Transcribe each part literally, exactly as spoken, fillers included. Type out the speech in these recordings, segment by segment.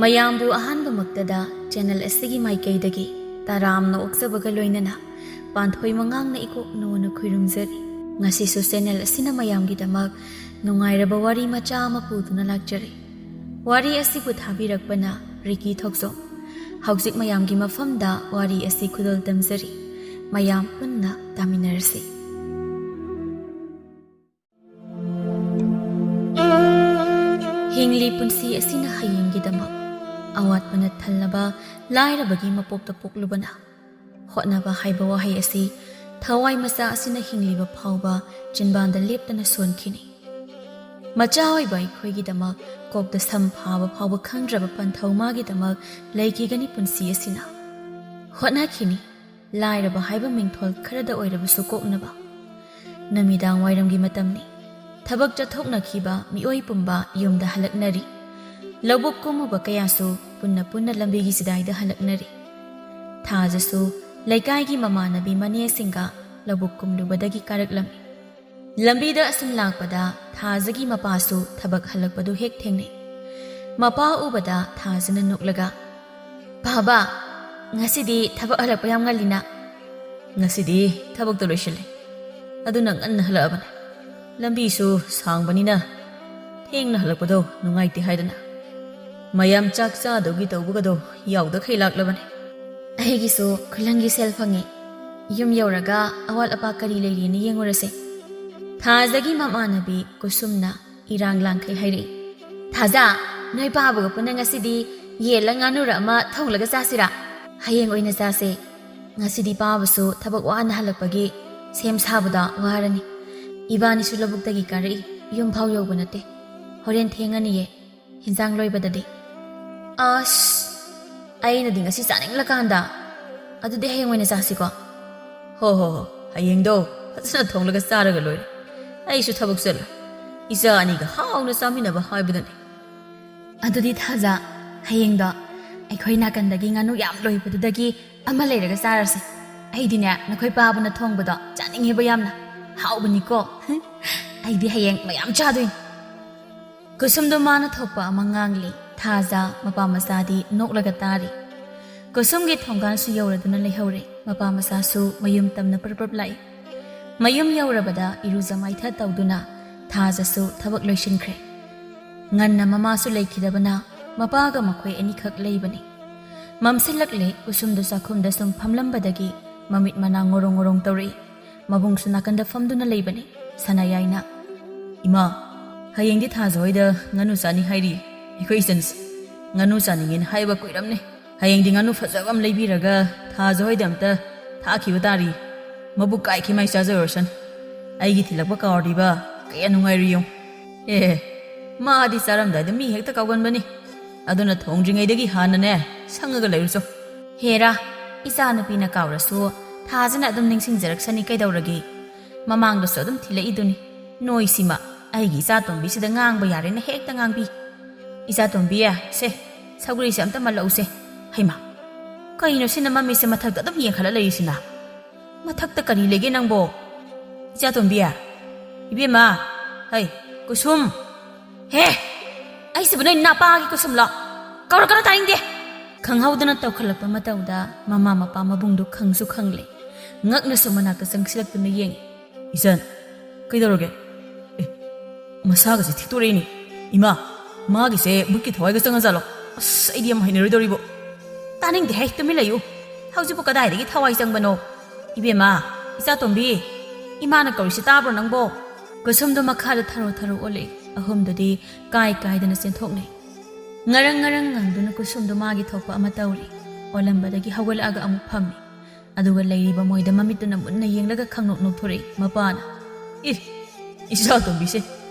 ꯃꯌꯥꯝꯕꯨ ꯑꯍꯥꯟꯕꯃꯛꯇꯗ ꯆꯦꯅꯦꯜ ꯑꯁꯤꯒꯤ ꯃꯥꯏꯀꯩꯗꯒꯤ ꯇꯔꯥꯝꯅ ꯑꯣꯛꯆꯕꯒ ꯂꯣꯏꯅꯅ ꯄꯥꯟꯊꯣꯏ ꯃꯉꯥꯡꯅ ꯏꯀꯣꯛ ꯅꯣꯅ ꯈꯣꯏꯔꯨꯝꯖꯔꯤ꯫ ꯉꯁꯤꯁꯨ ꯆꯦꯅꯦꯜ ꯑꯁꯤꯅ ꯃꯌꯥꯝꯒꯤꯗꯃꯛ ꯅꯨꯡꯉꯥꯏꯔꯕ ꯋꯥꯔꯤ ꯃꯆꯥ ꯑꯃ ꯄꯨꯗꯨꯅ ꯂꯥꯛꯆꯔꯤ꯫ ꯋꯥꯔꯤ ꯑꯁꯤꯕꯨ ꯊꯥꯕꯤꯔꯛꯄꯅ ꯔꯤꯀꯤ ꯊꯣꯛꯆꯣꯝ꯫ ꯍꯧꯖꯤꯛ ꯃꯌꯥꯝꯒꯤ ꯃꯐꯝꯗ ꯋꯥꯔꯤ ꯑꯁꯤ ꯈꯨꯗꯣꯜ ꯇꯝꯖꯔꯤ꯫ ꯃꯌꯥꯝ ꯄꯨꯟꯅ ꯇꯥꯃꯤꯟꯅꯔꯁꯤ꯫ ꯍꯤꯡꯂꯤ ꯄꯨꯟꯁꯤ ꯑꯁꯤꯅ ꯍꯌꯦꯡꯒꯤꯗꯃꯛ ꯑꯋꯥꯠꯄꯅ ꯊꯜꯂꯕ ꯂꯥꯏꯔꯕꯒꯤ ꯃꯄꯣꯛꯇ ꯄꯣꯛꯂꯨꯕꯅ꯫ ꯍꯣꯠꯅꯕ ꯍꯥꯏꯕ ꯋꯥꯍꯩ ꯑꯁꯤ ꯊꯋꯥꯏ ꯃꯆꯥ ꯑꯁꯤꯅ ꯍꯤꯡꯂꯤꯕ ꯐꯥꯎꯕ ꯆꯤꯟꯕꯥꯟꯗ ꯂꯦꯞꯇꯅ ꯁꯣꯟꯈꯤꯅꯤ꯫ ꯃꯆꯥ ꯑꯣꯏꯕ ꯑꯩꯈꯣꯏꯒꯤꯗꯃꯛ ꯀꯣꯛꯇ ꯁꯝ ꯐꯥꯕ ꯐꯥꯎꯕ ꯈꯪꯗ꯭ꯔꯕ ꯄꯟꯊꯧ ꯃꯥꯒꯤꯗꯃꯛ ꯂꯩꯈꯤꯒꯅꯤ ꯄꯨꯟꯁꯤ ꯑꯁꯤꯅ꯫ ꯍꯣꯠꯅꯈꯤꯅꯤ꯫ ꯂꯥꯏꯔꯕ ꯍꯥꯏꯕ ꯃꯤꯡꯊꯣꯜ ꯈꯔꯗ ꯑꯣꯏꯔꯕꯁꯨ ꯀꯣꯛꯅꯕ꯫ ꯅꯨꯃꯤꯗꯥꯡ ꯋꯥꯏꯔꯝꯒꯤ ꯃꯇꯝꯅꯤ꯫ ꯊꯕꯛ ꯆꯠꯊꯣꯛꯅꯈꯤꯕ ꯃꯤꯑꯣꯏ ꯄꯨꯝꯕ ꯌꯨꯝꯗ ꯍꯜꯂꯛꯅꯔꯤ꯫ ꯂꯧꯕꯨꯛ ꯀꯨꯝꯃꯨꯕ ꯀꯌꯥꯁꯨ ꯄꯨꯟꯅ ꯄꯨꯟꯅ ꯂꯝꯕꯤꯒꯤ ꯆꯤꯗꯥꯏꯗ ꯍꯜꯂꯛꯅꯔꯤ꯫ ꯊꯥꯖꯁꯨ ꯂꯩꯀꯥꯏꯒꯤ ꯃꯃꯥꯟꯅꯕꯤ ꯃꯅꯦꯁꯤꯡꯒ ꯂꯧꯕꯨꯛ ꯀꯨꯝꯂꯨꯕꯗꯒꯤ ꯀꯥꯔꯛꯂꯝꯃꯤ꯫ ꯂꯝꯕꯤꯗ ꯑꯁꯨꯝ ꯂꯥꯛꯄꯗ ꯊꯥꯖꯒꯤ ꯃꯄꯥꯁꯨ ꯊꯕꯛ ꯍꯜꯂꯛꯄꯗꯨ ꯍꯦꯛ ꯊꯦꯡꯅꯩ꯫ ꯃꯄꯥ ꯎꯕꯗ ꯊꯥꯖꯅ ꯅꯣꯛꯂꯒ, "ꯕꯥꯕꯥ, ꯉꯁꯤꯗꯤ ꯊꯕꯛ ꯍꯜꯂꯛꯄ ꯌꯥꯝ ꯉꯜꯂꯤꯅ?" "ꯉꯁꯤꯗꯤ ꯊꯕꯛꯇꯣ ꯂꯣꯏꯁꯤꯜꯂꯦ, ꯑꯗꯨꯅ ꯉꯟꯅ ꯍꯜꯂꯛꯑꯕꯅꯦ꯫ ꯂꯝꯕꯤꯁꯨ ꯁꯥꯡꯕꯅꯤꯅ ꯊꯦꯡꯅ ꯍꯜꯂꯛꯄꯗꯣ ꯅꯨꯡꯉꯥꯏꯇꯦ ꯍꯥꯏꯗꯅ ꯃꯌꯥꯝ ꯆꯥꯛ ꯆꯥꯗꯧꯒꯤ ꯇꯧꯕꯒꯗꯣ ꯌꯥꯎꯗꯈꯩ ꯂꯥꯛꯂꯕꯅꯦ꯫" "ꯑꯩꯒꯤꯁꯨ ꯈꯨꯂꯪꯒꯤ ꯁꯦꯜ ꯐꯪꯉꯤ꯫ ꯌꯨꯝ ꯌꯧꯔꯒ ꯑꯋꯥꯠ ꯑꯄꯥ ꯀꯔꯤ ꯂꯩꯔꯤꯅ ꯌꯦꯡꯉꯨꯔꯁꯦ꯫" ꯊꯥꯖꯒꯤ ꯃꯃꯥꯟꯅꯕꯤ ꯀꯨꯁꯨꯝꯅ ꯏꯔꯥꯡ ꯂꯥꯡꯈꯩ ꯍꯥꯏꯔꯛꯏ꯫ "ꯊꯥꯖ, ꯅꯣꯏ ꯄꯥꯕꯒ ꯄꯨꯟꯅ ꯉꯁꯤꯗꯤ ꯌꯦꯜꯂ ꯉꯥꯅꯨꯔ ꯑꯃ ꯊꯣꯡꯂꯒ ꯆꯥꯁꯤꯔꯥ? ꯍꯌꯦꯡ ꯑꯣꯏꯅ ꯆꯥꯁꯦ꯫ ꯉꯁꯤꯗꯤ ꯄꯥꯕꯁꯨ ꯊꯕꯛ ꯋꯥꯅ ꯍꯜꯂꯛꯄꯒꯤ ꯁꯦꯝ ꯁꯥꯕꯗ ꯋꯥꯔꯅꯤ꯫ ꯏꯕꯥꯅꯤꯁꯨ ꯂꯧꯕꯨꯛꯇꯒꯤ ꯀꯥꯔꯛꯏ, ꯌꯨꯝ ꯐꯥꯎ ꯌꯧꯕ ꯅꯠꯇꯦ꯫ ꯍꯣꯔꯦꯟ ꯊꯦꯡꯉꯅꯤꯌꯦ ꯍꯤꯟꯖꯥꯡ ꯂꯣꯏꯕꯗꯗꯤ꯫" "ꯑꯁ, ꯑꯩꯅꯗꯤ ꯉꯁꯤ ꯆꯥꯅꯤꯡꯂꯀꯥꯟꯗ꯫ ꯑꯗꯨꯗꯤ ꯍꯌꯦꯡ ꯑꯣꯏꯅ ꯆꯥꯁꯤꯀꯣ?" "ꯍꯣ ꯍꯣ ꯍꯣ, ꯍꯌꯦꯡꯗꯣ ꯐꯖꯅ ꯊꯣꯡꯂꯒ ꯆꯥꯔꯒ ꯂꯣꯏꯔꯦ꯫ ꯑꯩꯁꯨ ꯊꯕꯛ ꯆꯠꯂꯣꯏ꯫ ꯏꯆꯥ ꯑꯅꯤꯒ ꯍꯥꯎꯅ ꯆꯥꯃꯤꯟꯅꯕ ꯍꯥꯏꯕꯗꯨꯅꯤ꯫" "ꯑꯗꯨꯗꯤ ꯊꯥꯖ, ꯍꯌꯦꯡꯗꯣ ꯑꯩꯈꯣꯏ ꯅꯥꯀꯟꯗꯒꯤ ꯉꯥꯅꯨ ꯌꯥꯝ ꯂꯣꯏꯕꯗꯨꯗꯒꯤ ꯑꯃ ꯂꯩꯔꯒ ꯆꯥꯔꯁꯤ꯫" ꯑꯩꯗꯤꯅꯦ, ꯅꯈꯣꯏ ꯄꯥꯕꯅ ꯊꯣꯡꯕꯗꯣ ꯆꯥꯅꯤꯡꯉꯦꯕ ꯌꯥꯝꯅ꯫ ꯍꯥꯎꯕꯅꯤꯀꯣ꯫ ꯑꯩꯗꯤ ꯍꯌꯦꯡ ꯃꯌꯥꯝ ꯆꯥꯗꯣꯏꯅꯤ꯫ ꯀꯨꯁꯨꯝꯗꯣ ꯃꯥꯅ ꯊꯣꯛꯄ ꯑꯃ ꯉꯥꯡꯂꯤ꯫ ꯊꯥꯖ ꯃꯄꯥ ꯃꯆꯥꯗꯤ ꯅꯣꯛꯂꯒ ꯇꯥꯔꯤ꯫ ꯀꯨꯁꯨꯝꯒꯤ ꯊꯣꯡꯒꯥꯟꯁꯨ ꯌꯧꯔꯗꯨꯅ ꯂꯩꯍꯧꯔꯦ꯫ ꯃꯄꯥ ꯃꯆꯥꯁꯨ ꯃꯌꯨꯝ ꯇꯝꯅ ꯄ꯭ꯔꯞ ꯄ꯭ꯔꯞ ꯂꯥꯛꯏ꯫ ꯃꯌꯨꯝ ꯌꯧꯔꯕꯗ ꯏꯔꯨꯖ ꯃꯥꯏꯊ ꯇꯧꯗꯨꯅ ꯊꯥꯖꯁꯨ ꯊꯕꯛ ꯂꯣꯏꯁꯤꯟꯈ꯭ꯔꯦ꯫ ꯉꯟꯅ ꯃꯃꯥꯁꯨ ꯂꯩꯈꯤꯗꯕꯅ ꯃꯄꯥꯒ ꯃꯈꯣꯏ ꯑꯅꯤꯈꯛ ꯂꯩꯕꯅꯤ꯫ ꯃꯝꯁꯤꯜꯂꯛꯂꯦ꯫ ꯀꯨꯁꯨꯝꯗꯨ ꯆꯥꯛꯈꯨꯝꯗ ꯁꯨꯝ ꯐꯝꯂꯝꯕꯗꯒꯤ ꯃꯃꯤꯠ ꯃꯅꯥ ꯉꯣꯔꯣꯡ ꯉꯣꯔꯣꯡ ꯇꯧꯔꯛꯏ꯫ ꯃꯕꯨꯡꯁꯨ ꯅꯥꯀꯟꯗ ꯐꯝꯗꯨꯅ ꯂꯩꯕꯅꯤ꯫ ꯁꯅꯥꯌꯥꯏꯅ, "ꯏꯃꯥ, ꯍꯌꯦꯡꯗꯤ ꯊꯥꯖ ꯍꯣꯏꯗ ꯉꯥꯅꯨ ꯆꯥꯅꯤ ꯍꯥꯏꯔꯤ꯫ ꯑꯩꯈꯣꯏ ꯏꯆꯟꯁꯦ ꯉꯥꯅꯨ ꯆꯥꯅꯤꯡꯉꯦꯅ ꯍꯥꯏꯕ ꯀꯨꯏꯔꯝꯅꯦ꯫ ꯍꯌꯦꯡꯗꯤ ꯉꯥꯅꯨ ꯐꯖꯕ ꯑꯃ ꯂꯩꯕꯤꯔꯒ ꯊꯥꯖ ꯍꯣꯏꯗ ꯑꯝꯇ ꯊꯥꯛꯈꯤꯕ ꯇꯥꯔꯤ꯫ ꯃꯕꯨꯛ ꯀꯥꯏꯈꯤ ꯃꯥꯏ ꯆꯥꯖꯔꯨꯔꯁꯅꯨ꯫ ꯑꯩꯒꯤ ꯊꯤꯜꯂꯛꯄ ꯀꯥꯎꯔꯗꯤꯕ ꯀꯌꯥ ꯅꯨꯡꯉꯥꯏꯔꯨ ꯌꯦꯡꯉꯨ꯫ ꯑꯦ, ꯃꯥꯗꯤ ꯆꯥꯔꯝꯗꯥꯏꯗ ꯃꯤ ꯍꯦꯛꯇ ꯀꯥꯎꯒꯟꯕꯅꯤ꯫ ꯑꯗꯨꯅ ꯊꯣꯡꯗ꯭ꯔꯤꯉꯩꯗꯒꯤ ꯍꯥꯟꯅꯅꯦ ꯁꯪꯉꯒ ꯂꯩꯔꯨꯆꯣ꯫" "ꯍꯦꯔꯥ, ꯏꯆꯥꯅꯨꯄꯤꯅ ꯀꯥꯎꯔꯁꯨ ꯊꯥꯖꯅ ꯑꯗꯨꯝ ꯅꯤꯡꯁꯤꯡꯖꯔꯛꯁꯅꯤ ꯀꯩꯗꯧꯔꯒꯦ? ꯃꯃꯥꯡꯗꯁꯨ ꯑꯗꯨꯝ ꯊꯤꯜꯂꯛꯏꯗꯨꯅꯤ꯫ ꯅꯣꯏꯁꯤꯃ ꯑꯩꯒꯤ ꯏꯆꯥꯇꯣꯝꯕꯤꯁꯤꯗ ꯉꯥꯡꯕ ꯌꯥꯔꯦꯅ ꯍꯦꯛꯇ ꯉꯥꯡꯕꯤ꯫ ꯏꯆꯥꯇꯣꯝꯕꯤ, ꯁꯦ, ꯁꯧꯒ꯭ꯔꯤꯁꯦ ꯑꯝꯇ ꯃꯜꯂꯛꯎꯁꯦ꯫ ꯍꯩꯃꯥ, ꯀꯩꯅꯣ ꯁꯤꯅ ꯃꯃꯤꯠꯁꯦ ꯃꯊꯛꯇ ꯑꯗꯨꯝ ꯌꯦꯡꯈꯠꯂ ꯂꯩꯔꯤꯁꯤꯅ? ꯃꯊꯛꯇ ꯀꯔꯤ ꯂꯩꯒꯦ ꯅꯪꯕꯣ? ꯏꯆꯥꯇꯣꯝꯕꯤ, ꯏꯕꯦꯝꯃ, ꯍꯩ, ꯀꯨꯁꯨꯝ꯫ ꯍꯦ, ꯑꯩꯁꯤꯕꯨ ꯅꯣꯏ ꯅꯄꯥꯒꯤ ꯀꯨꯁꯨꯝꯂꯣ? ꯀꯧꯔꯛꯀꯅꯨ, ꯇꯥꯅꯤꯡꯗꯦ꯫" ꯈꯪꯍꯧꯗꯅ ꯇꯧꯈꯠꯂꯛꯄ ꯃꯇꯧꯗ ꯃꯃꯥ ꯃꯄꯥ ꯃꯕꯨꯡꯗꯨ ꯈꯪꯁꯨ ꯈꯪꯂꯦ꯫ ꯉꯛꯅꯁꯨ ꯃꯅꯥꯛꯇ ꯆꯪꯁꯤꯜꯂꯛꯇꯨꯅ ꯌꯦꯡꯉꯤ꯫ "ꯏꯆꯟ, ꯀꯩꯗꯧꯔꯒꯦ? ꯑꯦ, ꯃꯁꯥꯒꯁꯦ ꯊꯤꯠꯇꯣꯔꯛꯏꯅꯦ꯫ ꯏꯃꯥ, ꯃꯥꯒꯤꯁꯦ ꯃꯨꯠꯀꯤ ꯊꯋꯥꯏꯒ ꯆꯪꯉꯖꯥꯠꯂꯣ? ꯑꯁ, ꯑꯩꯗꯤ ꯌꯥꯝ ꯍꯩꯅꯔꯣꯏꯗꯧꯔꯤꯕꯣ꯫" "ꯇꯥꯅꯤꯡꯗꯦ ꯍꯦ, ꯇꯨꯃꯤꯟ ꯂꯩꯌꯨ꯫ ꯍꯧꯖꯤꯛꯄꯨ ꯀꯗꯥꯏꯗꯒꯤ ꯊꯋꯥꯏ ꯆꯪꯕꯅꯣ? ꯏꯕꯦꯝꯃ, ꯏꯆꯥꯇꯣꯝꯕꯤ, ꯏꯃꯥꯅ ꯀꯧꯔꯤꯁꯤ ꯇꯥꯕ꯭ꯔꯣ ꯅꯪꯕꯣ?" ꯀꯨꯁꯨꯝꯗꯣ ꯃꯈꯥꯗ ꯊꯔꯣ ꯊꯔꯣ ꯑꯣꯜꯂꯛꯏ꯫ ꯑꯍꯨꯝꯗꯨꯗꯤ ꯀꯥꯏ ꯀꯥꯏꯗꯅ ꯆꯦꯟꯊꯣꯛꯅꯩ꯫ ꯉꯔꯪ ꯉꯔꯪ ꯉꯪꯗꯨꯅ ꯀꯨꯁꯨꯝꯗꯣ ꯃꯥꯒꯤ ꯊꯣꯛꯄ ꯑꯃ ꯇꯧꯔꯤ꯫ ꯑꯣꯜꯂꯝꯕꯗꯒꯤ ꯍꯧꯒꯠꯂꯛꯑꯒ ꯑꯃꯨꯛ ꯐꯝꯃꯤ꯫ ꯑꯗꯨꯒ ꯂꯩꯔꯤꯕ ꯃꯣꯏꯗ ꯃꯃꯤꯠꯇꯨꯅ ꯃꯨꯟꯅ ꯌꯦꯡꯂꯒ ꯈꯪꯅꯣꯛ ꯅꯣꯛꯊꯣꯔꯛꯏ꯫ ꯃꯄꯥꯅ, "ꯏ, ꯏꯆꯥꯇꯣꯝꯕꯤꯁꯦ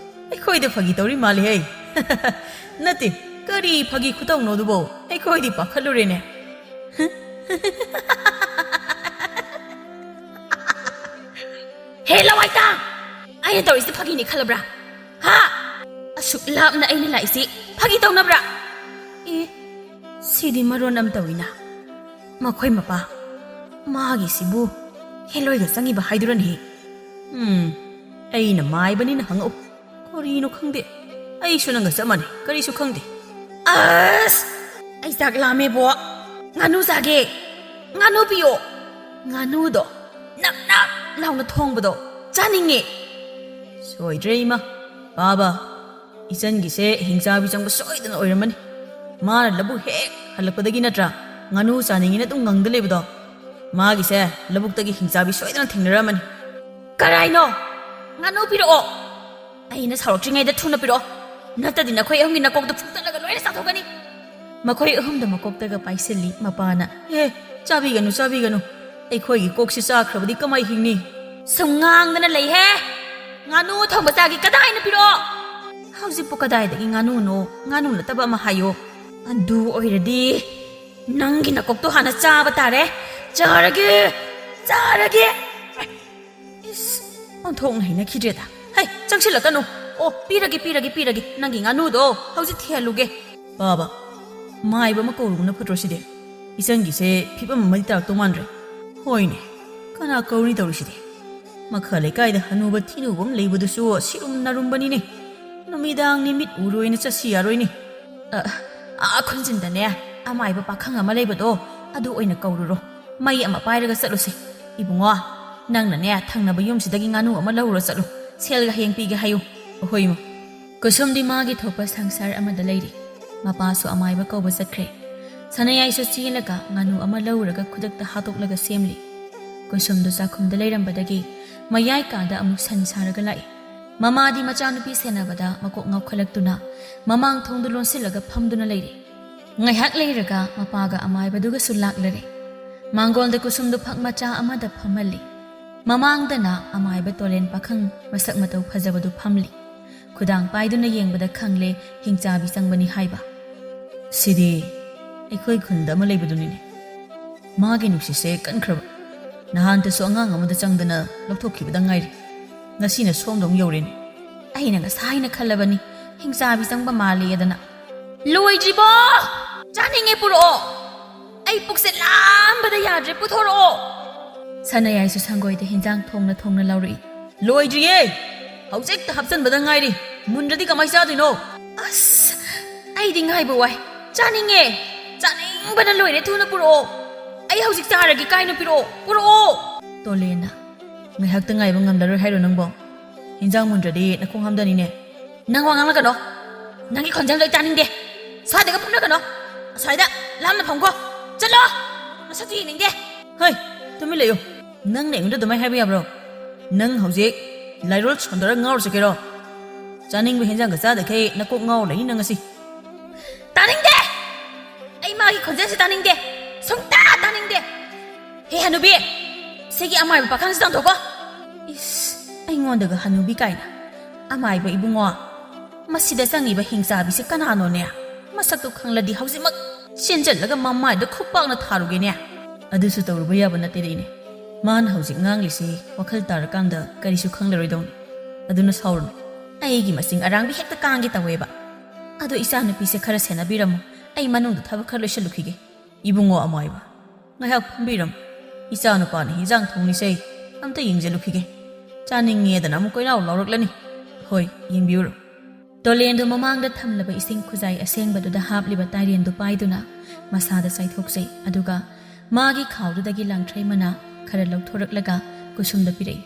ꯑꯩꯈꯣꯏꯗ ꯐꯥꯒꯤ ꯇꯧꯔꯤ ꯃꯥꯜꯂꯦꯍꯦ꯫" "ꯅꯠꯇꯦ, ꯀꯔꯤ ꯐꯥꯒꯤ ꯈꯨꯇꯧꯅꯣ ꯑꯗꯨꯕꯣ? ꯑꯩꯈꯣꯏꯗꯤ ꯄꯥꯈꯠꯂꯨꯔꯦꯅꯦ꯫" "ꯍꯦ ꯂꯋꯥꯏꯇꯥ! ꯑꯩꯅ ꯇꯧꯔꯤꯁꯦ ꯐꯥꯒꯤꯅꯤ ꯈꯜꯂꯕ꯭ꯔꯥ? ꯍꯥ? ꯑꯁꯨꯛ ꯂꯥꯞꯅ ꯑꯩꯅ ꯂꯥꯛꯏꯁꯤ ꯐꯥꯒꯤ ꯇꯧꯅꯕ꯭ꯔꯥ? ꯑꯦ, ꯁꯤꯗꯤ ꯃꯔꯣꯟ ꯑꯃ ꯇꯧꯏꯅ꯫ ꯃꯈꯣꯏ ꯃꯄꯥ ꯃꯥꯒꯤꯁꯤꯕꯨ ꯍꯦꯂꯣꯏꯒ ꯆꯪꯉꯤꯕ ꯍꯥꯏꯗꯨꯔꯅꯦꯍꯦ? ꯎꯝ, ꯑꯩꯅ ꯃꯥꯏꯕꯅꯤꯅ ꯍꯪꯉꯛꯎ꯫ ꯀꯔꯤꯅꯣ ꯈꯪꯗꯦ꯫ ꯑꯩꯁꯨ ꯅꯪꯒ ꯆꯞ ꯃꯥꯟꯅꯩ, ꯀꯔꯤꯁꯨ ꯈꯪꯗꯦ꯫ ꯑꯁ! ꯑꯩ ꯆꯥꯛ ꯂꯥꯝꯃꯦꯕꯣ꯫ ꯉꯥꯅꯨ ꯆꯥꯒꯦ꯫ ꯉꯥꯅꯨ ꯄꯤꯌꯣ꯫ ꯉꯥꯅꯨꯗꯣ ꯅꯞ ꯅꯞ ꯂꯥꯎꯅ ꯊꯣꯡꯕꯗꯣ ꯆꯥꯅꯤꯡꯉꯦ꯫ ꯁꯣꯏꯗ꯭ꯔꯦ ꯏꯃꯥ꯫ ꯕꯥꯕꯥ, ꯏꯆꯟꯒꯤꯁꯦ ꯍꯤꯡꯆꯥꯕꯤ ꯆꯪꯕ ꯁꯣꯏꯗꯅ ꯑꯣꯏꯔꯝꯃꯅꯤ꯫ ꯃꯥꯅ ꯂꯧꯕꯨꯛ ꯍꯦꯛ ꯍꯜꯂꯛꯄꯗꯒꯤ ꯅꯠꯇ꯭ꯔꯥ ꯉꯥꯅꯨ ꯆꯥꯅꯤꯡꯉꯤꯅ ꯑꯗꯨꯝ ꯉꯪꯗ ꯂꯩꯕꯗꯣ? ꯃꯥꯒꯤꯁꯦ ꯂꯧꯕꯨꯛꯇꯒꯤ ꯍꯤꯡꯆꯥꯕꯤ ꯁꯣꯏꯗꯅ ꯊꯦꯡꯅꯔꯝꯃꯅꯤ꯫ ꯀꯔꯥꯏꯅꯣ? ꯉꯥꯅꯨ ꯄꯤꯔꯛꯑꯣ꯫ ꯑꯩꯅ ꯁꯥꯎꯔꯛꯇ꯭ꯔꯤꯉꯩꯗ ꯊꯨꯅ ꯄꯤꯔꯛꯑꯣ, ꯅꯠꯇ꯭ꯔꯗꯤ ꯅꯈꯣꯏ ꯑꯍꯨꯝꯒꯤ ꯅꯀꯣꯛꯇꯣ ꯐꯨꯛꯇꯠꯂꯒ ꯂꯣꯏꯅ ꯆꯥꯊꯣꯛꯀꯅꯤ꯫ ꯃꯈꯣꯏ ꯑꯍꯨꯝꯗ ꯃꯀꯣꯛꯇꯒ ꯄꯥꯏꯁꯤꯜꯂꯤ ꯃꯄꯥꯅ꯫ "ꯑꯦ, ꯆꯥꯕꯤꯒꯅꯨ, ꯆꯥꯕꯤꯒꯅꯨ꯫ ꯑꯩꯈꯣꯏꯒꯤ ꯀꯣꯛꯁꯤ ꯆꯥꯈ꯭ꯔꯕꯗꯤ ꯀꯃꯥꯏ ꯍꯤꯡꯅꯤ?" ꯁꯨꯝ ꯉꯥꯡꯗꯅ ꯂꯩꯍꯦ꯫ ꯉꯥꯅꯨ ꯊꯣꯡꯕ ꯆꯥꯒꯦ, ꯀꯗꯥꯏꯅ ꯄꯤꯔꯛꯑꯣ? ꯍꯧꯖꯤꯛꯄꯨ ꯀꯗꯥꯏꯗꯒꯤ ꯉꯥꯅꯨꯅꯣ? ꯉꯥꯅꯨ ꯅꯠꯇꯕ ꯑꯃ ꯍꯥꯏꯌꯣ꯫ ꯑꯗꯨ ꯑꯣꯏꯔꯗꯤ ꯅꯪꯒꯤ ꯅꯀꯣꯛꯇꯣ ꯍꯥꯟꯅ ꯆꯥꯕ ꯇꯥꯔꯦ꯫ ꯆꯥꯔꯒꯦ, ꯆꯥꯔꯒꯦ꯫ ꯏꯁ, ꯑꯣꯟꯊꯣꯛꯅ ꯍꯩꯅꯈꯤꯗ꯭ꯔꯦꯗ꯫ ꯍꯩ, ꯆꯪꯁꯤꯜꯂꯛꯀꯅꯨ꯫ ꯑꯣ, ꯄꯤꯔꯒꯦ, ꯄꯤꯔꯒꯦ, ꯄꯤꯔꯒꯦ꯫ ꯅꯪꯒꯤ ꯉꯥꯅꯨꯗꯣ ꯍꯧꯖꯤꯛ ꯊꯤꯍꯜꯂꯨꯒꯦ꯫ ꯕꯥꯕꯥ, ꯃꯥꯏꯕ ꯑꯃ ꯀꯧꯔꯨꯕꯅ ꯐꯠꯇ꯭ꯔꯣ ꯁꯤꯗꯤ? ꯏꯆꯟꯒꯤꯁꯦ ꯐꯤꯕꯝ ꯑꯃꯗꯤ ꯇꯥꯔꯛꯇꯧ ꯃꯥꯟꯗ꯭ꯔꯦ꯫ ꯍꯣꯏꯅꯦ, ꯀꯅꯥ ꯀꯧꯔꯨꯅꯤ ꯇꯧꯔꯤꯁꯤꯗꯤ? ꯃꯈꯥ ꯂꯩꯀꯥꯏꯗ ꯍꯅꯨꯕ ꯊꯤꯅꯨꯕ ꯑꯃ ꯂꯩꯕꯗꯨꯁꯨ ꯁꯤꯔꯨꯝ ꯅꯥꯔꯨꯝꯕꯅꯤꯅꯦ꯫ ꯅꯨꯃꯤꯗꯥꯡꯅꯤ, ꯃꯤꯠ ꯎꯔꯣꯏꯅ ꯆꯠꯁꯤ ꯌꯥꯔꯣꯏꯅꯦ꯫ ꯑ, ꯑꯥ ꯈꯨꯟꯖꯤꯟꯗꯅꯦ, ꯑꯃꯥꯏꯕ ꯄꯥꯈꯪ ꯑꯃ ꯂꯩꯕꯗꯣ, ꯑꯗꯨ ꯑꯣꯏꯅ ꯀꯧꯔꯨꯔꯣ꯫ ꯃꯩ ꯑꯃ ꯄꯥꯏꯔꯒ ꯆꯠꯂꯨꯁꯦ꯫ ꯏꯕꯨꯡꯉꯣ, ꯅꯪꯅꯅꯦ, ꯊꯪꯅꯕ ꯌꯨꯝꯁꯤꯗꯒꯤ ꯉꯥꯅꯨ ꯑꯃ ꯂꯧꯔꯨꯔ ꯆꯠꯂꯨ꯫ ꯁꯦꯜꯒ ꯍꯌꯦꯡ ꯄꯤꯒꯦ ꯍꯥꯏꯌꯨ꯫ ꯑꯍꯣꯏ, ꯏꯃꯥ꯫ ꯀꯨꯁꯨꯝꯗꯤ ꯃꯥꯒꯤ ꯊꯣꯛꯄ ꯁꯪꯁꯥꯔ ꯑꯃꯗ ꯂꯩꯔꯤ꯫ ꯃꯄꯥꯁꯨ ꯑꯃꯥꯏꯕ ꯀꯧꯕ ꯆꯠꯈ꯭ꯔꯦ꯫ ꯁꯅꯥꯌꯥꯏꯁꯨ ꯆꯦꯜꯂꯒ ꯉꯥꯅꯨ ꯑꯃ ꯂꯧꯔꯒ ꯈꯨꯗꯛꯇ ꯍꯥꯠꯇꯣꯛꯂꯒ ꯁꯦꯝꯂꯤ꯫ ꯀꯨꯁꯨꯝꯗꯨ ꯆꯥꯛꯈꯨꯝꯗ ꯂꯩꯔꯝꯕꯗꯒꯤ ꯃꯌꯥꯏ ꯀꯥꯗ ꯑꯃꯨꯛ ꯁꯟ ꯁꯥꯔꯒ ꯂꯥꯛꯏ꯫ ꯃꯃꯥꯗꯤ ꯃꯆꯥꯅꯨꯄꯤ ꯁꯦꯟꯅꯕꯗ ꯃꯀꯣꯛ ꯉꯥꯎꯈꯠꯂꯛꯇꯨꯅ ꯃꯃꯥꯡ ꯊꯣꯡꯗꯨ ꯂꯣꯟꯁꯤꯜꯂꯒ ꯐꯝꯗꯨꯅ ꯂꯩꯔꯤ꯫ ꯉꯥꯏꯍꯥꯛ ꯂꯩꯔꯒ ꯃꯄꯥꯒ ꯑꯃꯥꯏꯕꯗꯨꯒꯁꯨ ꯂꯥꯛꯂꯔꯦ꯫ ꯃꯥꯡꯒꯣꯜꯗ ꯀꯨꯁꯨꯝꯗꯨ ꯐꯛ ꯃꯆꯥ ꯑꯃꯗ ꯐꯝꯍꯜꯂꯤ꯫ ꯃꯃꯥꯡꯗꯅ ꯑꯃꯥꯏꯕ ꯇꯣꯂꯦꯟ ꯄꯥꯈꯪ ꯃꯁꯛ ꯃꯇꯧ ꯐꯖꯕꯗꯨ ꯐꯝꯂꯤ꯫ ꯈꯨꯗꯥꯡ ꯄꯥꯏꯗꯨꯅ ꯌꯦꯡꯕꯗ ꯈꯪꯂꯦ ꯍꯤꯡꯆꯥꯕꯤ ꯆꯪꯕꯅꯤ ꯍꯥꯏꯕ꯫ "ꯁꯤꯗꯤ ꯑꯩꯈꯣꯏ ꯈꯨꯟꯗ ꯑꯃ ꯂꯩꯕꯗꯨꯅꯤꯅꯦ꯫ ꯃꯥꯒꯤ ꯅꯨꯡꯁꯤꯠꯁꯦ ꯀꯟꯈ꯭ꯔꯕ꯫ ꯅꯍꯥꯟꯇꯁꯨ ꯑꯉꯥꯡ ꯑꯃꯗ ꯆꯪꯗꯅ ꯂꯧꯊꯣꯛꯈꯤꯕꯗ ꯉꯥꯏꯔꯤ꯫ ꯉꯁꯤꯅ ꯁꯣꯝꯗ ꯑꯃꯨꯛ ꯌꯧꯔꯦꯅꯦ꯫ ꯑꯩꯅ ꯉꯁꯥꯏꯅ ꯈꯜꯂꯕꯅꯤ, ꯍꯤꯡꯆꯥꯕꯤ ꯆꯪꯕ ꯃꯥꯜꯂꯦꯗꯅ꯫ ꯂꯣꯏꯗ꯭ꯔꯤꯕꯣ? ꯆꯥꯅꯤꯡꯉꯦ, ꯄꯨꯔꯛꯑꯣ꯫ ꯑꯩ ꯄꯨꯛꯁꯦ ꯂꯥꯝꯕꯗ ꯌꯥꯗ꯭ꯔꯦ, ꯄꯨꯊꯣꯔꯛꯑꯣ꯫ ꯁꯅꯥꯌꯥꯏꯁꯨ ꯁꯪꯒꯣꯏꯗ ꯍꯤꯟꯖꯥꯡ ꯊꯣꯡꯅ ꯊꯣꯡꯅ ꯂꯧꯔꯛꯏ꯫ ꯂꯣꯏꯗ꯭ꯔꯤꯌꯦ, ꯍꯧꯖꯤꯛꯇ ꯍꯥꯞꯆꯟꯕꯗ ꯉꯥꯏꯔꯤ꯫ ꯃꯨꯟꯗ꯭ꯔꯗꯤ ꯀꯃꯥꯏ ꯆꯥꯗꯣꯏꯅꯣ? ꯑꯁ, ꯑꯩꯗꯤ ꯉꯥꯏꯕ ꯋꯥꯏ꯫ ꯆꯥꯅꯤꯡꯉꯦ, ꯆꯥꯅꯤꯡꯕꯅ ꯂꯣꯏꯔꯦ꯫ ꯊꯨꯅ ꯄꯨꯔꯛꯑꯣ, ꯑꯩ ꯍꯧꯖꯤꯛ ꯆꯥꯔꯒꯦ꯫ ꯀꯥꯏꯅꯣ, ꯄꯤꯔꯛꯑꯣ, ꯄꯨꯔꯛꯑꯣ꯫ ꯇꯣꯂꯦꯟꯅ, ꯉꯥꯏꯍꯥꯛꯇ ꯉꯥꯏꯕ ꯉꯝꯂꯔꯣꯏ ꯍꯥꯏꯔꯣ ꯅꯪꯕꯣ? ꯍꯤꯟꯖꯥꯡ ꯃꯨꯟꯗ꯭ꯔꯗꯤ ꯅꯈꯣꯡ ꯍꯥꯝꯗꯅꯤꯅꯦ꯫ ꯅꯪ ꯋꯥ ꯉꯥꯡꯂꯛꯀꯅꯣ꯫ ꯅꯪꯒꯤ ꯈꯣꯟꯖꯦꯜꯗꯣ ꯑꯩ ꯇꯥꯅꯤꯡꯗꯦ꯫ ꯁ꯭ꯋꯥꯏꯗꯒ ꯐꯝꯂꯛꯀꯅꯣ꯫ ꯑꯁ꯭ꯋꯥꯏꯗ ꯂꯥꯞꯅ ꯐꯝꯈꯣ꯫ ꯆꯠꯂꯣ꯫ ꯃꯁꯛꯇꯨ ꯌꯦꯡꯅꯤꯡꯗꯦ꯫ ꯍꯩ, ꯇꯨꯃꯤꯟ ꯂꯩꯌꯨ꯫ ꯅꯪꯅ ꯑꯩꯉꯣꯟꯗ ꯑꯗꯨꯃꯥꯏ ꯍꯥꯏꯕ ꯌꯥꯕ꯭ꯔꯣ? ꯅꯪ ꯍꯧꯖꯤꯛ ꯂꯥꯏꯔꯣꯜ ꯁꯣꯟꯗꯔ ꯉꯥꯎꯔ ꯆꯠꯀꯦꯔꯣ? ꯆꯥꯅꯤꯡꯕ ꯍꯤꯟꯖꯥꯡꯒ ꯆꯥꯗꯈꯩ ꯅꯀꯣꯛ ꯉꯥꯎꯔ ꯂꯩꯅꯤ ꯅꯪ ꯉꯁꯤ꯫ ꯇꯥꯅꯤꯡꯗꯦ! ꯑꯩ ꯃꯥꯒꯤ ꯈꯣꯟꯖꯦꯜꯁꯦ ꯇꯥꯅꯤꯡꯗꯦ꯫ ꯁꯨꯡꯇꯥ ꯇꯥꯅꯤꯡꯗꯦ꯫ ꯍꯦ ꯍꯅꯨꯕꯤ, ꯁꯤꯒꯤ ꯑꯃꯥꯏꯕ ꯄꯥꯈꯪꯁꯤ ꯇꯥꯟꯊꯣꯛꯀꯣ꯫ ꯏꯁ, ꯑꯩꯉꯣꯟꯗꯒ ꯍꯅꯨꯕꯤ ꯀꯥꯏꯅ꯫ ꯑꯃꯥꯏꯕ ꯏꯕꯨꯡꯉꯣ, ꯃꯁꯤꯗ ꯆꯪꯉꯤꯕ ꯍꯤꯡꯆꯥꯕꯤꯁꯦ ꯀꯅꯥꯅꯣꯅꯦ? ꯃꯁꯛꯇꯨ ꯈꯪꯂꯗꯤ ꯍꯧꯖꯤꯛꯃꯛ ꯆꯦꯟꯖꯜꯂꯒ ꯃꯃꯥꯏꯗ ꯈꯨꯄꯥꯛꯅ ꯊꯥꯔꯨꯒꯦꯅꯦ꯫ ꯑꯗꯨꯁꯨ ꯇꯧꯔꯨꯕ ꯌꯥꯕ ꯅꯠꯇꯦꯗ ꯏꯅꯦ꯫ ꯃꯥꯅ ꯍꯧꯖꯤꯛ ꯉꯥꯡꯂꯤꯁꯤ ꯋꯥꯈꯜ ꯇꯥꯔꯀꯥꯟꯗ ꯀꯔꯤꯁꯨ ꯈꯪꯂꯔꯣꯏꯗꯧꯅꯤ꯫ ꯑꯗꯨꯅ ꯁꯥꯎꯔꯨꯅꯨ꯫ ꯑꯩꯒꯤ ꯃꯆꯤꯡ ꯑꯔꯥꯡꯕꯤ ꯍꯦꯛꯇ ꯀꯥꯡꯒꯦ ꯇꯧꯋꯦꯕ꯫ ꯑꯗꯣ ꯏꯆꯥꯅꯨꯄꯤꯁꯦ ꯈꯔ ꯁꯦꯟꯅꯕꯤꯔꯝꯃꯣ꯫ ꯑꯩ ꯃꯅꯨꯡꯗ ꯊꯕꯛ ꯈꯔ ꯂꯣꯏꯁꯤꯜꯂꯨꯈꯤꯒꯦ꯫ ꯏꯕꯨꯡꯉꯣ ꯑꯃꯥꯏꯕ, ꯉꯥꯏꯍꯥꯛ ꯐꯝꯕꯤꯔꯝꯃꯨ꯫ ꯏꯆꯥꯅꯨꯄꯥꯅ ꯍꯤꯟꯖꯥꯡ ꯊꯣꯡꯂꯤꯁꯦ ꯑꯝꯇ ꯌꯦꯡꯖꯜꯂꯨꯈꯤꯒꯦ꯫ ꯆꯥꯅꯤꯡꯉꯦꯗꯅ ꯑꯃꯨꯛ ꯀꯣꯏꯂꯥꯎ ꯂꯥꯎꯔꯛꯂꯅꯤ꯫ ꯍꯣꯏ, ꯌꯦꯡꯕꯤꯌꯨꯔꯣ꯫ ꯇꯣꯂꯦꯟꯗꯨ ꯃꯃꯥꯡꯗ ꯊꯝꯂꯕ ꯏꯁꯤꯡ ꯈꯨꯖꯥꯏ ꯑꯁꯦꯡꯕꯗꯨꯗ ꯍꯥꯞꯂꯤꯕ ꯇꯥꯏꯔꯦꯟꯗꯨ ꯄꯥꯏꯗꯨꯅ ꯃꯁꯥꯗ ꯆꯥꯏꯊꯣꯛꯆꯩ꯫ ꯑꯗꯨꯒ ꯃꯥꯒꯤ ꯈꯥꯎꯗꯨꯗꯒꯤ ꯂꯥꯡꯊ꯭ꯔꯩ ꯃꯅꯥ ꯈꯔ ꯂꯧꯊꯣꯔꯛꯂꯒ ꯀꯨꯁꯨꯝꯗ ꯄꯤꯔꯛꯏ꯫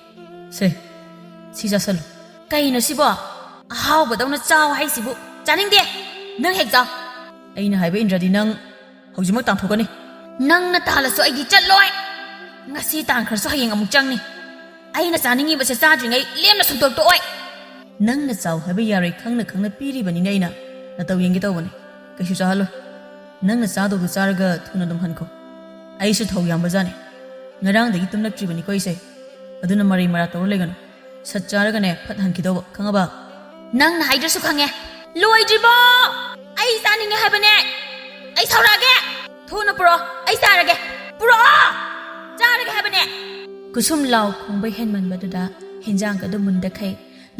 ꯁꯦ, ꯁꯤ ꯆꯥꯁꯜꯂꯨ꯫ ꯀꯩꯅꯣ ꯁꯤꯕꯣ? ꯑꯍꯥꯎꯕꯗꯧꯅ ꯆꯥꯎ ꯍꯥꯏꯁꯤꯕꯨ꯫ ꯆꯥꯅꯤꯡꯗꯦ꯫ ꯅꯪ ꯍꯦꯛ ꯆꯥꯎ꯫ ꯑꯩꯅ ꯍꯥꯏꯕ ꯏꯟꯗ꯭ꯔꯗꯤ ꯅꯪ ꯍꯧꯖꯤꯛꯃꯛ ꯇꯥꯟꯊꯣꯛꯀꯅꯤ꯫ ꯅꯪꯅ ꯇꯥꯜꯂꯁꯨ ꯑꯩꯗꯤ ꯆꯠꯂꯣꯏ꯫ ꯉꯁꯤ ꯇꯥꯟꯈ꯭ꯔꯁꯨ ꯍꯌꯦꯡ ꯑꯃꯨꯛ ꯆꯪꯅꯤ꯫ ꯑꯩꯅ ꯆꯥꯅꯤꯡꯉꯤꯕꯁꯦ ꯆꯥꯗ꯭ꯔꯤꯉꯩ ꯂꯦꯝꯅ ꯁꯨꯡꯇꯣꯛ ꯇꯣꯛꯑꯣꯏ꯫ ꯅꯪꯅ ꯆꯥꯎ ꯍꯥꯏꯕ ꯌꯥꯔꯣꯏ ꯈꯪꯅ ꯈꯪꯅ ꯄꯤꯔꯤꯕꯅꯤꯅ ꯑꯩꯅ ꯅꯇꯧ ꯌꯦꯡꯒꯦ ꯇꯧꯕꯅꯤ꯫ ꯀꯩꯁꯨ ꯆꯥꯍꯜꯂꯣꯏ꯫ ꯅꯪꯅ ꯆꯥꯗꯧꯗꯣ ꯆꯥꯔꯒ ꯊꯨꯅ ꯑꯗꯨꯝ ꯍꯟꯈꯣ꯫ ꯑꯩꯁꯨ ꯊꯧ ꯌꯥꯝꯕꯖꯥꯠꯅꯤ꯫ ꯉꯔꯥꯡꯗꯒꯤ ꯇꯨꯝꯂꯛꯇ꯭ꯔꯤꯕꯅꯤꯀꯣ ꯑꯩꯁꯦ꯫ ꯑꯗꯨꯅ ꯃꯔꯩ ꯃꯔꯥ ꯇꯧꯔ ꯂꯩꯒꯅꯨ꯫ ꯁꯠ ꯆꯥꯔꯒꯅꯦ ꯐꯠ ꯍꯟꯈꯤꯗꯧꯕ, ꯈꯪꯉꯕ? ꯅꯪꯅ ꯍꯥꯏꯗ꯭ꯔꯁꯨ ꯈꯪꯉꯦ꯫ ꯂꯣꯏꯗ꯭ꯔꯤꯕꯣ? ꯑꯩ ꯆꯥꯅꯤꯡꯉꯦ ꯍꯥꯏꯕꯅꯦ꯫ ꯑꯩ ꯁꯥꯎꯔꯛꯑꯒꯦ꯫ ꯊꯨꯅ ꯄꯨꯔꯛꯑꯣ, ꯑꯩ ꯆꯥꯔꯒꯦ꯫ ꯄꯨꯔꯛꯑꯣ! ꯆꯥꯔꯒꯦ ꯍꯥꯏꯕꯅꯦ꯫ ꯀꯨꯁꯨꯝ ꯂꯥꯎ ꯈꯣꯡꯕ ꯍꯦꯟꯃꯟꯕꯗꯨꯗ ꯍꯦꯟꯖꯥꯡ ꯑꯗꯨ ꯃꯨꯟꯗꯈꯩ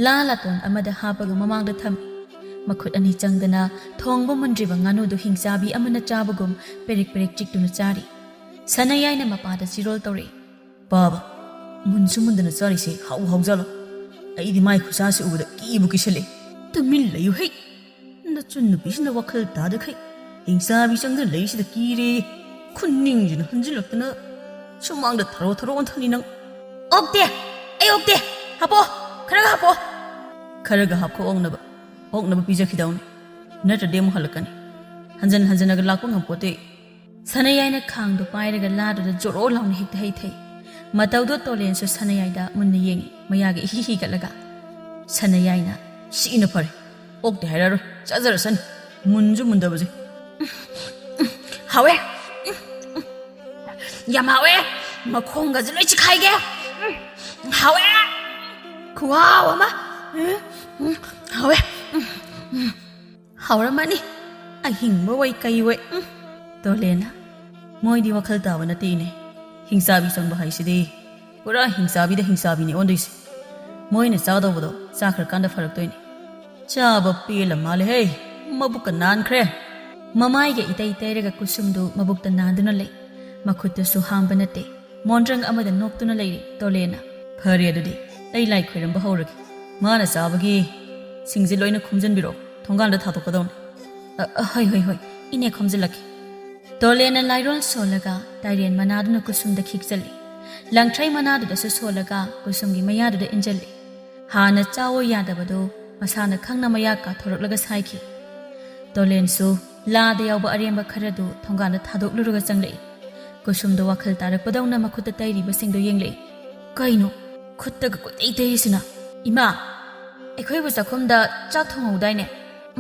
ꯂꯥ ꯂꯥꯇꯣꯟ ꯑꯃꯗ ꯍꯥꯞꯄꯒ ꯃꯃꯥꯡꯗ ꯊꯝꯃꯤ꯫ ꯃꯈꯨꯠ ꯑꯅꯤ ꯆꯪꯗꯅ ꯊꯣꯡꯕ ꯃꯨꯟꯗ꯭ꯔꯤꯕ ꯉꯥꯅꯨꯗꯨ ꯍꯤꯡꯆꯥꯕꯤ ꯑꯃꯅ ꯆꯥꯕꯒꯨꯝ ꯄꯦꯔꯤꯛ ꯄꯦꯔꯤꯛ ꯆꯤꯛꯇꯨꯅ ꯆꯥꯔꯤ꯫ ꯁꯅꯥꯌꯥꯏꯅ ꯃꯄꯥꯗ ꯆꯤꯔꯣꯜ ꯇꯧꯔꯛꯏ꯫ "ꯄꯥꯕ, ꯃꯨꯟꯁꯨ ꯃꯨꯟꯗꯅ ꯆꯥꯔꯤꯁꯦ ꯍꯥꯎ ꯍꯥꯎꯖꯥꯠꯂꯣ? ꯑꯩꯗꯤ ꯃꯥꯏ ꯈꯨꯠꯁꯥꯁꯤ ꯎꯕꯗ ꯀꯤꯕꯨ ꯀꯤꯁꯜꯂꯦ꯫ ꯇꯨꯃꯤꯟ ꯂꯩꯌꯨ ꯍꯩ! ꯅꯆꯟ ꯅꯨꯄꯤꯁꯤꯅ ꯋꯥꯈꯜ ꯇꯥꯗꯈꯩ ꯍꯤꯡꯆꯥꯕꯤ ꯆꯪꯗꯨꯅ ꯂꯩꯔꯤꯁꯤꯗ ꯀꯤꯔꯦ꯫ ꯈꯨꯅꯤꯡꯁꯤꯅ ꯍꯟꯖꯤꯜꯂꯛꯇꯅ ꯁꯨꯃꯥꯡꯗ ꯊꯔꯣ ꯊꯔꯣ ꯑꯣꯟꯊꯅꯤ ꯅꯪ꯫" "ꯑꯣꯛꯇꯦ! ꯑꯩ ꯑꯣꯛꯇꯦ! ꯍꯥꯞꯄꯣ! ꯈꯔꯒ ꯍꯥꯞꯄꯣ!" "ꯈꯔꯒ ꯍꯥꯞꯈꯣ ꯑꯣꯛꯅꯕ꯫ ꯑꯣꯛꯅꯕ ꯄꯤꯖꯈꯤꯗꯧꯅꯤ꯫ ꯅꯠꯇ꯭ꯔꯗꯤ ꯑꯃꯨꯛ ꯍꯜꯂꯛꯀꯅꯤ꯫ ꯍꯟꯖꯟ ꯍꯟꯖꯟꯅꯒ ꯂꯥꯛꯄ ꯉꯝꯄꯣꯠꯇꯦ꯫" ꯁꯅꯥꯌꯥꯏꯅ ꯈꯥꯡꯗꯣ ꯄꯥꯏꯔꯒ ꯂꯥꯗꯨꯗ ꯖꯣꯔꯣ ꯂꯥꯎꯅ ꯍꯦꯛꯇ ꯍꯩꯊꯩ꯫ ꯃꯇꯧꯗꯣ ꯇꯣꯂꯦꯟꯁꯨ ꯁꯅꯥꯌꯥꯏꯗ ꯃꯨꯟꯅ ꯌꯦꯡꯉꯤ, ꯃꯌꯥꯒ ꯏꯍꯤ ꯍꯤꯒꯠꯂꯒ꯫ ꯁꯅꯥꯌꯥꯏꯅ, "ꯁꯤꯅ ꯐꯔꯦ꯫ ꯑꯣꯛꯇꯦ ꯍꯥꯏꯔꯛꯑꯔꯣꯏ꯫ ꯆꯥꯖꯔꯁꯅꯤ꯫ ꯃꯨꯟꯁꯨ ꯃꯨꯟꯗꯕꯁꯦ꯫ ꯍꯥꯎꯋꯦ꯫ ꯌꯥꯝ ꯍꯥꯎꯋꯦ꯫ ꯃꯈꯣꯡꯒꯁꯦ ꯂꯣꯏ ꯆꯤꯈꯥꯏꯒꯦ꯫ ꯍꯥꯎꯋꯦ꯫ ꯈꯨꯍꯥꯎ ꯑꯃ꯫ ꯍꯥꯎꯋꯦ꯫ ꯍꯥꯎꯔꯝꯃꯅꯤ꯫ ꯑꯍꯤꯡꯕ ꯑꯣꯏ ꯀꯩ ꯑꯣꯏ꯫ ꯎꯝ꯫ ꯇꯣꯂꯦꯟꯅ, "ꯃꯣꯏꯗꯤ ꯋꯥꯈꯜ ꯇꯥꯕ ꯅꯠꯇꯦ ꯏꯅꯦ꯫ ꯍꯤꯡꯆꯥꯕꯤ ꯆꯪꯕ ꯍꯥꯏꯁꯤꯗꯤ ꯄꯨꯔꯥ ꯍꯤꯡꯆꯥꯕꯤꯗ ꯍꯤꯡꯆꯥꯕꯤꯅꯤ ꯑꯣꯟꯗꯣꯏꯁꯦ꯫ ꯃꯣꯏꯅ ꯆꯥꯗꯧꯕꯗꯣ ꯆꯥꯈ꯭ꯔꯀꯥꯟꯗ ꯐꯔꯛꯇꯣꯏꯅꯦ꯫ ꯆꯥꯕ ꯄꯦꯜꯂ ꯃꯥꯜꯂꯦꯍꯦ꯫ ꯃꯕꯨꯛꯀ ꯅꯥꯟꯈ꯭ꯔꯦ꯫" ꯃꯃꯥꯏꯒ ꯏꯇꯩ ꯇꯩꯔꯒ ꯀꯨꯁꯨꯝꯗꯨ ꯃꯕꯨꯛꯇ ꯅꯥꯟꯗꯨꯅ ꯂꯩ꯫ ꯃꯈꯨꯠꯇꯁꯨ ꯍꯥꯝꯕ ꯅꯠꯇꯦ꯫ ꯃꯣꯟꯗ꯭ꯔꯪ ꯑꯃꯗ ꯅꯣꯛꯇꯨꯅ ꯂꯩꯔꯤ ꯇꯣꯂꯦꯟꯅ꯫ "ꯐꯔꯦ ꯑꯗꯨꯗꯤ, ꯑꯩ ꯂꯥꯏ ꯈꯣꯏꯔꯝꯕ ꯍꯧꯔꯒꯦ꯫ ꯃꯥꯅ ꯆꯥꯕꯒꯤ ꯁꯤꯡꯁꯦ ꯂꯣꯏꯅ ꯈꯣꯝꯖꯤꯟꯕꯤꯔꯛꯑꯣ, ꯊꯣꯡꯒꯥꯟꯗ ꯊꯥꯗꯣꯛꯀꯗꯧꯅꯤ꯫" "ꯑ, ꯑ, ꯍꯣꯏ, ꯍꯣꯏ, ꯍꯣꯏ, ꯏꯅꯦ ꯈꯣꯝꯖꯤꯜꯂꯛꯀꯦ꯫" ꯇꯣꯂꯦꯟꯅ ꯂꯥꯏꯔꯣꯟ ꯁꯣꯜꯂꯒ ꯇꯥꯏꯔꯦꯟ ꯃꯅꯥꯗꯨꯅ ꯀꯨꯁꯨꯝꯗ ꯈꯤꯛꯆꯜꯂꯤ꯫ ꯂꯪꯊ꯭ꯔꯩ ꯃꯅꯥꯗꯨꯗꯁꯨ ꯁꯣꯜꯂꯒ ꯀꯨꯁꯨꯝꯒꯤ ꯃꯌꯥꯗꯨꯗ ꯏꯟꯖꯜꯂꯤ꯫ ꯍꯥꯟꯅ ꯆꯥꯎꯑꯣ ꯌꯥꯗꯕꯗꯨ ꯃꯁꯥꯅ ꯈꯪꯅ ꯃꯌꯥ ꯀꯥꯊꯣꯔꯛꯂꯒ ꯁꯥꯏꯈꯤ꯫ ꯇꯣꯂꯦꯟꯁꯨ ꯂꯥꯗ ꯌꯥꯎꯕ ꯑꯔꯦꯝꯕ ꯈꯔꯗꯨ ꯊꯣꯡꯒꯥꯟꯗ ꯊꯥꯗꯣꯛꯂꯨꯔꯒ ꯆꯪꯂꯛꯏ꯫ ꯀꯨꯁꯨꯝꯗꯣ ꯋꯥꯈꯜ ꯇꯥꯔꯛꯄꯗꯧꯅ ꯃꯈꯨꯠꯇ ꯇꯩꯔꯤꯕꯁꯤꯡꯗꯣ ꯌꯦꯡꯂꯛꯏ꯫ "ꯀꯩꯅꯣ? ꯈꯨꯠꯇꯒ ꯀꯣꯏꯇꯩ ꯇꯩꯔꯤꯁꯤꯅ? ꯏꯃꯥ, ꯑꯩꯈꯣꯏꯕꯨ ꯆꯥꯛꯈꯨꯝꯗ ꯆꯥꯛ ꯊꯣꯡꯍꯧꯗꯥꯏꯅꯦ?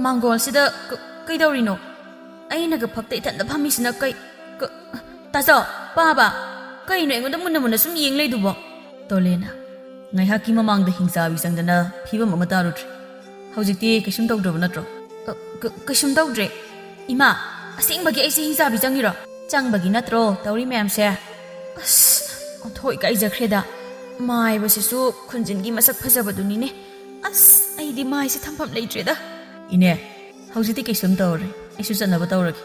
ꯃꯥꯡꯒꯣꯜꯁꯤꯗ ꯀ-, ꯀꯩꯗꯧꯔꯤꯅꯣ? ꯑꯩꯅꯒ ꯐꯛꯇ ꯏꯊꯟꯇ ꯐꯝꯃꯤꯁꯤꯅ ꯀꯩ-, ꯀ-, ꯇꯥꯆꯧ, ꯄꯥꯕ, ꯀꯩꯅꯣ ꯑꯩꯉꯣꯟꯗ ꯃꯨꯟꯅ ꯃꯨꯟꯅ ꯁꯨꯝ ꯌꯦꯡ ꯂꯩꯗꯨꯕꯣ?" ꯇꯣꯂꯦꯟꯅ, "ꯉꯥꯏꯍꯥꯛꯀꯤ ꯃꯃꯥꯡꯗ ꯍꯤꯡꯆꯥꯕꯤ ꯆꯪꯗꯅ ꯐꯤꯕꯝ ꯑꯃ ꯇꯥꯔꯨꯗ꯭ꯔꯦ꯫ ꯍꯧꯖꯤꯛꯇꯤ ꯀꯩꯁꯨꯝ ꯇꯧꯗ꯭ꯔꯕ ꯅꯠꯇ꯭ꯔꯣ?" "ꯑ, ꯀ-, ꯀꯩꯁꯨꯝ ꯇꯧꯗ꯭ꯔꯦ꯫ ꯏꯃꯥ, ꯑꯁꯦꯡꯕꯒꯤ ꯑꯩꯁꯦ ꯍꯤꯡꯆꯥꯕꯤ ꯆꯪꯉꯤꯔꯣ?" "ꯆꯪꯕꯒꯤ ꯅꯠꯇ꯭ꯔꯣ ꯇꯧꯔꯤ ꯃꯌꯥꯝꯁꯦ?" ꯑꯁ, ꯑꯣꯟꯊꯣꯛ ꯏꯀꯥꯏꯖꯈ꯭ꯔꯦꯗ꯫ ꯃꯥꯏꯕꯁꯤꯁꯨ ꯈꯨꯟꯖꯤꯟꯒꯤ ꯃꯁꯛ ꯐꯖꯕꯗꯨꯅꯤꯅꯦ꯫ ꯑꯁ, ꯑꯩꯗꯤ ꯃꯥꯏꯁꯦ ꯊꯝꯐꯝ ꯂꯩꯇ꯭ꯔꯦꯗ꯫ "ꯏꯅꯦ, ꯍꯧꯖꯤꯛꯇꯤ ꯀꯩꯁꯨꯝ ꯇꯧꯔꯦ, ꯑꯩꯁꯨ ꯆꯠꯅꯕ ꯇꯧꯔꯒꯦ꯫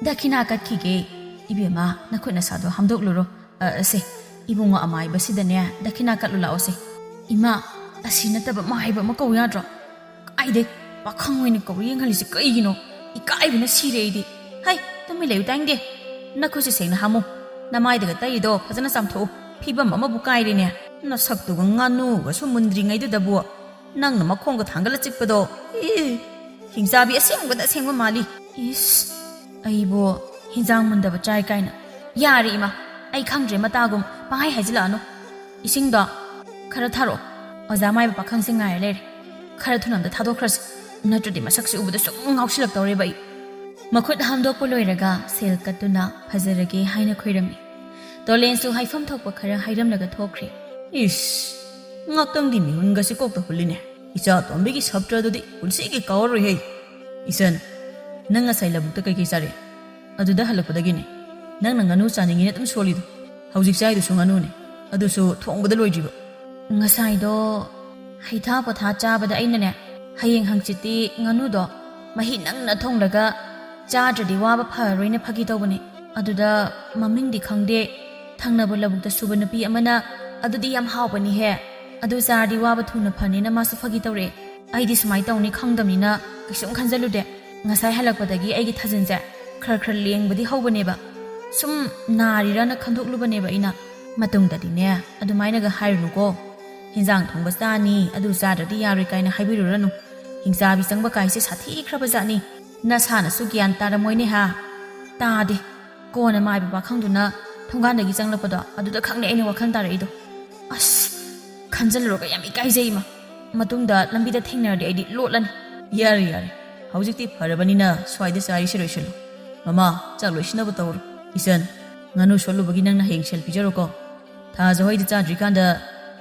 ꯗꯈꯤꯅꯥ ꯀꯠꯈꯤꯒꯦ꯫ ꯏꯕꯦꯝꯃ, ꯅꯈꯨꯠ ꯅꯁꯥꯗꯣ ꯍꯥꯝꯗꯣꯛꯂꯨꯔꯣ꯫ ꯑ, ꯑꯁꯦ, ꯏꯕꯨꯡꯉꯣ ꯑꯃꯥꯏꯕꯁꯤꯗꯅꯦ ꯗꯈꯤꯅꯥ ꯀꯠꯂꯨ ꯂꯥꯛꯑꯣꯁꯦ꯫" "ꯏꯃꯥ, ꯑꯁꯤ ꯅꯠꯇꯕ ꯃꯥꯏꯕ ꯑꯃ ꯀꯧ ꯌꯥꯗ꯭ꯔꯣ?" "ꯀꯥꯏꯗꯩ? ꯄꯥꯈꯪ ꯑꯣꯏꯅ ꯀꯧꯔ ꯌꯦꯡꯍꯜꯂꯤꯁꯦ ꯀꯩꯒꯤꯅꯣ? ꯏꯀꯥꯏꯕꯅ ꯁꯤꯔꯦ ꯑꯩꯗꯤ꯫" "ꯍꯩ, ꯇꯨꯃꯤꯟ ꯂꯩꯌꯨ ꯇꯥꯏꯅꯤꯡꯗꯦ꯫ ꯅꯈꯨꯠꯁꯦ ꯁꯦꯡꯅ ꯍꯥꯝꯃꯨ꯫ ꯅꯃꯥꯏꯗꯒ ꯇꯩꯔꯤꯗꯣ ꯐꯖꯅ ꯆꯥꯝꯊꯣꯛꯎ꯫ ꯐꯤꯕꯝ ꯑꯃꯕꯨ ꯀꯥꯏꯔꯦꯅꯦ꯫ ꯅꯁꯛꯇꯨꯒ ꯉꯥꯅꯨꯒꯁꯨ ꯃꯨꯟꯗ꯭ꯔꯤꯉꯩꯗꯨꯗꯕꯨ ꯅꯪꯅ ꯃꯈꯣꯡꯒ ꯊꯥꯡꯒꯠꯂ ꯆꯤꯛꯄꯗꯣ꯫ ꯏ, ꯍꯤꯡꯆꯥꯕꯤ ꯑꯁꯦꯡꯕꯗ ꯑꯁꯦꯡꯕ ꯃꯥꯜꯂꯤ꯫" "ꯏꯁ, ꯑꯩꯕꯨ ꯍꯤꯟꯖꯥꯡ ꯃꯨꯟꯗꯕ ꯆꯥꯏ ꯀꯥꯏꯅ꯫" "ꯌꯥꯔꯦ ꯏꯃꯥ, ꯑꯩ ꯈꯪꯗ꯭ꯔꯦ ꯃꯇꯥꯒꯨꯝ ꯄꯪꯍꯥꯏ ꯍꯥꯏꯖꯤꯜꯂꯛꯑꯅꯨ꯫ ꯏꯁꯤꯡꯗꯣ ꯈꯔ ꯊꯥꯔꯛꯑꯣ꯫ ꯑꯣꯖꯥ ꯃꯥꯏꯕ ꯄꯥꯈꯪꯁꯦ ꯉꯥꯏꯔ ꯂꯩꯔꯦ꯫ ꯈꯔ ꯊꯨꯅ ꯑꯝꯇ ꯊꯥꯗꯣꯛꯈ꯭ꯔꯁꯤ꯫ ꯅꯠꯇ꯭ꯔꯗꯤ ꯃꯁꯛꯁꯦ ꯎꯕꯗ ꯁꯨꯝ ꯉꯥꯎꯁꯤꯜꯂꯛꯇꯧꯔꯦꯕ ꯑꯩ꯫" ꯃꯈꯨꯠ ꯍꯥꯝꯗꯣꯛꯄ ꯂꯣꯏꯔꯒ ꯁꯦꯜ ꯀꯠꯇꯨꯅ ꯐꯖꯔꯒꯦ ꯍꯥꯏꯅ ꯈꯣꯏꯔꯝꯃꯤ꯫ ꯇꯣꯂꯦꯟꯁꯨ ꯍꯥꯏꯐꯝ ꯊꯣꯛꯄ ꯈꯔ ꯍꯥꯏꯔꯝꯂꯒ ꯊꯣꯛꯈ꯭ꯔꯦ꯫ "ꯏꯁ, ꯉꯥꯛꯇꯪꯗꯤ ꯃꯤꯍꯨꯟꯒꯁꯤ ꯀꯣꯛꯇ ꯍꯨꯜꯂꯤꯅꯦ꯫ ꯏꯆꯥ ꯇꯣꯝꯕꯤꯒꯤ ꯁꯞꯇ꯭ꯔꯗꯨꯗꯤ ꯄꯨꯟꯁꯤꯒꯤ ꯀꯥꯎꯔꯔꯣꯏꯍꯦ꯫" "ꯏꯆꯟ, ꯅꯪ ꯉꯁꯥꯏ ꯂꯧꯕꯨꯛꯇ ꯀꯩꯀꯩ ꯆꯥꯔꯛꯑꯦ?" "ꯑꯗꯨꯗ ꯍꯜꯂꯛꯄꯗꯒꯤꯅꯦ ꯅꯪꯅ ꯉꯥꯅꯨ ꯆꯥꯅꯤꯡꯉꯤꯅ ꯑꯗꯨꯝ ꯁꯣꯜꯂꯤꯗꯣ꯫ ꯍꯧꯖꯤꯛ ꯆꯥꯏꯗꯨꯁꯨ ꯉꯥꯅꯨꯅꯦ, ꯑꯗꯨꯁꯨ ꯊꯣꯡꯕꯗ ꯂꯣꯏꯗ꯭ꯔꯤꯕ꯫" "ꯉꯁꯥꯏꯗꯣ ꯍꯩꯊꯥ ꯄꯣꯊꯥ ꯆꯥꯕꯗ ꯑꯩꯅꯅꯦ, ꯍꯌꯦꯡ ꯍꯪꯆꯤꯠꯇꯤ ꯉꯥꯅꯨꯗꯣ ꯃꯍꯤ ꯅꯪꯅ ꯊꯣꯡꯂꯒ ꯆꯥꯗ꯭ꯔꯗꯤ ꯋꯥꯕ ꯐꯔꯔꯣꯏꯅ ꯐꯥꯒꯤ ꯇꯧꯕꯅꯦ꯫ ꯑꯗꯨꯗ ꯃꯃꯤꯡꯗꯤ ꯈꯪꯗꯦ, ꯊꯪꯅꯕ ꯂꯧꯕꯨꯛꯇ ꯁꯨꯕ ꯅꯨꯄꯤ ꯑꯃꯅ 'ꯑꯗꯨꯗꯤ ꯌꯥꯝ ꯍꯥꯎꯕꯅꯤꯍꯦ, ꯑꯗꯨ ꯆꯥꯔꯗꯤ ꯋꯥꯕ ꯊꯨꯅ ꯐꯅꯤꯅ' ꯃꯥꯁꯨ ꯐꯥꯒꯤ ꯇꯧꯔꯛꯑꯦ꯫ ꯑꯩꯗꯤ ꯁꯨꯃꯥꯏꯅ ꯇꯧꯅꯤ ꯈꯪꯗꯕꯅꯤꯅ ꯀꯩꯁꯨꯝ ꯈꯟꯖꯜꯂꯨꯗꯦ꯫ ꯉꯁꯥꯏ ꯍꯜꯂꯛꯄꯗꯒꯤ ꯑꯩꯒꯤ ꯊꯥꯖꯤꯟꯁꯦ ꯈꯔ ꯈꯔ ꯂꯦꯡꯕꯗꯤ ꯍꯧꯕꯅꯦꯕ꯫ ꯁꯨꯝ ꯅꯥꯔꯤꯔꯅ ꯈꯟꯗꯣꯛꯂꯨꯕꯅꯦꯕ ꯑꯩꯅ꯫" "ꯃꯇꯨꯡꯗꯗꯤꯅꯦ ꯑꯗꯨꯃꯥꯏꯅꯒ ꯍꯥꯏꯔꯨꯅꯨꯀꯣ꯫ ꯍꯤꯟꯖꯥꯡ ꯊꯣꯡꯕ ꯆꯥꯅꯤ, ꯑꯗꯨ ꯆꯥꯗ꯭ꯔꯗꯤ ꯌꯥꯔꯣꯏ ꯀꯥꯏꯅ ꯍꯥꯏꯕꯤꯔꯨꯔꯅꯨ꯫ ꯍꯤꯡꯆꯥꯕꯤ ꯆꯪꯕ ꯀꯥꯏꯁꯦ ꯁꯥꯊꯤꯈ꯭ꯔꯕ ꯖꯥꯠꯅꯤ꯫ ꯅꯁꯥꯅꯁꯨ ꯒ꯭ꯌꯥꯟ ꯇꯥꯔꯝꯃꯣꯏꯅꯦ ꯍꯥ?" "ꯇꯥꯗꯦ꯫ ꯀꯣꯟꯅ ꯃꯥꯏꯕ ꯄꯥꯈꯪꯗꯨꯅ ꯊꯣꯡꯒꯥꯟꯗꯒꯤ ꯆꯪꯂꯛꯄꯗꯣ ꯑꯗꯨꯗ ꯈꯪꯅꯦ ꯑꯩꯅ ꯋꯥꯈꯜ ꯇꯥꯔꯛꯏꯗꯣ꯫ ꯑꯁ, ꯈꯟꯖꯜꯂꯨꯔꯒ ꯌꯥꯝ ꯏꯀꯥꯏꯖꯩ ꯏꯃꯥ꯫ ꯃꯇꯨꯡꯗ ꯂꯝꯕꯤꯗ ꯊꯦꯡꯅꯔꯗꯤ ꯑꯩꯗꯤ ꯂꯣꯠꯂꯅꯤ꯫" "ꯌꯥꯔꯦ, ꯌꯥꯔꯦ꯫ ꯍꯧꯖꯤꯛꯇꯤ ꯐꯔꯕꯅꯤꯅ ꯁ꯭ꯋꯥꯏꯗ ꯆꯥꯔꯤꯁꯤ ꯂꯣꯏꯁꯤꯜꯂꯨ꯫ ꯃꯃꯥ, ꯆꯥꯛ ꯂꯣꯏꯁꯤꯟꯅꯕ ꯇꯧꯔꯣ꯫ ꯏꯆꯟ, ꯉꯥꯅꯨ ꯁꯣꯠꯂꯨꯕꯒꯤ ꯅꯪꯅ ꯍꯌꯦꯡ ꯁꯦꯜ ꯄꯤꯖꯔꯣꯀꯣ꯫ ꯊꯥ ꯖꯍꯣꯏꯗ ꯆꯥꯗ꯭ꯔꯤꯀꯥꯟꯗ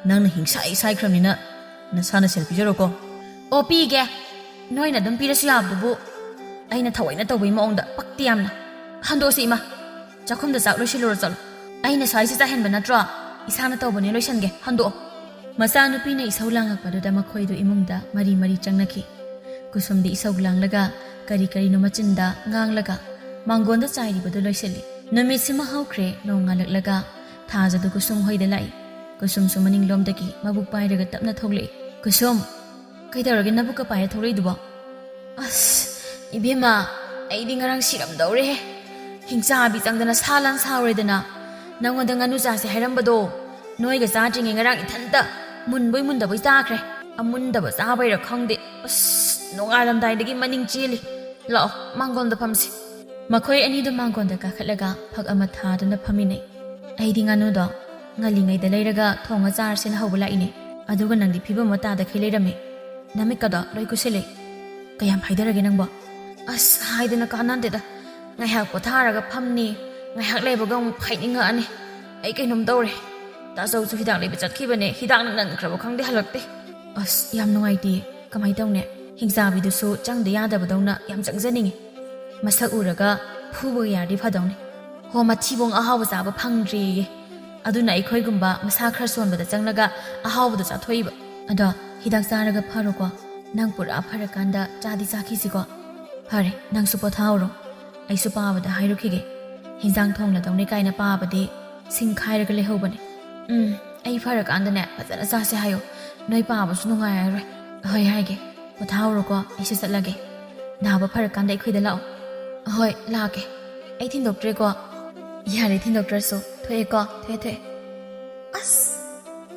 ꯅꯪꯅ ꯍꯤꯡꯁꯥꯏ ꯁꯥꯏꯈ꯭ꯔꯕꯅꯤꯅ ꯅꯁꯥꯅ ꯁꯦꯜ ꯄꯤꯖꯔꯣꯀꯣ꯫" "ꯑꯣ, ꯄꯤꯒꯦ꯫ ꯅꯣꯏꯅ ꯑꯗꯨꯝ ꯄꯤꯔꯁꯨ ꯌꯥꯕꯗꯨꯕꯨ꯫ ꯑꯩꯅ ꯊꯑꯣꯏꯅ ꯇꯧꯕꯒꯤ ꯃꯑꯣꯡꯗ ꯄꯛꯇꯦ ꯌꯥꯝꯅ꯫ ꯍꯟꯗꯣꯛꯑꯁꯤ ꯏꯃꯥ꯫ ꯆꯥꯛꯈꯨꯝꯗ ꯆꯥꯛ ꯂꯣꯏꯁꯤꯜꯂꯨꯔꯣ ꯆꯠꯂꯣ꯫ ꯑꯩꯅ ꯁ꯭ꯋꯥꯏꯁꯤ ꯆꯥꯍꯟꯕ ꯅꯠꯇ꯭ꯔꯣ? ꯏꯁꯥꯅ ꯇꯧꯕꯅꯦ, ꯂꯣꯏꯁꯟꯒꯦ꯫ ꯍꯟꯗꯣꯛꯑꯣ꯫" ꯃꯆꯥꯅꯨꯄꯤꯅ ꯏꯁꯧ ꯂꯥꯡꯉꯛꯄꯗꯨꯗ ꯃꯈꯣꯏꯗꯨ ꯏꯃꯨꯡꯗ ꯃꯔꯤ ꯃꯔꯤ ꯆꯪꯅꯈꯤ꯫ ꯀꯨꯁꯨꯝꯗꯤ ꯏꯁꯧ ꯂꯥꯡꯂꯒ ꯀꯔꯤ ꯀꯔꯤꯅꯣ ꯃꯆꯤꯟꯗ ꯉꯥꯡꯂꯒ ꯃꯥꯡꯒꯣꯟꯗ ꯆꯥꯏꯔꯤꯕꯗꯨ ꯂꯣꯏꯁꯤꯜꯂꯤ꯫ ꯅꯨꯃꯤꯠꯁꯤꯃ ꯍꯧꯈ꯭ꯔꯦ꯫ ꯅꯣꯡ ꯉꯥꯜꯂꯛꯂꯒ ꯊꯥꯖꯗꯨ ꯀꯨꯁꯨꯝ ꯍꯣꯏꯗ ꯂꯥꯛꯏ꯫ ꯀꯨꯁꯨꯝꯁꯨ ꯃꯅꯤꯡꯂꯣꯝꯗꯒꯤ ꯃꯕꯨꯛ ꯄꯥꯏꯔꯒ ꯇꯞꯅ ꯊꯣꯛꯂꯛꯏ꯫ "ꯀꯨꯁꯨꯝ, ꯀꯩꯗꯧꯔꯒꯦ ꯅꯕꯨꯛꯀ ꯄꯥꯏꯔ ꯊꯣꯛꯂꯛꯏꯗꯨꯕꯣ?" "ꯑꯁ, ꯏꯕꯦꯝꯃ, ꯑꯩꯗꯤ ꯉꯔꯥꯡ ꯁꯤꯔꯝꯗꯧꯔꯦꯍꯦ꯫ ꯍꯤꯡꯆꯥꯕꯤ ꯆꯪꯗꯅ ꯁꯥ ꯂꯥꯟ ꯁꯥꯎꯔꯦꯗꯅ꯫ ꯅꯪꯉꯣꯟꯗ ꯉꯥꯅꯨ ꯆꯥꯁꯦ ꯍꯥꯏꯔꯝꯕꯗꯣ, ꯅꯣꯏꯒ ꯆꯥꯗ꯭ꯔꯤꯉꯩ ꯉꯔꯥꯡ ꯏꯊꯟꯇ ꯃꯨꯟꯕꯣꯏ ꯃꯨꯟꯗꯕꯣꯏ ꯆꯥꯈ꯭ꯔꯦ꯫ ꯑꯃꯨꯟꯗꯕ ꯆꯥꯕꯩꯔ ꯈꯪꯗꯦ, ꯑꯁ, ꯅꯣꯡꯉꯥꯜꯂꯝꯗꯥꯏꯗꯒꯤ ꯃꯅꯤꯡ ꯆꯦꯜꯂꯤ꯫ ꯂꯥꯛꯑꯣ, ꯃꯥꯡꯒꯣꯟꯗ ꯐꯝꯁꯤ꯫" ꯃꯈꯣꯏ ꯑꯅꯤꯗꯨ ꯃꯥꯡꯒꯣꯟꯗ ꯀꯥꯈꯠꯂꯒ ꯐꯛ ꯑꯃ ꯊꯥꯗꯨꯅ ꯐꯝꯃꯤꯟꯅꯩ꯫ "ꯑꯩꯗꯤ ꯉꯥꯅꯨꯗꯣ ꯉꯜꯂꯤꯉꯩꯗ ꯂꯩꯔꯒ ꯊꯣꯡꯉ ꯆꯥꯔꯁꯦꯅ ꯍꯧꯕ ꯂꯥꯛꯏꯅꯦ꯫ ꯑꯗꯨꯒ ꯅꯪꯗꯤ ꯐꯤꯕꯝ ꯑꯃ ꯇꯥꯗꯈꯩ ꯂꯩꯔꯝꯃꯦ꯫ ꯅꯃꯤꯠꯀꯗꯣ ꯂꯣꯏ ꯀꯨꯁꯤꯜꯂꯦ꯫ ꯀꯌꯥꯝ ꯐꯥꯏꯗꯔꯒꯦ ꯅꯪꯕꯣ?" "ꯑꯁ, ꯍꯥꯏꯗꯅ ꯀꯥꯟꯅꯗꯦꯗ꯫ ꯉꯥꯏꯍꯥꯛ ꯄꯣꯊꯥꯔꯒ ꯐꯝꯅꯤ, ꯉꯥꯏꯍꯥꯛ ꯂꯩꯕꯒ ꯑꯃꯨꯛ ꯐꯥꯏꯅꯤꯡꯉꯛꯑꯅꯤ꯫ ꯑꯩ ꯀꯩꯅꯣꯝ ꯇꯧꯔꯦ꯫ ꯇꯥꯆꯧꯁꯨ ꯍꯤꯗꯥꯛ ꯂꯩꯕ ꯆꯠꯈꯤꯕꯅꯦ, ꯍꯤꯗꯥꯛꯅ ꯅꯟꯈ꯭ꯔꯕ ꯈꯪꯗꯦ, ꯍꯜꯂꯛꯇꯦ꯫" "ꯑꯁ, ꯌꯥꯝ ꯅꯨꯡꯉꯥꯏꯇꯦ꯫ ꯀꯃꯥꯏꯅ ꯇꯧꯅꯤ? ꯍꯤꯡꯆꯥꯕꯤꯗꯨꯁꯨ ꯆꯪꯗ ꯌꯥꯗꯕꯗꯧꯅ ꯌꯥꯝ ꯆꯪꯖꯅꯤꯡꯉꯤ꯫ ꯃꯁꯛ ꯎꯔꯒ ꯐꯨꯕꯒ ꯌꯥꯔꯗꯤ ꯐꯗꯧꯅꯤ꯫ ꯍꯣ, ꯃꯊꯤꯕꯣꯡ ꯑꯍꯥꯎꯕ ꯆꯥꯕ ꯐꯪꯗ꯭ꯔꯦꯌꯦ꯫ ꯑꯗꯨꯅ ꯑꯩꯈꯣꯏꯒꯨꯝꯕ ꯃꯁꯥ ꯈꯔ ꯁꯣꯟꯕꯗ ꯆꯪꯂꯒ ꯑꯍꯥꯎꯕꯗꯣ ꯆꯥꯊꯣꯛꯏꯕ꯫ ꯑꯗꯣ ꯍꯤꯗꯥꯛ ꯆꯥꯔꯒ ꯐꯔꯣꯀꯣ꯫ ꯅꯪ ꯄꯨꯔꯥ ꯐꯔꯀꯥꯟꯗ ꯆꯥꯗꯤ ꯆꯥꯈꯤꯁꯤꯀꯣ꯫ ꯐꯔꯦ, ꯅꯪꯁꯨ ꯄꯣꯊꯥꯍꯧꯔꯣ꯫ ꯑꯩꯁꯨ ꯄꯥꯕꯗ ꯍꯥꯏꯔꯨꯈꯤꯒꯦ꯫ ꯍꯤꯟꯖꯥꯡ ꯊꯣꯡꯂꯗꯧꯅꯦ ꯀꯥꯏꯅ ꯄꯥꯕꯗꯤ ꯁꯤꯡ ꯈꯥꯏꯔꯒ ꯂꯩꯍꯧꯕꯅꯦ꯫ ꯎꯝ, ꯑꯩ ꯐꯔꯀꯥꯟꯗꯅꯦ ꯐꯖꯅ ꯆꯥꯁꯦ ꯍꯥꯏꯌꯣ꯫ ꯅꯣꯏ ꯄꯥꯕꯁꯨ ꯅꯨꯡꯉꯥꯏꯔꯔꯣꯏ꯫ ꯍꯣꯏ, ꯍꯥꯏꯒꯦ꯫ ꯄꯣꯊꯥꯍꯧꯔꯣꯀꯣ, ꯑꯩꯁꯨ ꯆꯠꯂꯒꯦ꯫ ꯅꯥꯕ ꯐꯔꯀꯥꯟꯗ ꯑꯩꯈꯣꯏꯗ ꯂꯥꯛꯑꯣ꯫ ꯍꯣꯏ, ꯂꯥꯛꯀꯦ꯫ ꯑꯩ ꯊꯤꯟꯗꯣꯛꯇ꯭ꯔꯦꯀꯣ꯫ ꯌꯥꯔꯦ, ꯊꯤꯟꯗꯣꯛꯇ꯭ꯔꯁꯨ꯫ ꯊꯣꯛꯑꯦꯀꯣ, ꯊꯣꯛꯑꯦ, ꯊꯣꯛꯑꯦ꯫ ꯑꯁ,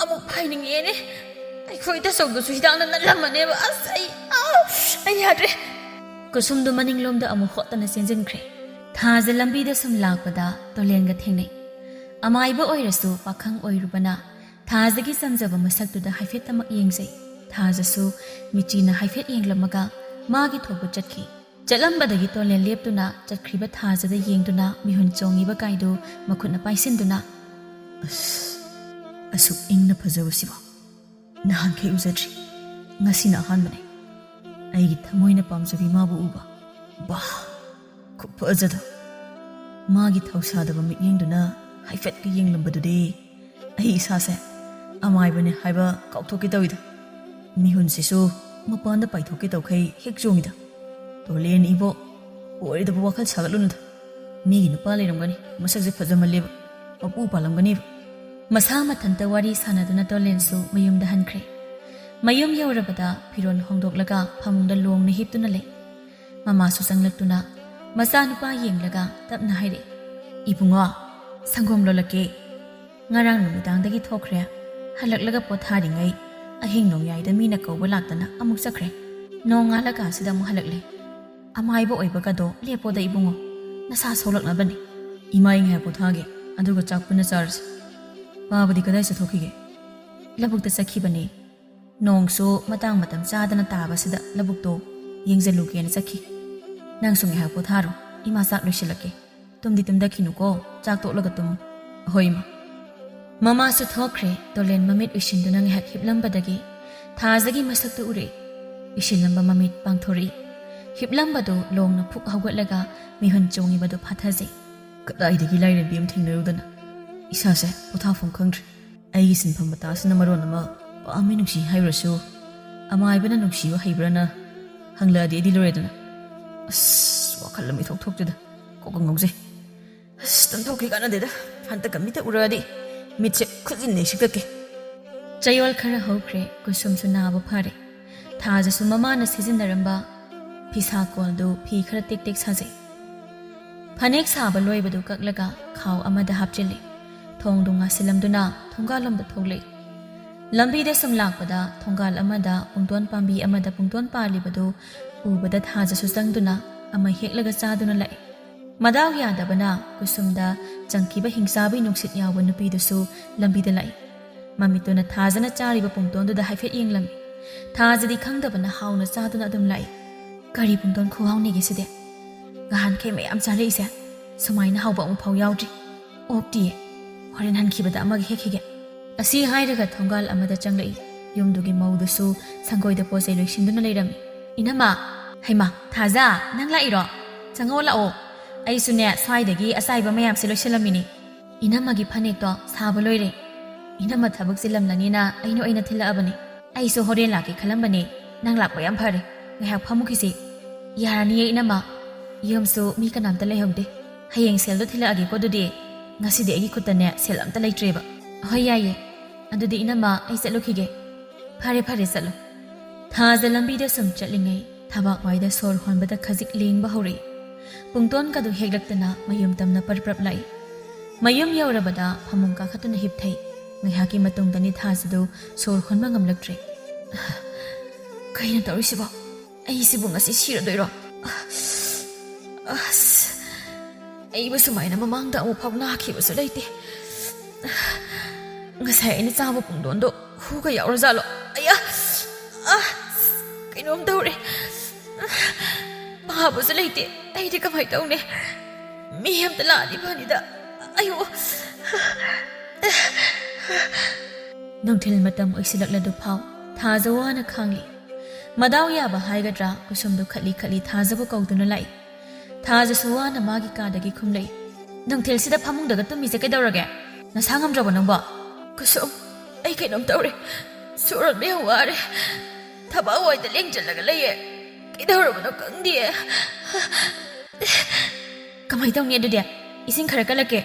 ꯑꯃꯨꯛ ꯐꯥꯏꯅꯤꯡꯉꯦꯅꯦ꯫ ꯑꯩꯈꯣꯏ ꯇꯥꯆꯧꯗꯨꯁꯨ ꯍꯤꯗꯥꯛꯅ ꯅꯠꯂꯝꯃꯅꯦꯕ꯫ ꯑꯁ, ꯑꯩ, ꯑꯥ, ꯑꯩ ꯌꯥꯗ꯭ꯔꯦ꯫ ꯀꯨꯁꯨꯝꯗꯨ ꯃꯅꯤꯡꯂꯣꯝꯗ ꯑꯃꯨꯛ ꯍꯣꯠꯇꯅ ꯆꯦꯟꯁꯤꯟꯈ꯭ꯔꯦ꯫ ꯊꯥꯖ ꯂꯝꯕꯤꯗ ꯁꯨꯝ ꯂꯥꯛꯄꯗ ꯇꯣꯂꯦꯟꯒ ꯊꯦꯡꯅꯩ꯫ ꯑꯃꯥꯏꯕ ꯑꯣꯏꯔꯁꯨ ꯄꯥꯈꯪ ꯑꯣꯏꯔꯨꯕꯅ ꯊꯥꯖꯒꯤ ꯆꯝꯖꯕ ꯃꯁꯛꯇꯨꯗ ꯍꯥꯏꯐꯦꯠꯇꯃꯛ ꯌꯦꯡꯖꯩ꯫ ꯊꯥꯖꯁꯨ ꯃꯤꯆꯤꯅ ꯍꯥꯏꯐꯦꯠ ꯌꯦꯡꯂꯝꯃꯒ ꯃꯥꯒꯤ ꯊꯣꯛꯄ ꯆꯠꯈꯤ꯫ ꯆꯠꯂꯝꯕꯗꯒꯤ ꯇꯣꯂꯦꯟ ꯂꯦꯞꯇꯨꯅ ꯆꯠꯈ꯭ꯔꯤꯕ ꯊꯥꯖꯗ ꯌꯦꯡꯗꯨꯅ ꯃꯤꯍꯨꯟ ꯆꯣꯡꯉꯤꯕ ꯀꯥꯏꯗꯨ ꯃꯈꯨꯠꯅ ꯄꯥꯏꯁꯤꯟꯗꯨꯅ, "ꯑꯁ, ꯑꯁꯨꯛ ꯏꯪꯅ ꯐꯖꯕꯁꯤꯕꯣ ꯅꯍꯥꯟꯈꯩ ꯎꯖꯗ꯭ꯔꯤ꯫ ꯉꯁꯤꯅ ꯑꯍꯥꯟꯕꯅꯦ ꯑꯩꯒꯤ ꯊꯃꯣꯏꯅ ꯄꯥꯝꯖꯕꯤ ꯃꯥꯕꯨ ꯎꯕ꯫ ꯕꯥ, ꯈꯨꯐꯖꯗꯣ!" ꯃꯥꯒꯤ ꯊꯧꯁꯥꯗꯕ ꯃꯤꯠꯌꯦꯡꯗꯨꯅ ꯍꯥꯏꯐꯦꯠꯀ ꯌꯦꯡꯂꯝꯕꯗꯨꯗꯤ ꯑꯩ ꯏꯁꯥꯁꯦ ꯑꯃꯥꯏꯕꯅꯦ ꯍꯥꯏꯕ ꯀꯥꯎꯊꯣꯛꯀꯦ ꯇꯧꯏꯗ꯫ ꯃꯤꯍꯨꯟꯁꯤꯁꯨ ꯃꯄꯥꯟꯗ ꯄꯥꯏꯊꯣꯛꯀꯦ ꯇꯧꯈꯩ ꯍꯦꯛ ꯆꯣꯡꯉꯤꯗ꯫ "ꯇꯣꯂꯦꯟ ꯏꯕꯣ, ꯑꯣꯏꯔꯣꯏꯗꯕ ꯋꯥꯈꯜ ꯁꯥꯒꯠꯂꯨꯅꯨꯗ꯫ ꯃꯤꯒꯤ ꯅꯨꯄꯥ ꯂꯩꯔꯝꯒꯅꯤ, ꯃꯁꯛꯁꯦ ꯐꯖꯃꯜꯂꯦꯕ, ꯃꯄꯨ ꯄꯥꯜꯂꯝꯒꯅꯤꯕ"꯫ ꯃꯁꯥ ꯃꯊꯟꯇ ꯋꯥꯔꯤ ꯁꯥꯟꯅꯗꯨꯅ ꯇꯣꯂꯦꯟꯁꯨ ꯃꯌꯨꯝꯗ ꯍꯟꯈ꯭ꯔꯦ꯫ ꯃꯌꯨꯝ ꯌꯧꯔꯕꯗ ꯐꯤꯔꯣꯜ ꯍꯣꯡꯗꯣꯛꯂꯒ ꯐꯃꯨꯡꯗ ꯂꯣꯡꯅ ꯍꯤꯞꯇꯨꯅ ꯂꯩ꯫ ꯃꯃꯥꯁꯨ ꯆꯪꯂꯛꯇꯨꯅ ꯃꯆꯥꯅꯨꯄꯥ ꯌꯦꯡꯂꯒ ꯇꯞꯅ ꯍꯥꯏꯔꯛꯏ, "ꯏꯕꯨꯡꯉꯣ, ꯁꯪꯒꯣꯝ ꯂꯣꯜꯂꯛꯀꯦ꯫ ꯉꯔꯥꯡ ꯅꯨꯃꯤꯗꯥꯡꯗꯒꯤ ꯊꯣꯛꯈ꯭ꯔꯦ꯫ ꯍꯜꯂꯛꯂꯒ ꯄꯣꯊꯥꯔꯤꯉꯩ ꯑꯍꯤꯡ ꯅꯣꯡꯌꯥꯏꯗ ꯃꯤꯅ ꯀꯧꯕ ꯂꯥꯛꯇꯅ ꯑꯃꯨꯛ ꯆꯠꯈ꯭ꯔꯦ꯫ ꯅꯣꯡꯉꯥꯜꯂꯀꯥꯟꯁꯤꯗ ꯑꯃꯨꯛ ꯍꯜꯂꯛꯂꯦ꯫ ꯑꯃꯥꯏꯕ ꯑꯣꯏꯕꯒꯗꯣ ꯂꯦꯞꯄꯣꯗ ꯏꯕꯨꯡꯉꯣ, ꯅꯁꯥ ꯁꯣꯛꯂꯛꯅꯕꯅꯤ"꯫ "ꯏꯃꯥ, ꯑꯩ ꯉꯥꯏꯍꯥꯛ ꯄꯣꯊꯥꯒꯦ, ꯑꯗꯨꯒ ꯆꯥꯛ ꯄꯨꯟꯅ ꯆꯥꯔꯁꯤ꯫ ꯄꯥꯕꯗꯤ ꯀꯗꯥꯏ ꯆꯠꯊꯣꯛꯈꯤꯒꯦ?" "ꯂꯧꯕꯨꯛꯇ ꯆꯠꯈꯤꯕꯅꯦ꯫ ꯅꯣꯡꯁꯨ ꯃꯇꯥꯡ ꯃꯇꯝ ꯆꯥꯗꯅ ꯇꯥꯕꯁꯤꯗ ꯂꯧꯕꯨꯛꯇꯣ ꯌꯦꯡꯁꯤꯜꯂꯨꯒꯦꯅ ꯆꯠꯈꯤ꯫ ꯅꯪꯁꯨ ꯉꯥꯏꯍꯥꯛ ꯄꯣꯊꯥꯔꯣ, ꯏꯃꯥ ꯆꯥꯛ ꯂꯣꯏꯁꯤꯜꯂꯛꯀꯦ꯫ ꯇꯨꯝꯗꯤ ꯇꯨꯝꯗꯈꯤꯅꯨꯀꯣ, ꯆꯥꯛ ꯇꯣꯛꯂꯒ ꯇꯨꯝꯃꯨ"꯫ "ꯍꯣꯏ, ꯏꯃꯥ"꯫ ꯃꯃꯥꯁꯨ ꯊꯣꯛꯈ꯭ꯔꯦ꯫ ꯇꯣꯂꯦꯟ ꯃꯃꯤꯠ ꯎꯏꯁꯤꯟꯗꯨꯅ ꯉꯥꯏꯍꯥꯛ ꯍꯤꯞꯂꯝꯕꯗꯒꯤ ꯊꯥꯖꯒꯤ ꯃꯁꯛꯇꯨ ꯎꯔꯛꯏ꯫ ꯎꯏꯁꯤꯜꯂꯝꯕ ꯃꯃꯤꯠ ꯄꯥꯡꯊꯣꯔꯛꯏ꯫ ꯍꯤꯞꯂꯝꯕꯗꯨ ꯂꯣꯡꯅ ꯐꯨꯛ ꯍꯧꯒꯠꯂꯒ ꯃꯤꯍꯨꯟ ꯆꯣꯡꯉꯤꯕꯗꯨ ꯐꯥꯊꯖꯩ꯫ "ꯀꯗꯥꯏꯗꯒꯤ ꯂꯥꯏꯔꯦꯝꯕꯤ ꯑꯃ ꯊꯦꯡꯅꯔꯨꯗꯅ ꯏꯁꯥꯁꯦ ꯄꯣꯊꯥꯐꯝ ꯈꯪꯗ꯭ꯔꯦ꯫ ꯑꯩꯒꯤ ꯁꯤꯟꯐꯝ ꯃꯇꯥꯁꯤꯅ ꯃꯔꯣꯟ ꯑꯃ ꯄꯥꯝꯃꯤ ꯅꯨꯡꯁꯤ ꯍꯥꯏꯔꯨꯔꯁꯨ, ꯑꯃꯥꯏꯕꯅ ꯅꯨꯡꯁꯤꯕ ꯍꯩꯕ꯭ꯔꯥꯅ ꯍꯪꯂꯛꯑꯗꯤ ꯑꯩꯗꯤ ꯂꯣꯏꯔꯦꯗꯅ꯫ ꯑꯁ, ꯋꯥꯈꯜ ꯑꯃ ꯏꯊꯣꯛ ꯊꯣꯛꯇꯦꯗ꯫ ꯀꯣꯛꯀ ꯉꯥꯎꯖꯩ꯫ ꯑꯁ, ꯇꯨꯝꯊꯣꯛꯈꯤ ꯀꯥꯟꯅꯗꯦꯗ꯫ ꯍꯟꯗꯛꯀ ꯃꯤꯠꯇ ꯎꯔꯛꯑꯗꯤ ꯃꯤꯠꯁꯦ ꯈꯨꯖꯤꯟꯅ ꯁꯤꯛꯇꯠꯀꯦ"꯫ ꯆꯌꯣꯜ ꯈꯔ ꯍꯧꯈ꯭ꯔꯦ꯫ ꯀꯨꯁꯨꯝꯁꯨ ꯅꯥꯕ ꯐꯔꯦ꯫ ꯊꯥꯖꯁꯨ ꯃꯃꯥꯅ ꯁꯤꯖꯤꯟꯅꯔꯝꯕ ꯐꯤꯁꯥ ꯀꯣꯜꯗꯨ ꯐꯤ ꯈꯔ ꯇꯦꯛ ꯇꯦꯛ ꯁꯥꯖꯩ꯫ ꯐꯅꯦꯛ ꯁꯥꯕ ꯂꯣꯏꯕꯗꯨ ꯀꯛꯂꯒ ꯈꯥꯎ ꯑꯃꯗ ꯍꯥꯞꯆꯤꯜꯂꯤ꯫ ꯊꯣꯡꯗꯨ ꯉꯥꯁꯤꯜꯂꯝꯗꯨꯅ ꯊꯣꯡꯒꯥꯜꯂꯣꯝꯗ ꯊꯣꯛꯂꯛꯏ꯫ ꯂꯝꯕꯤꯗ ꯁꯨꯝ ꯂꯥꯛꯄꯗ ꯊꯣꯡꯒꯥꯜ ꯑꯃꯗ ꯄꯨꯡꯗꯣꯟ ꯄꯥꯝꯕꯤ ꯑꯃꯗ ꯄꯨꯡꯗꯣꯟ ꯄꯥꯜꯂꯤꯕꯗꯨ ꯎꯕꯗ ꯊꯥꯖꯁꯨ ꯆꯪꯗꯨꯅ ꯑꯃ ꯍꯦꯛꯂꯒ ꯆꯥꯗꯨꯅ ꯂꯥꯛꯏ꯫ ꯃꯗꯥꯎ ꯌꯥꯗꯕꯅ ꯀꯨꯁꯨꯝꯗ ꯆꯪꯈꯤꯕ ꯍꯤꯡꯆꯥꯕꯤ ꯅꯨꯡꯁꯤꯠ ꯌꯥꯎꯕ ꯅꯨꯄꯤꯗꯨꯁꯨ ꯂꯝꯕꯤꯗ ꯂꯥꯛꯏ꯫ ꯃꯃꯤꯠꯇꯨꯅ ꯊꯥꯖꯅ ꯆꯥꯔꯤꯕ ꯄꯨꯡꯗꯣꯟꯗꯨꯗ ꯍꯥꯏꯐꯦꯠ ꯌꯦꯡꯂꯝꯃꯤ꯫ ꯊꯥꯖꯗꯤ ꯈꯪꯗꯕꯅ ꯍꯥꯎꯅ ꯆꯥꯗꯨꯅ ꯑꯗꯨꯝ ꯂꯥꯛꯏ꯫ "ꯀꯔꯤ ꯄꯨꯡꯗꯣꯟ ꯈꯨꯍꯥꯎꯅꯤꯒꯦ ꯁꯤꯗꯤ? ꯅꯍꯥꯟꯈꯩ ꯃꯌꯥꯝ ꯆꯥꯔꯛꯏꯁꯦ ꯁꯨꯃꯥꯏꯅ ꯍꯥꯎꯕ ꯑꯃꯨꯛꯐꯥꯎ ꯌꯥꯎꯗ꯭ꯔꯤ꯫ ꯑꯣꯛꯇꯤꯌꯦ꯫ ꯍꯣꯔꯦꯟ ꯍꯟꯈꯤꯕꯗ ꯑꯃꯒ ꯍꯦꯛꯈꯤꯒꯦ"꯫ ꯑꯁꯤ ꯍꯥꯏꯔꯒ ꯊꯣꯡꯒꯥꯜ ꯑꯃꯗ ꯆꯪꯂꯛꯏ꯫ ꯌꯨꯝꯗꯨꯒꯤ ꯃꯧꯗꯨꯁꯨ ꯁꯪꯒꯣꯏꯗ ꯄꯣꯠ ꯆꯩ ꯂꯣꯏꯁꯤꯟꯗꯨꯅ ꯂꯩꯔꯝꯃꯤ꯫ "ꯏꯅꯝꯃ"꯫ "ꯍꯩꯃꯥ, ꯊꯥꯖ, ꯅꯪ ꯂꯥꯛꯏꯔꯣ? ꯆꯪꯉꯛꯑꯣ, ꯂꯥꯛꯑꯣ꯫ ꯑꯩꯁꯨꯅꯦ, ꯁ꯭ꯋꯥꯏꯗꯒꯤ ꯑꯆꯥꯏꯕ ꯃꯌꯥꯝꯁꯦ ꯂꯣꯏꯁꯤꯜꯂꯝꯃꯤꯅꯤ꯫ ꯏꯅꯝꯃꯒꯤ ꯐꯅꯦꯛꯇꯣ ꯁꯥꯕ ꯂꯣꯏꯔꯦ꯫ ꯏꯅꯝꯃ ꯊꯕꯛ ꯆꯤꯜꯂꯝꯂꯅꯤꯅ ꯑꯩꯅ ꯑꯣꯏꯅ ꯊꯤꯜꯂꯛꯑꯕꯅꯤ꯫ ꯑꯩꯁꯨ ꯍꯣꯔꯦꯟ ꯂꯥꯛꯀꯦ ꯈꯜꯂꯝꯕꯅꯦ꯫ ꯅꯪ ꯂꯥꯛꯄ ꯌꯥꯝ ꯐꯔꯦ꯫ ꯉꯥꯏꯍꯥꯛ ꯐꯝꯃꯨꯈꯤꯁꯤ꯫ ꯌꯥꯔꯅꯤꯌꯦ ꯏꯅꯝꯃ꯫ ꯌꯨꯝꯁꯨ ꯃꯤ ꯀꯅꯥꯝꯇ ꯂꯩꯍꯧꯗꯦ꯫ ꯍꯌꯦꯡ ꯁꯦꯜꯗꯣ ꯊꯤꯜꯂꯛꯑꯒꯦꯀꯣ ꯑꯗꯨꯗꯤ꯫ ꯉꯁꯤꯗꯤ ꯑꯩꯒꯤ ꯈꯨꯠꯇꯅꯦ ꯁꯦꯜ ꯑꯝꯇ ꯂꯩꯇ꯭ꯔꯦꯕ꯫ ꯍꯣꯏ ꯌꯥꯏꯌꯦ꯫ ꯑꯗꯨꯗꯤ ꯏꯅꯝꯃ ꯑꯩ ꯆꯠꯂꯨꯈꯤꯒꯦ꯫ ꯐꯔꯦ ꯐꯔꯦ ꯆꯠꯂꯣ꯫ ꯊꯥꯖ ꯂꯝꯕꯤꯗ ꯁꯨꯝ ꯆꯠꯂꯤꯉꯩ ꯊꯕꯥꯛ ꯋꯥꯏꯗ ꯁꯣꯔ ꯍꯣꯟꯕꯗ ꯈꯖꯤꯛ ꯂꯦꯡꯕ ꯍꯧꯔꯛꯏ꯫ ꯄꯨꯡꯇꯣꯟꯒꯗꯨ ꯍꯦꯛꯂꯛꯇꯅ ꯃꯌꯨꯝ ꯇꯝꯅ ꯄꯔꯞ ꯄꯔꯞ ꯂꯥꯛꯏ꯫ ꯃꯌꯨꯝ ꯌꯧꯔꯕꯗ ꯐꯃꯨꯡ ꯀꯥꯈꯠꯇꯨꯅ ꯍꯤꯞꯊꯩ꯫ ꯉꯥꯏꯍꯥꯛꯀꯤ ꯃꯇꯨꯡꯗꯅꯤ ꯊꯥꯖꯗꯨ ꯁꯣꯔ ꯍꯣꯟꯕ ꯉꯝꯂꯛꯇ꯭ꯔꯦ꯫ ꯀꯩꯅꯣ ꯇꯧꯔꯤꯁꯤꯕꯣ? ꯑꯩꯁꯤꯕꯨ ꯉꯁꯤ ꯁꯤꯔꯗꯣꯏꯔꯣ? ꯑꯁ, ꯑꯩꯕꯨ ꯁꯨꯃꯥꯏꯅ ꯃꯃꯥꯡꯗ ꯑꯃꯨꯛ ꯐꯥꯎ ꯅꯥꯈꯤꯕꯁꯨ ꯂꯩꯇꯦ꯫ ꯉꯁꯥꯏ ꯑꯩꯅ ꯆꯥꯕ ꯄꯨꯡꯗꯣꯟꯗꯣ ꯍꯨꯒ ꯌꯥꯎꯔꯖꯥꯠꯂꯣ? ꯑꯌꯥ! ꯑꯁ, ꯀꯩꯅꯣꯝ ꯇꯧꯔꯦ꯫ ꯄꯥꯕꯁꯨ ꯂꯩꯇꯦ꯫ ꯑꯩꯗꯤ ꯀꯃꯥꯏꯅ ꯇꯧꯅꯤ? ꯃꯤ ꯑꯝꯇ ꯂꯥꯛꯑꯗꯤ ꯐꯅꯤꯗ꯫ ꯑꯌꯣ! ꯅꯨꯡꯊꯤꯜ ꯃꯇꯝ ꯑꯣꯏꯁꯤꯜꯂꯛꯂꯗꯨ ꯐꯥꯎ ꯊꯥꯖ ꯋꯥꯅ ꯈꯥꯡꯂꯤ꯫ ꯃꯗꯥꯎ ꯌꯥꯕ ꯍꯥꯏꯒꯗ꯭ꯔꯥ, ꯀꯨꯁꯨꯝꯗꯨ ꯈꯠꯂꯤ ꯈꯠꯂꯤ ꯊꯥꯖꯕꯨ ꯀꯧꯗꯨꯅ ꯂꯥꯛꯏ꯫ ꯊꯥꯖꯁꯨ ꯋꯥꯅ ꯃꯥꯒꯤ ꯀꯥꯗꯒꯤ ꯈꯨꯝꯂꯛꯏ꯫ "ꯅꯨꯡꯊꯤꯜꯁꯤꯗ ꯐꯃꯨꯡꯗꯒ ꯇꯨꯝꯃꯤꯁꯦ ꯀꯩꯗꯧꯔꯒꯦ? ꯅꯁꯥ ꯉꯝꯗ꯭ꯔꯕꯣ ꯅꯪꯕꯣ?" "ꯀꯨꯁꯨꯝ, ꯑꯩ ꯀꯩꯅꯣꯝ ꯇꯧꯔꯦ꯫ ꯁꯣꯔ ꯍꯣꯟꯕ ꯌꯥꯝ ꯋꯥꯔꯦ꯫ ꯊꯕꯥꯛ ꯋꯥꯏꯗ ꯂꯦꯡꯖꯜꯂꯒ ꯂꯩꯌꯦ꯫ ꯀꯩꯗꯧꯔꯕꯅꯣ ꯈꯪꯗꯤꯌꯦ꯫" "ꯀꯃꯥꯏ ꯇꯧꯅꯤ ꯑꯗꯨꯗꯤ? ꯏꯁꯤꯡ ꯈꯔ ꯀꯜꯂꯛꯀꯦ꯫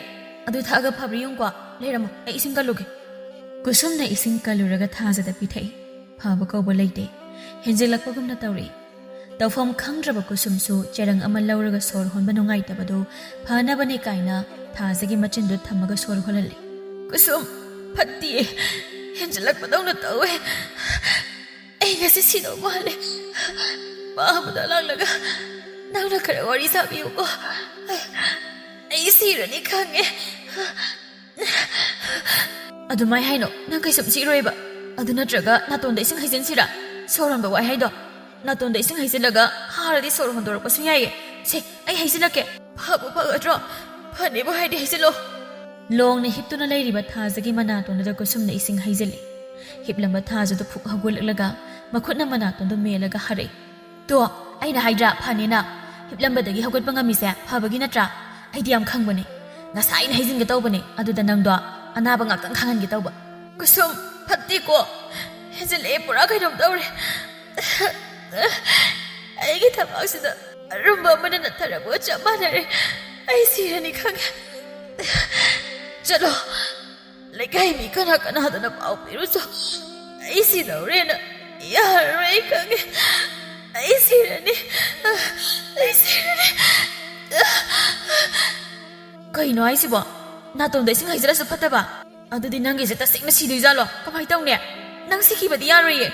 ꯑꯗꯨ ꯊꯛꯑꯒ ꯐꯕ꯭ꯔꯥ ꯌꯦꯡꯉꯨꯀꯣ꯫ ꯂꯩꯔꯝꯃꯣ, ꯑꯩ ꯏꯁꯤꯡ ꯀꯜꯂꯨꯒꯦ꯫" ꯀꯨꯁꯨꯝꯅ ꯏꯁꯤꯡ ꯀꯜꯂꯨꯔꯒ ꯊꯥꯖꯗ ꯄꯤꯊꯛꯏ꯫ ꯐꯕ ꯀꯧꯕ ꯂꯩꯇꯦ꯫ ꯍꯦꯟꯖꯤꯜꯂꯛꯄꯒꯨꯝꯅ ꯇꯧꯔꯛꯏ꯫ ꯇꯧꯐꯝ ꯈꯪꯗ꯭ꯔꯕ ꯀꯨꯁꯨꯝꯁꯨ ꯆꯦꯔꯪ ꯑꯃ ꯂꯧꯔꯒ ꯁꯣꯔ ꯍꯣꯟꯕ ꯅꯨꯡꯉꯥꯏꯇꯕꯗꯨ ꯐꯅꯕꯅꯤ ꯀꯥꯏꯅ ꯊꯥꯖꯒꯤ ꯃꯆꯤꯟꯗꯨ ꯊꯝꯃꯒ ꯁꯣꯔ ꯍꯣꯜꯍꯜꯂꯤ꯫ "ꯀꯨꯁꯨꯝ, ꯐꯠꯇꯤꯌꯦ꯫ ꯍꯦꯟꯖꯤꯜꯂꯛꯄꯗꯧꯅ ꯇꯧꯋꯦ꯫ ꯑꯩ ꯉꯁꯤ ꯁꯤꯗꯧ ꯃꯥꯜꯂꯦ꯫ ꯃꯥ ꯑꯃꯗ ꯂꯥꯛꯂꯒ ꯅꯪꯅ ꯈꯔ ꯋꯥꯔꯤ ꯁꯥꯕꯤꯌꯨꯀꯣ꯫ ꯑꯩ ꯁꯤꯔꯅꯤ ꯈꯪꯉꯦ꯫" "ꯑꯗꯨꯃꯥꯏ ꯍꯥꯏꯅꯣ? ꯅꯪ ꯀꯩꯁꯨꯝ ꯁꯤꯔꯣꯏꯕ꯫ ꯑꯗꯨ ꯅꯠꯇ꯭ꯔꯒ ꯅꯥꯇꯣꯟꯗ ꯏꯁꯤꯡ ꯍꯩꯖꯤꯟꯁꯤꯔꯥ? ꯁꯣꯔ ꯍꯣꯟꯕ ꯋꯥꯏ ꯍꯥꯏꯗꯣ꯫ ꯅꯥꯇꯣꯟꯗ ꯏꯁꯤꯡ ꯍꯩꯖꯤꯜꯂꯒ ꯍꯥꯔꯗꯤ ꯁꯣꯔ ꯍꯣꯟꯗꯣꯔꯛꯄꯁꯨ ꯌꯥꯏꯌꯦ꯫ ꯁꯦ, ꯑꯩ ꯍꯩꯖꯤꯜꯂꯛꯀꯦ꯫" "ꯐꯕꯨ ꯐꯒꯗ꯭ꯔꯣ? ꯐꯅꯤꯕꯨ ꯍꯥꯏꯗꯤ ꯍꯩꯖꯤꯜꯂꯣ꯫" ꯂꯣꯡꯅ ꯍꯤꯞꯇꯨꯅ ꯂꯩꯔꯤꯕ ꯊꯥꯖꯒꯤ ꯃꯅꯥꯇꯣꯟꯗꯨꯗ ꯀꯨꯁꯨꯝꯅ ꯏꯁꯤꯡ ꯍꯩꯖꯤꯜꯂꯤ꯫ ꯍꯤꯞꯂꯝꯕ ꯊꯥꯖꯗꯨ ꯐꯨꯛ ꯍꯧꯒꯠꯂꯛꯂꯒ ꯃꯈꯨꯠꯅ ꯃꯅꯥꯇꯣꯟꯗꯨ ꯃꯦꯜꯂꯒ ꯍꯥꯔꯛꯏ꯫ "ꯇꯣ, ꯑꯩꯅ ꯍꯥꯏꯗ꯭ꯔꯥ, ꯐꯅꯦꯅ꯫ ꯍꯤꯞꯂꯝꯕꯗꯒꯤ ꯍꯧꯒꯠꯄ ꯉꯝꯃꯤꯁꯦ ꯐꯕꯒꯤ ꯅꯠꯇ꯭ꯔꯥ? ꯑꯩꯗꯤ ꯌꯥꯝ ꯈꯪꯕꯅꯦ꯫ ꯉꯁꯥꯏꯅ ꯍꯩꯖꯤꯟꯒꯦ ꯇꯧꯕꯅꯦ, ꯑꯗꯨꯗ ꯅꯪꯗꯣ ꯑꯅꯥꯕ ꯉꯥꯛꯇꯪ ꯈꯥꯡꯍꯟꯒꯦ ꯇꯧꯕ꯫" "ꯀꯨꯁꯨꯝ, ꯐꯠꯇꯦꯀꯣ꯫ ꯍꯦꯟꯖꯤꯜꯂꯛꯑꯦ, ꯄꯨꯔꯥ ꯀꯩꯅꯣꯝ ꯇꯧꯔꯦ꯫ ꯑꯩꯒꯤ ꯊꯕꯥꯛꯁꯤꯗ ꯑꯔꯨꯝꯕ ꯑꯃꯅ ꯅꯠꯊꯔꯛꯄꯒ ꯆꯞ ꯃꯥꯟꯅꯔꯦ꯫ ꯑꯩ ꯁꯤꯔꯅꯤ ꯈꯪꯉꯦ꯫ ꯆꯠꯂꯣ, ꯂꯩꯀꯥꯏ ꯃꯤ ꯀꯅꯥ ꯀꯅꯥꯗꯅ ꯄꯥꯎ ꯄꯤꯔꯨꯆꯣ꯫ ꯑꯩ ꯁꯤꯗꯧꯔꯦꯅ꯫ ꯌꯥꯔꯔꯣꯏ, ꯑꯩ ꯈꯪꯉꯦ꯫ ꯑꯩ ꯁꯤꯔꯅꯤ꯫ ꯑꯩ ꯁꯤꯔꯅꯤ꯫ ꯀꯩꯅꯣ ꯍꯥꯏꯁꯤꯕꯣ? ꯅꯥꯇꯣꯟꯗ ꯏꯁꯤꯡ ꯍꯩꯖꯤꯜꯂꯁꯨ ꯐꯠꯇꯕ? ꯑꯗꯨꯗꯤ ꯅꯪꯒꯤꯁꯦ ꯇꯁꯦꯡꯅ ꯁꯤꯗꯣꯏꯖꯥꯠꯂꯣ? ꯀꯃꯥꯏ ꯇꯧꯅꯤ? ꯅꯪ ꯁꯤꯈꯤꯕꯗꯤ ꯌꯥꯔꯣꯏꯌꯦ꯫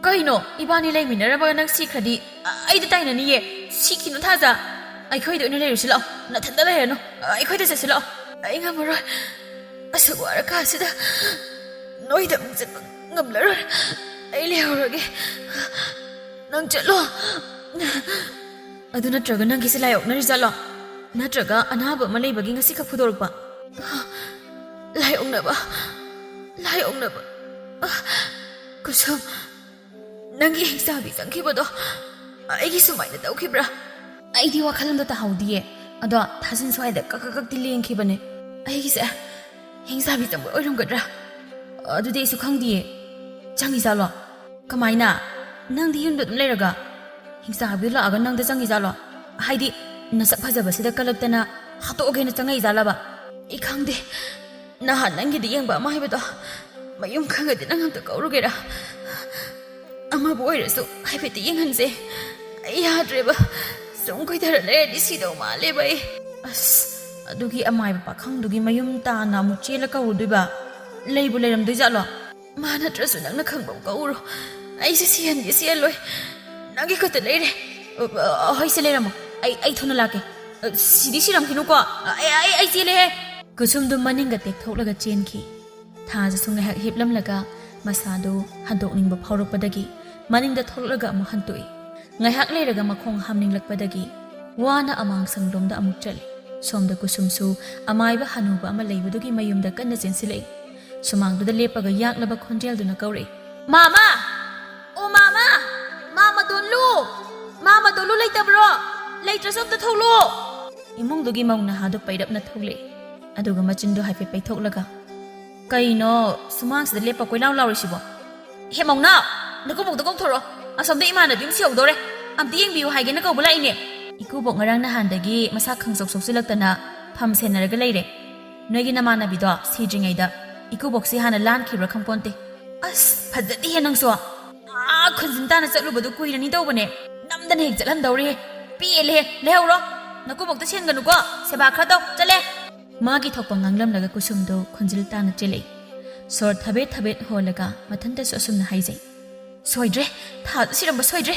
ꯀꯩꯅꯣ? ꯏꯕꯥꯅꯤ ꯂꯩꯃꯤꯟꯅꯔꯝꯃꯒ ꯅꯪ ꯁꯤꯈ꯭ꯔꯗꯤ ꯑ-, ꯑꯩꯗꯤ ꯇꯥꯏꯅꯅꯤꯌꯦ꯫ ꯁꯤꯈꯤꯅꯨ, ꯊꯥꯖ꯫ ꯑꯩꯈꯣꯏꯗ ꯑꯣꯏꯅ ꯂꯩꯔꯨꯁꯤ ꯂꯥꯛꯑꯣ꯫ ꯅꯊꯟꯗ ꯂꯩꯔꯅꯨ꯫ ꯑ, ꯑꯩꯈꯣꯏꯗ ꯆꯠꯁꯤ ꯂꯥꯛꯑꯣ꯫ ꯑꯩ ꯉꯝꯃꯔꯣꯏ꯫ ꯑꯁꯨꯛ ꯋꯥꯔꯀꯥꯟꯁꯤꯗ ꯅꯣꯏꯗ ꯑꯃꯨꯛ ꯆꯠꯄ ꯉꯝꯂꯔꯣꯏ꯫ ꯑꯩ ꯂꯩꯍꯧꯔꯒꯦ꯫ ꯅꯪ ꯆꯠꯂꯣ꯫ ꯑꯗꯨ ꯅꯠꯇ꯭ꯔꯒ ꯅꯪꯒꯤꯁꯦ ꯂꯥꯏ ꯑꯣꯛꯅꯔꯤꯖꯥꯠꯂꯣ? ꯅꯠꯇ꯭ꯔꯒ ꯑꯅꯥꯕ ꯑꯃ ꯂꯩꯕꯒꯤ ꯉꯁꯤꯈꯛ ꯐꯨꯗꯣꯔꯛꯄ? ꯂꯥꯏ ꯑꯣꯛꯅꯕ? ꯂꯥꯏ ꯑꯣꯛꯅꯕ? ꯀꯨꯁꯨꯝ, ꯅꯪꯒꯤ ꯍꯤꯡꯆꯥꯕꯤ ꯆꯪꯈꯤꯕꯗꯣ ꯑꯩꯒꯤ ꯁꯨꯃꯥꯏꯅ ꯇꯧꯈꯤꯕ꯭ꯔꯥ? ꯑꯩꯗꯤ ꯋꯥꯈꯜ ꯑꯝꯇ ꯇꯥꯍꯧꯗꯤꯌꯦ꯫ ꯑꯗꯣ ꯊꯥꯖꯤꯟ ꯁ꯭ꯋꯥꯏꯗ ꯀꯛ ꯀꯛ ꯀꯛꯇꯤ ꯂꯦꯡꯈꯤꯕꯅꯦ꯫ ꯑꯩꯒꯤꯁꯦ ꯍꯤꯡꯆꯥꯕꯤ ꯆꯪꯕ ꯑꯣꯏꯔꯝꯒꯗ꯭ꯔꯥ? ꯑꯗꯨꯗꯤ ꯑꯩꯁꯨ ꯈꯪꯗꯤꯌꯦ꯫ ꯆꯪꯉꯤꯖꯥꯠꯂꯣ? ꯀꯃꯥꯏꯅ? ꯅꯪꯗꯤ ꯌꯨꯝꯗ ꯑꯗꯨꯝ ꯂꯩꯔꯒ ꯍꯤꯡꯆꯥꯕꯤꯗꯣ ꯂꯥꯛꯑꯒ ꯅꯪꯗ ꯆꯪꯉꯤꯖꯥꯠꯂꯣ? ꯍꯥꯏꯗꯤ ꯅꯁꯛ ꯐꯖꯕꯁꯤꯗ ꯀꯜꯂꯛꯇꯅ ꯍꯥꯠꯇꯣꯛꯑꯒꯦꯅ ꯆꯪꯉꯛꯏꯖꯥꯠꯂꯕ? ꯑꯩ ꯈꯪꯗꯦ꯫ ꯅꯍꯥꯟ ꯅꯪꯒꯤꯗ ꯌꯦꯡꯕ ꯑꯃ ꯍꯥꯏꯕꯗꯣ, ꯃꯌꯨꯝ ꯈꯪꯉꯗꯤ ꯅꯪ ꯑꯝꯇ ꯀꯧꯔꯨꯒꯦꯔꯥ? ꯑꯃꯕꯨ ꯑꯣꯏꯔꯁꯨ ꯍꯥꯏꯐꯦꯠꯇꯤ ꯌꯦꯡꯍꯟꯁꯦ꯫ ꯑꯩ ꯌꯥꯗ꯭ꯔꯦꯕ꯫ ꯁꯨꯝ ꯀꯨꯏꯊꯔ ꯂꯩꯔꯗꯤ ꯁꯤꯗꯧ ꯃꯥꯜꯂꯦꯕ ꯑꯩ꯫ ꯑꯁ, ꯑꯗꯨꯒꯤ ꯑꯃꯥꯏꯕ ꯄꯥꯈꯪꯗꯨꯒꯤ ꯃꯌꯨꯝ ꯇꯥꯟꯅ ꯑꯃꯨꯛ ꯆꯦꯜꯂ ꯀꯧꯔꯨꯗꯣꯏꯕ? ꯂꯩꯕꯨ ꯂꯩꯔꯝꯗꯣꯏꯖꯥꯠꯂꯣ? ꯃꯥ ꯅꯠꯇ꯭ꯔꯁꯨ ꯅꯪꯅ ꯈꯪꯕ ꯑꯃ ꯀꯧꯔꯣ꯫ ꯑꯩꯁꯦ ꯁꯤꯍꯟꯒꯦ ꯁꯤꯍꯜꯂꯣꯏ꯫ ꯅꯪꯒꯤ ꯈꯨꯠꯇ ꯂꯩꯔꯦ꯫ ꯑ, ꯑ, ꯍꯣꯏ, ꯁꯦ ꯂꯩꯔꯝꯃꯣ꯫ ꯑꯩ, ꯑꯩ ꯊꯨꯅ ꯂꯥꯛꯀꯦ꯫ ꯑ, ꯁꯤꯗꯤ ꯁꯤꯔꯝꯈꯤꯅꯨꯀꯣ꯫ ꯑ, ꯑꯩ, ꯑꯩ, ꯑꯩ ꯆꯦꯜꯂꯦꯍꯦ꯫ ꯀꯨꯁꯨꯝꯗꯨ ꯃꯅꯤꯡꯒ ꯇꯦꯛꯊꯣꯛꯂꯒ ꯆꯦꯟꯈꯤ꯫ ꯊꯥꯖꯁꯨ ꯉꯥꯏꯍꯥꯛ ꯍꯤꯞꯂꯝꯂꯒ ꯃꯁꯥꯗꯨ ꯍꯟꯗꯣꯛꯅꯤꯡꯕ ꯐꯥꯎꯔꯛꯄꯗꯒꯤ ꯃꯅꯤꯡꯗ ꯊꯣꯛꯂꯛꯂꯒ ꯑꯃꯨꯛ ꯍꯟꯇꯣꯛꯏ꯫ ꯉꯥꯏꯍꯥꯛ ꯂꯩꯔꯒ ꯃꯈꯣꯡ ꯍꯥꯝꯅꯤꯡꯂꯛꯄꯗꯒꯤ ꯋꯥꯅ ꯑꯃꯥꯡꯁꯪꯂꯣꯝꯗ ꯑꯃꯨꯛ ꯆꯠꯂꯤ꯫ ꯁꯣꯝꯗ ꯀꯨꯁꯨꯝꯁꯨ ꯑꯃꯥꯏꯕ ꯍꯅꯨꯕ ꯑꯃ ꯂꯩꯕꯗꯨꯒꯤ ꯃꯌꯨꯝꯗ ꯀꯟꯅ ꯆꯦꯟꯁꯤꯜꯂꯛꯏ꯫ ꯁꯨꯃꯥꯡꯗꯨꯗ ꯂꯦꯞꯄꯒ ꯌꯥꯛꯂꯕ ꯈꯣꯟꯖꯦꯜꯗꯨꯅ ꯀꯧꯔꯛꯏ, "ꯃꯥꯃꯥ! ꯑꯣ ꯃꯥꯃꯥ! ꯃꯥꯃ ꯗꯣꯜꯂꯨ! ꯃꯥꯃ ꯗꯣꯜꯂꯨ ꯂꯩꯇꯕ꯭ꯔꯣ? ꯂꯩꯇ꯭ꯔꯁꯨ ꯑꯝꯇ ꯊꯣꯛꯂꯛꯑꯣ!" ꯏꯃꯨꯡꯗꯨꯒꯤ ꯃꯧ ꯅꯍꯥꯗꯨ ꯄꯩꯔꯞꯅ ꯊꯣꯛꯂꯛꯏ꯫ ꯑꯗꯨꯒ ꯃꯆꯤꯟꯗꯨ ꯍꯥꯏꯐꯦꯠ ꯄꯩꯊꯣꯛꯂꯒ, "ꯀꯩꯅꯣ ꯁꯨꯃꯥꯡꯁꯤꯗ ꯂꯦꯞꯄ ꯀꯣꯏꯂꯥꯎ ꯂꯥꯎꯔꯤꯁꯤꯕꯣ? ꯍꯦ ꯃꯧꯅꯥꯎ! ꯅꯀꯨꯕꯣꯛꯇꯣ ꯀꯧꯊꯣꯔꯛꯑꯣ!" ꯑꯁꯣꯝꯗ ꯏꯃꯥꯟꯅꯕꯤ ꯑꯃꯁꯨ ꯌꯧꯗꯧꯔꯦ꯫ ꯑꯝꯇ ꯌꯦꯡꯕꯤꯌꯨ ꯍꯥꯏꯒꯦꯅ ꯀꯧꯕ ꯂꯥꯛꯏꯅꯦ꯫ ꯏꯀꯨꯕꯣꯛ ꯉꯔꯥꯡ ꯅꯍꯥꯟꯗꯒꯤ ꯃꯁꯥ ꯈꯪꯁꯣꯛ ꯁꯣꯛꯆꯤꯜꯂꯛꯇꯅ ꯐꯝ ꯁꯦꯟꯅꯔꯒ ꯂꯩꯔꯦ꯫ ꯅꯣꯏꯒꯤ ꯅꯃꯥꯟꯅꯕꯤꯗꯣ ꯁꯤꯗ꯭ꯔꯤꯉꯩꯗ ꯏꯀꯨꯕꯣꯛꯁꯦ ꯍꯥꯟꯅ ꯂꯥꯟꯈꯤꯕ꯭ꯔꯥ ꯈꯪꯄꯣꯟꯇꯦ꯫ ꯑꯁ, ꯐꯖꯗꯦꯍꯦ ꯅꯪꯁꯨ꯫ ꯑꯥ, ꯈꯨꯟꯖꯤꯟ ꯇꯥꯅ ꯆꯠꯂꯨꯕꯗꯣ ꯀꯨꯏꯔꯅꯤ ꯇꯧꯕꯅꯦ꯫ ꯅꯝꯗꯅ ꯍꯦꯛ ꯆꯠꯍꯟꯗꯧꯔꯦ꯫ ꯄꯦꯜꯂꯦꯍꯦ, ꯂꯩꯍꯧꯔꯣ꯫ ꯅꯀꯨꯕꯣꯛꯇ ꯁꯦꯟꯒꯅꯨꯀꯣ꯫ ꯁꯦꯕꯥ ꯈꯔ ꯇꯧ꯫ ꯆꯠꯂꯦ꯫ ꯃꯥꯒꯤ ꯊꯣꯛꯄ ꯉꯥꯡꯂꯝꯂꯒ ꯀꯨꯁꯨꯝꯗꯨ ꯈꯨꯟꯖꯤꯜ ꯇꯥꯅ ꯆꯦꯜꯂꯛꯏ꯫ ꯁꯣꯔ ꯊꯕꯦꯠ ꯊꯕꯦꯠ ꯍꯣꯜꯂꯒ ꯃꯊꯟꯇꯁꯨ ꯑꯁꯨꯝꯅ ꯍꯥꯏꯖꯩ꯫ ꯁꯣꯏꯗ꯭ꯔꯦ꯫ ꯊꯥꯗ ꯁꯤꯔꯝꯕ ꯁꯣꯏꯗ꯭ꯔꯦ꯫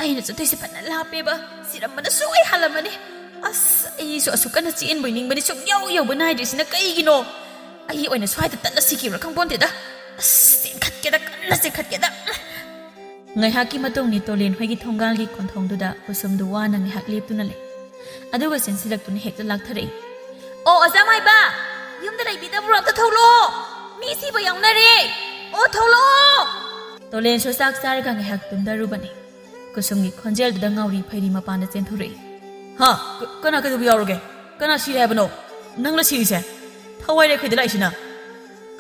ꯑꯩꯅ ꯆꯠꯇꯣꯏꯁꯦ ꯐꯅ ꯂꯥꯞꯄꯦꯕ꯫ ꯁꯤꯔꯝꯕꯅ ꯁꯣꯏ ꯍꯥꯜꯂꯝꯃꯅꯤ꯫ ꯑꯁ, ꯑꯩꯁꯨ ꯑꯁꯨꯛ ꯀꯟꯅ ꯆꯦꯟꯕꯣꯏ ꯅꯤꯡꯕꯅꯤ, ꯁꯨꯝ ꯌꯧ ꯌꯧꯕ ꯅꯥꯏꯗ꯭ꯔꯤꯁꯤꯅ ꯀꯩꯒꯤꯅꯣ? ꯑꯩ ꯑꯣꯏꯅ ꯁ꯭ꯋꯥꯏꯗ ꯇꯠꯂ ꯁꯤꯈꯤꯕ꯭ꯔꯥ ꯈꯪꯄꯣꯟꯇꯦꯗ꯫ ꯑꯁ, ꯆꯦꯟꯈꯠꯀꯦꯗ, ꯀꯟꯅ ꯆꯦꯟꯈꯠꯀꯦꯗ꯫ ꯉꯥꯏꯍꯥꯛꯀꯤ ꯃꯇꯨꯡꯅꯤ ꯇꯣꯂꯦꯟ ꯍꯣꯏꯒꯤ ꯊꯣꯡꯒꯥꯜꯒꯤ ꯀꯣꯟꯊꯣꯡꯗꯨꯗ ꯀꯨꯁꯨꯝꯗꯨ ꯋꯥꯅ ꯉꯥꯏꯍꯥꯛ ꯂꯦꯞꯇꯨꯅ ꯂꯩ꯫ ꯑꯗꯨꯒ ꯆꯦꯟꯁꯤꯜꯂꯛꯇꯨꯅ ꯍꯦꯛꯇ ꯂꯥꯛꯊꯔꯛꯏ꯫ "ꯑꯣ, ꯑꯣꯖꯥ ꯃꯥꯏꯕ, ꯌꯨꯝꯗ ꯂꯩꯕꯤꯗꯕ꯭ꯔꯣ? ꯑꯝꯇ ꯊꯣꯛꯂꯛꯑꯣ꯫ ꯃꯤ ꯁꯤꯕ ꯌꯥꯎꯅꯔꯦ꯫ ꯑꯣ, ꯊꯣꯛꯂꯛꯑꯣ!" ꯇꯣꯂꯦꯟꯁꯨ ꯆꯥꯛ ꯆꯥꯔꯒ ꯉꯥꯏꯍꯥꯛ ꯇꯨꯝꯊꯔꯨꯕꯅꯤ꯫ ꯀꯨꯁꯨꯝꯒꯤ ꯈꯣꯟꯖꯦꯜꯗꯨꯗ ꯉꯥꯎꯔꯤ ꯐꯩꯔꯤ ꯃꯄꯥꯟꯗ ꯆꯦꯟꯊꯣꯔꯛꯏ꯫ "ꯍꯥ? ꯀ-, ꯀꯅꯥ ꯀꯩꯗꯧꯕ ꯌꯥꯎꯔꯒꯦ? ꯀꯅꯥ ꯁꯤꯔꯦ ꯍꯥꯏꯕꯅꯣ? ꯅꯪꯅ ꯁꯤꯔꯤꯁꯦ? ꯊꯋꯥꯏ ꯂꯩꯈꯩꯗ ꯂꯥꯛꯏꯁꯤꯅ?"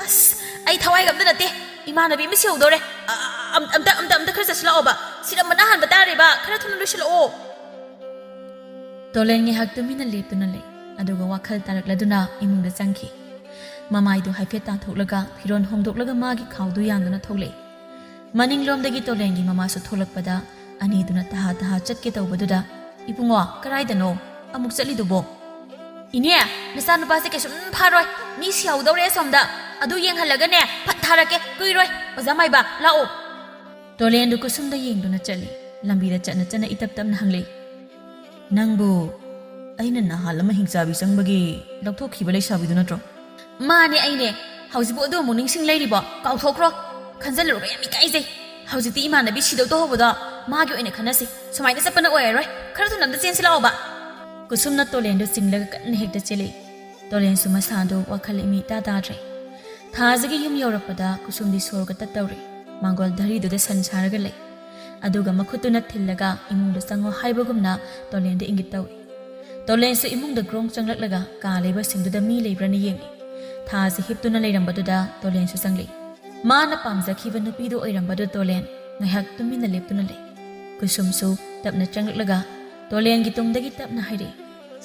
"ꯑꯁ, ꯑꯩ ꯊꯋꯥꯏꯒ ꯑꯝꯇ ꯅꯠꯇꯦ꯫ ꯏꯃꯥꯟꯅꯕꯤ ꯑꯃ ꯁꯤꯍꯧꯗꯧꯔꯦ꯫ ꯑ-, ꯑꯝ-, ꯑꯝꯇ, ꯑꯝꯇ, ꯑꯝꯇ ꯈꯔ ꯆꯠꯁꯤꯜꯂꯛꯑꯣꯕ꯫ ꯁꯤꯔꯝꯕꯅ ꯍꯥꯟꯕ ꯇꯥꯔꯦꯕ꯫ ꯈꯔ ꯊꯨꯅ ꯂꯣꯏꯁꯤꯜꯂꯛꯑꯣ꯫" ꯇꯣꯂꯦꯟ ꯉꯥꯏꯍꯥꯛ ꯇꯨꯃꯤꯟꯅ ꯂꯦꯞꯇꯨꯅ ꯂꯩ, ꯑꯗꯨꯒ ꯋꯥꯈꯜ ꯇꯥꯔꯛꯂꯗꯨꯅ ꯏꯃꯨꯡꯗ ꯆꯪꯈꯤ꯫ ꯃꯃꯥꯏꯗꯨ ꯍꯥꯏꯐꯦꯠ ꯇꯥꯊꯣꯛꯂꯒ ꯐꯤꯔꯣꯜ ꯍꯣꯡꯗꯣꯛꯂꯒ ꯃꯥꯒꯤ ꯈꯥꯎꯗꯨ ꯌꯥꯟꯗꯨꯅ ꯊꯣꯛꯂꯛꯏ꯫ ꯃꯅꯤꯡꯂꯣꯝꯗꯒꯤ ꯇꯣꯂꯦꯟꯒꯤ ꯃꯃꯥꯁꯨ ꯊꯣꯛꯂꯛꯄꯗ ꯑꯅꯤꯗꯨꯅ ꯇꯍꯥ ꯇꯍꯥ ꯆꯠꯀꯦ ꯇꯧꯕꯗꯨꯗ, "ꯏꯕꯨꯡꯉꯣ, ꯀꯔꯥꯏꯗꯅꯣ ꯑꯃꯨꯛ ꯆꯠꯂꯤꯗꯨꯕꯣ?" "ꯏꯅꯦ, ꯅꯆꯥꯅꯨꯄꯥꯁꯦ ꯀꯩꯁꯨꯝ ꯐꯥꯔꯣꯏ꯫ ꯃꯤ ꯁꯤꯍꯧꯗꯧꯔꯦ ꯑꯁꯣꯝꯗ꯫ ꯑꯗꯨ ꯌꯦꯡꯍꯜꯂꯒꯅꯦ ꯐꯠ ꯊꯥꯔꯛꯀꯦ꯫ ꯀꯨꯏꯔꯣꯏ꯫ ꯑꯣꯖꯥ ꯃꯥꯏꯕ, ꯂꯥꯛꯑꯣ꯫" ꯇꯣꯂꯦꯟꯗꯨ ꯀꯨꯁꯨꯝꯗ ꯌꯦꯡꯗꯨꯅ ꯆꯠꯂꯤ꯫ ꯂꯝꯕꯤꯗ ꯆꯠꯅ ꯆꯠꯅ ꯏꯇꯞ ꯇꯞꯅ ꯍꯪꯂꯛꯏ, "ꯅꯪꯕꯨ ꯑꯩꯅ ꯅꯍꯥꯟ ꯑꯃ ꯍꯤꯡꯆꯥꯕꯤ ꯆꯪꯕꯒꯤ ꯂꯧꯊꯣꯛꯈꯤꯕ ꯂꯩꯁꯥꯕꯤꯗꯨ ꯅꯠꯇ꯭ꯔꯣ?" "ꯃꯥꯅꯦ, ꯑꯩꯅꯦ꯫ ꯍꯧꯖꯤꯛꯄꯨ ꯑꯗꯨ ꯑꯃꯨꯛ ꯅꯤꯡꯁꯤꯡ ꯂꯩꯔꯤꯕꯣ? ꯀꯥꯎꯊꯣꯛꯈ꯭ꯔꯣ꯫ ꯈꯟꯖꯜꯂꯨꯔꯒ ꯌꯥꯝ ꯏꯀꯥꯏꯖꯩ꯫ ꯍꯧꯖꯤꯛꯇꯤ ꯏꯃꯥꯟꯅꯕꯤ ꯁꯤꯗꯧ ꯇꯧꯍꯧꯕꯗꯣ ꯃꯥꯒꯤ ꯑꯣꯏꯅ ꯈꯟꯅꯁꯤ꯫ ꯁꯨꯃꯥꯏꯅ ꯆꯠꯄꯅ ꯑꯣꯏꯔꯔꯣꯏ꯫ ꯈꯔ ꯊꯨꯅ ꯑꯝꯇ ꯆꯦꯟꯁꯤ ꯂꯥꯛꯑꯣꯕ꯫" ꯀꯨꯁꯨꯝꯅ ꯇꯣꯂꯦꯟꯗꯨ ꯆꯤꯡꯂꯒ ꯀꯟꯅ ꯍꯦꯛꯇ ꯆꯦꯜꯂꯛꯏ꯫ ꯇꯣꯂꯦꯟꯁꯨ ꯃꯁꯥꯗꯨ ꯋꯥꯈꯜ ꯏꯃꯤ ꯏꯇꯥ ꯇꯥꯗ꯭ꯔꯦ꯫ ꯊꯥꯖꯒꯤ ꯌꯨꯝ ꯌꯧꯔꯛꯄꯗ ꯀꯨꯁꯨꯝꯗꯤ ꯁꯣꯔꯒ ꯇꯠꯇꯧꯔꯦ꯫ ꯃꯥꯡꯒꯣꯜ ꯙꯔꯤꯗꯨꯗ ꯁꯟ ꯁꯥꯔꯒ ꯂꯩ꯫ ꯑꯗꯨꯒ ꯃꯈꯨꯠꯇꯨꯅ ꯊꯤꯜꯂꯒ ꯏꯃꯨꯡꯗ ꯆꯪꯉꯣ ꯍꯥꯏꯕꯒꯨꯝꯅ ꯇꯣꯂꯦꯟꯗ ꯏꯪꯒꯤꯠ ꯇꯧꯏ꯫ ꯇꯣꯂꯦꯟꯁꯨ ꯏꯃꯨꯡꯗ ꯒ꯭ꯔꯣꯡ ꯆꯪꯂꯛꯂꯒ ꯀꯥ ꯂꯩꯕꯁꯤꯡꯗꯨꯗ ꯃꯤ ꯂꯩꯕ꯭ꯔꯥꯅ ꯌꯦꯡꯏ꯫ ꯊꯥꯁꯤ ꯍꯤꯞꯇꯨꯅ ꯂꯩꯔꯝꯕꯗꯨꯗ ꯇꯣꯂꯦꯟꯁꯨ ꯆꯪꯂꯛꯏ꯫ ꯃꯥꯅ ꯄꯥꯝꯖꯈꯤꯕ ꯅꯨꯄꯤꯗꯨ ꯑꯣꯏꯔꯝꯕꯗꯨ ꯇꯣꯂꯦꯟ ꯉꯥꯏꯍꯥꯛ ꯇꯨꯃꯤꯟꯅ ꯂꯦꯞꯇꯨꯅ ꯂꯩ꯫ ꯀꯨꯁꯨꯝꯁꯨ ꯇꯞꯅ ꯆꯪꯂꯛꯂꯒ ꯇꯣꯂꯦꯟꯒꯤ ꯇꯨꯡꯗꯒꯤ ꯇꯞꯅ ꯍꯥꯏꯔꯛꯏ,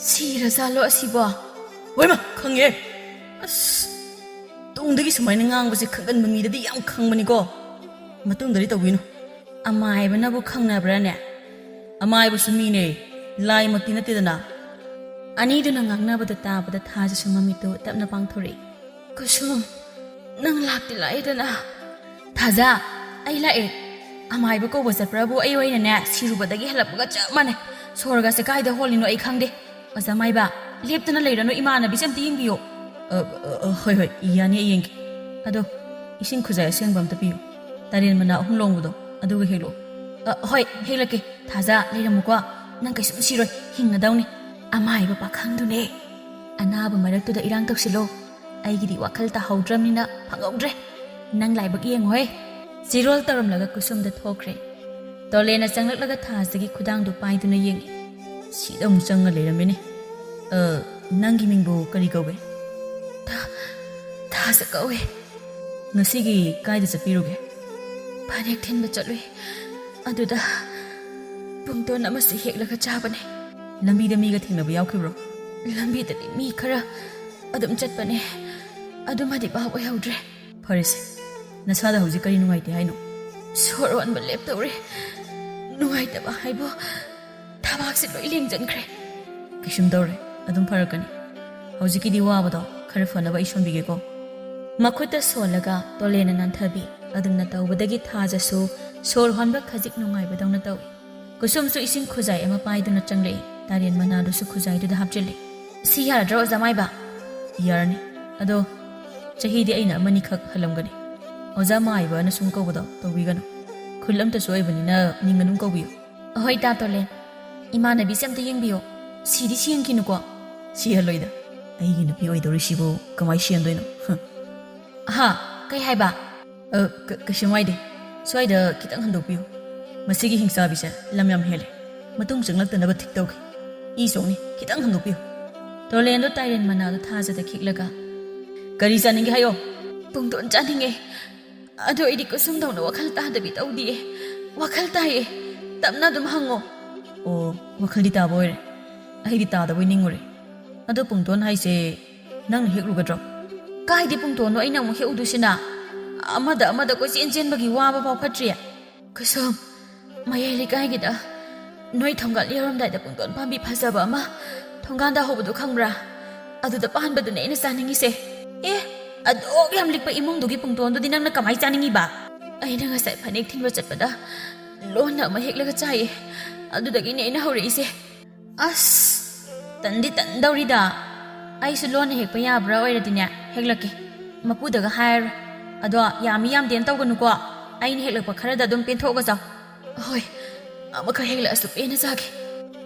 "ꯁꯤꯔꯖꯥꯠꯂꯣ ꯑꯁꯤꯕꯣ?" "ꯍꯣꯏꯃ, ꯈꯪꯉꯦ꯫ ꯑꯁ, ꯇꯨꯡꯗꯒꯤ ꯁꯨꯃꯥꯏꯅ ꯉꯥꯡꯕꯁꯦ ꯈꯪꯒꯟꯕ ꯃꯤꯗꯗꯤ ꯌꯥꯝ ꯈꯪꯕꯅꯤꯀꯣ꯫ ꯃꯇꯨꯡꯗꯗꯤ ꯇꯧꯕꯤꯅꯨ꯫" "ꯑꯃꯥꯏꯕꯅꯕꯨ ꯈꯪꯅꯕ꯭ꯔꯥꯅꯦ? ꯑꯃꯥꯏꯕꯁꯨ ꯃꯤꯅꯦ, ꯂꯥꯏꯃꯛꯇꯤ ꯅꯠꯇꯦꯗꯅ꯫" ꯑꯅꯤꯗꯨꯅ ꯉꯥꯡꯅꯕꯗ ꯇꯥꯕꯗ ꯊꯥꯖꯁꯨ ꯃꯃꯤꯠꯇꯨ ꯇꯞꯅ ꯄꯥꯡꯊꯣꯔꯛꯏ꯫ "ꯀꯨꯁꯨꯝ, ꯅꯪ ꯂꯥꯛꯇꯤ ꯂꯥꯛꯑꯦꯗꯅ?" "ꯊꯥꯖ, ꯑꯩ ꯂꯥꯛꯑꯦ꯫ ꯑꯃꯥꯏꯕ ꯀꯧꯕ ꯆꯠꯄ꯭ꯔꯕꯨ ꯑꯩ ꯑꯣꯏꯅꯅꯦ ꯁꯤꯔꯨꯕꯗꯒꯤ ꯍꯜꯂꯛꯄꯒ ꯆꯞ ꯃꯥꯟꯅꯩ꯫ ꯁꯣꯔꯒꯁꯦ ꯀꯥꯏꯗ ꯍꯣꯜꯂꯤꯅꯣ ꯑꯩ ꯈꯪꯗꯦ꯫ ꯑꯣꯖꯥ ꯃꯥꯏꯕ, ꯂꯦꯞꯇꯅ ꯂꯩꯔꯅꯨ, ꯏꯃꯥꯟꯅꯕꯤꯁꯦ ꯑꯝꯇ ꯌꯦꯡꯕꯤꯌꯣ꯫" "ꯑ, ꯑ, ꯑ, ꯍꯣꯏ, ꯍꯣꯏ, ꯌꯥꯅꯤ, ꯑꯩ ꯌꯦꯡꯒꯦ꯫ ꯑꯗꯣ ꯏꯁꯤꯡ ꯈꯨꯖꯥꯏ ꯑꯁꯦꯡꯕ ꯑꯝꯇ ꯄꯤꯌꯨ꯫ ꯇꯥꯔꯦꯟ ꯃꯅꯥ ꯑꯍꯨꯝ ꯂꯣꯡꯕꯗꯣ ꯑꯗꯨꯒ ꯍꯦꯛꯂꯛꯑꯣ꯫" "ꯑ, ꯍꯣꯏ, ꯍꯦꯛꯂꯛꯀꯦ꯫ ꯊꯥꯖ, ꯂꯩꯔꯝꯃꯨꯀꯣ꯫ ꯅꯪ ꯀꯩꯁꯨꯝ ꯁꯤꯔꯣꯏ, ꯍꯤꯡꯉꯗꯧꯅꯤ꯫ ꯑꯃꯥꯏꯕ ꯄꯥꯈꯪꯗꯨꯅꯦ꯫ ꯑꯅꯥꯕ ꯃꯔꯛꯇꯨꯗ ꯏꯔꯥꯡ ꯇꯧꯁꯤꯜꯂꯣ꯫ ꯑꯩꯒꯤꯗꯤ ꯋꯥꯈꯜ ꯇꯥꯍꯧꯗ꯭ꯔꯕꯅꯤꯅ ꯐꯪꯍꯧꯗ꯭ꯔꯦ꯫ ꯅꯪ ꯂꯥꯏꯕꯛ ꯌꯦꯡꯉꯨꯍꯦ꯫" ꯆꯤꯔꯣꯜ ꯇꯧꯔꯝꯂꯒ ꯀꯨꯁꯨꯝꯗ ꯊꯣꯛꯈ꯭ꯔꯦ꯫ ꯇꯣꯂꯦꯅ ꯆꯪꯂꯛꯂꯒ ꯊꯥꯖꯒꯤ ꯈꯨꯗꯥꯡꯗꯨ ꯄꯥꯏꯗꯨꯅ ꯌꯦꯡꯉꯤ꯫ "ꯁꯤꯗ ꯑꯃꯨꯛ ꯆꯪꯉ ꯂꯩꯔꯝꯃꯤꯅꯦ꯫ ꯑ, ꯅꯪꯒꯤ ꯃꯤꯡꯕꯨ ꯀꯔꯤ ꯀꯧꯒꯦ?" "ꯊꯥ-, ꯊꯥꯖ ꯀꯧꯋꯦ꯫" "ꯉꯁꯤꯒꯤ ꯀꯥꯏꯗ ꯆꯠꯄꯤꯔꯨꯒꯦ?" "ꯐꯅꯦꯛ ꯊꯤꯟꯕ ꯆꯠꯂꯨꯏ꯫ ꯑꯗꯨꯗ ꯄꯨꯡꯗꯣꯟ ꯑꯃꯁꯨ ꯍꯦꯛꯂꯒ ꯆꯥꯕꯅꯦ꯫" "ꯂꯝꯕꯤꯗ ꯃꯤꯒ ꯊꯦꯡꯅꯕ ꯌꯥꯎꯈꯤꯕ꯭ꯔꯣ?" "ꯂꯝꯕꯤꯗꯗꯤ ꯃꯤ ꯈꯔ ꯑꯗꯨꯝ ꯆꯠꯄꯅꯦ, ꯑꯗꯨꯃꯗꯤ ꯚꯥꯞ ꯑꯣꯏꯍꯧꯗ꯭ꯔꯦ꯫" "ꯐꯔꯦꯁꯦ, ꯅꯁꯥꯗ ꯍꯧꯖꯤꯛ ꯀꯔꯤ ꯅꯨꯡꯉꯥꯏꯇꯦ ꯍꯥꯏꯅꯣ?" "ꯁꯣꯔ ꯍꯣꯟꯕ ꯂꯦꯞꯇꯧꯔꯦ꯫ ꯅꯨꯡꯉꯥꯏꯇꯕ ꯍꯥꯏꯕꯨ ꯊꯕꯥꯛꯁꯦ ꯂꯣꯏ ꯂꯦꯡꯖꯟꯈ꯭ꯔꯦ꯫" "ꯀꯩꯁꯨꯝ ꯇꯧꯔꯦ, ꯑꯗꯨꯝ ꯐꯔꯛꯀꯅꯤ꯫ ꯍꯧꯖꯤꯛꯀꯤꯗꯤ ꯋꯥꯕꯗꯣ ꯈꯔ ꯐꯅꯕ ꯑꯩ ꯁꯣꯝꯕꯤꯒꯦꯀꯣ꯫" ꯃꯈꯨꯠꯇ ꯁꯣꯜꯂꯒ ꯇꯣꯂꯦꯅ ꯅꯥꯟꯊꯕꯤ꯫ ꯑꯗꯨꯝꯅ ꯇꯧꯕꯗꯒꯤ ꯊꯥꯖꯁꯨ ꯁꯣꯔ ꯍꯣꯟꯕ ꯈꯖꯤꯛ ꯅꯨꯡꯉꯥꯏꯕꯗꯧꯅ ꯇꯧꯏ꯫ ꯀꯨꯁꯨꯝꯁꯨ ꯏꯁꯤꯡ ꯈꯨꯖꯥꯏ ꯑꯃ ꯄꯥꯏꯗꯨꯅ ꯆꯪꯂꯛꯏ꯫ ꯇꯥꯔꯦꯟ ꯃꯅꯥꯗꯨꯁꯨ ꯈꯨꯖꯥꯏꯗꯨꯗ ꯍꯥꯞꯆꯤꯜꯂꯤ꯫ "ꯁꯤ ꯌꯥꯔꯗ꯭ꯔꯣ, ꯑꯣꯖꯥ ꯃꯥꯏꯕ?" "ꯌꯥꯔꯅꯤ꯫ ꯑꯗꯣ ꯆꯍꯤꯗꯤ ꯑꯩꯅ ꯑꯃꯅꯤꯈꯛ ꯍꯜꯂꯝꯒꯅꯤ꯫ ꯑꯣꯖꯥ ꯃꯥꯏꯕꯅ ꯁꯨꯝ ꯀꯧꯕꯗꯣ ꯇꯧꯕꯤꯒꯅꯨ꯫ ꯈꯨꯜ ꯑꯝꯇꯁꯨ ꯑꯣꯏꯕꯅꯤꯅ ꯃꯤꯡ ꯑꯗꯨꯝ ꯀꯧꯕꯤꯌꯨ꯫" "ꯑꯍꯣꯏ, ꯇꯥ ꯇꯣꯂꯦꯟ꯫ ꯏꯃꯥꯟꯅꯕꯤꯁꯦ ꯑꯝꯇ ꯌꯦꯡꯕꯤꯌꯣ꯫ ꯁꯤꯗꯤ ꯁꯤꯍꯟꯈꯤꯅꯨꯀꯣ꯫" "ꯁꯤꯍꯜꯂꯣꯏꯗ꯫ ꯑꯩꯒꯤ ꯅꯨꯄꯤ ꯑꯣꯏꯗꯧꯔꯤꯁꯤꯕꯨ ꯀꯃꯥꯏ ꯁꯤꯍꯟꯗꯣꯏꯅꯣ?" "ꯍ꯫ ꯑꯍꯥ, ꯀꯩ ꯍꯥꯏꯕ?" "ꯑ, ꯀ-, ꯀꯩꯁꯨꯝ ꯍꯥꯏꯗꯦ꯫ ꯁ꯭ꯋꯥꯏꯗ ꯈꯤꯇꯪ ꯍꯟꯗꯣꯛꯄꯤꯌꯨ꯫ ꯃꯁꯤꯒꯤ ꯍꯤꯡꯆꯥꯕꯤꯁꯦ ꯂꯝ ꯌꯥꯝ ꯍꯦꯜꯂꯦ꯫ ꯃꯇꯨꯡ ꯆꯪꯂꯛꯇꯅꯕ ꯊꯤꯛ ꯇꯧꯈꯤ꯫ ꯏ ꯁꯣꯛꯅꯤ꯫ ꯈꯤꯇꯪ ꯍꯟꯗꯣꯛꯄꯤꯌꯨ꯫" ꯇꯣꯂꯦꯟꯗꯣ ꯇꯥꯏꯔꯦꯟ ꯃꯅꯥꯗꯣ ꯊꯥꯖꯗ ꯈꯤꯛꯂꯒ, "ꯀꯔꯤ ꯆꯥꯅꯤꯡꯒꯦ ꯍꯥꯏꯌꯣ?" "ꯄꯨꯡꯗꯣꯟ ꯆꯥꯅꯤꯡꯉꯦ꯫ ꯑꯗꯣ ꯑꯩꯗꯤ ꯀꯨꯁꯨꯝꯗꯧꯅ ꯋꯥꯈꯜ ꯇꯥꯗꯕꯤ ꯇꯧꯗꯤꯌꯦ꯫ ꯋꯥꯈꯜ ꯇꯥꯏꯌꯦ꯫ ꯇꯞꯅ ꯑꯗꯨꯝ ꯍꯪꯉꯣ꯫ ꯑꯣ, ꯋꯥꯈꯜꯗꯤ ꯇꯥꯕ ꯑꯣꯏꯔꯦ꯫ ꯑꯩꯗꯤ ꯇꯥꯗꯕꯣꯏ ꯅꯤꯡꯉꯨꯔꯦ꯫ ꯑꯗꯣ ꯄꯨꯡꯇꯣꯟ ꯍꯥꯏꯁꯦ ꯅꯪꯅ ꯍꯦꯛꯂꯨꯒꯗ꯭ꯔꯣ? ꯀꯥꯏꯗꯤ ꯄꯨꯡꯇꯣꯟꯅꯣ ꯑꯩꯅ ꯑꯃꯨꯛ ꯍꯦꯛꯎꯗꯣꯏꯁꯤꯅ? ꯑꯃꯗ ꯑꯃꯗ ꯀꯣꯏꯆꯦꯟ ꯆꯦꯟꯕꯒꯤ ꯋꯥꯕ ꯐꯥꯎ ꯐꯠꯇ꯭ꯔꯤ꯫ ꯀꯨꯁꯨꯝ, ꯃꯌꯥꯏ ꯂꯩꯀꯥꯏꯒꯤꯗ ꯅꯣꯏ ꯊꯣꯡꯒꯥꯜ ꯌꯧꯔꯝꯗꯥꯏꯗ ꯄꯨꯡꯇꯣꯟ ꯄꯥꯝꯕꯤ ꯐꯖꯕ ꯑꯃ ꯊꯣꯡꯒꯥꯟꯗ ꯍꯧꯕꯗꯣ ꯈꯪꯕ꯭ꯔꯥ? ꯑꯗꯨꯗ ꯄꯥꯟꯕꯗꯨꯅꯦ ꯑꯩꯅ ꯆꯥꯅꯤꯡꯉꯤꯁꯦ꯫ ꯑꯦ, ꯑꯗꯨꯛ ꯌꯥꯝ ꯂꯤꯛꯄ ꯏꯃꯨꯡꯗꯨꯒꯤ ꯄꯨꯡꯇꯣꯟꯗꯨꯗꯤ ꯅꯪꯅ ꯀꯃꯥꯏ ꯆꯥꯅꯤꯡꯉꯤꯕ? ꯑꯩꯅ ꯉꯁꯥꯏ ꯐꯅꯦꯛ ꯊꯤꯟꯕ ꯆꯠꯄꯗ ꯂꯣꯟꯅ ꯑꯃ ꯍꯦꯛꯂꯒ ꯆꯥꯏꯌꯦ꯫ ꯑꯗꯨꯗꯒꯤꯅꯦ ꯑꯩꯅ ꯍꯧꯔꯛꯏꯁꯦ꯫ ꯑꯁ, ꯇꯟꯗꯤ ꯇꯟꯗꯧꯔꯤꯗ꯫ ꯑꯩꯁꯨ ꯂꯣꯟꯅ ꯍꯦꯛꯄ ꯌꯥꯕ꯭ꯔꯥ ꯑꯣꯏꯔꯗꯤꯅꯦ, ꯍꯦꯛꯂꯛꯀꯦ꯫ ꯃꯄꯨꯗꯒ ꯍꯥꯏꯔꯣꯏ꯫ ꯑꯗꯣ ꯌꯥꯝꯃꯤ ꯌꯥꯝꯗꯦꯅ ꯇꯧꯒꯅꯨꯀꯣ꯫ ꯑꯩꯅ ꯍꯦꯛꯂꯛꯄ ꯈꯔꯗ ꯑꯗꯨꯝ ꯄꯦꯟꯊꯣꯛꯑꯒ ꯆꯥꯎ꯫ ꯍꯣꯏ, ꯑꯃꯈꯛ ꯍꯦꯛꯂꯛꯑꯁꯨ ꯄꯦꯟꯅ ꯆꯥꯒꯦ꯫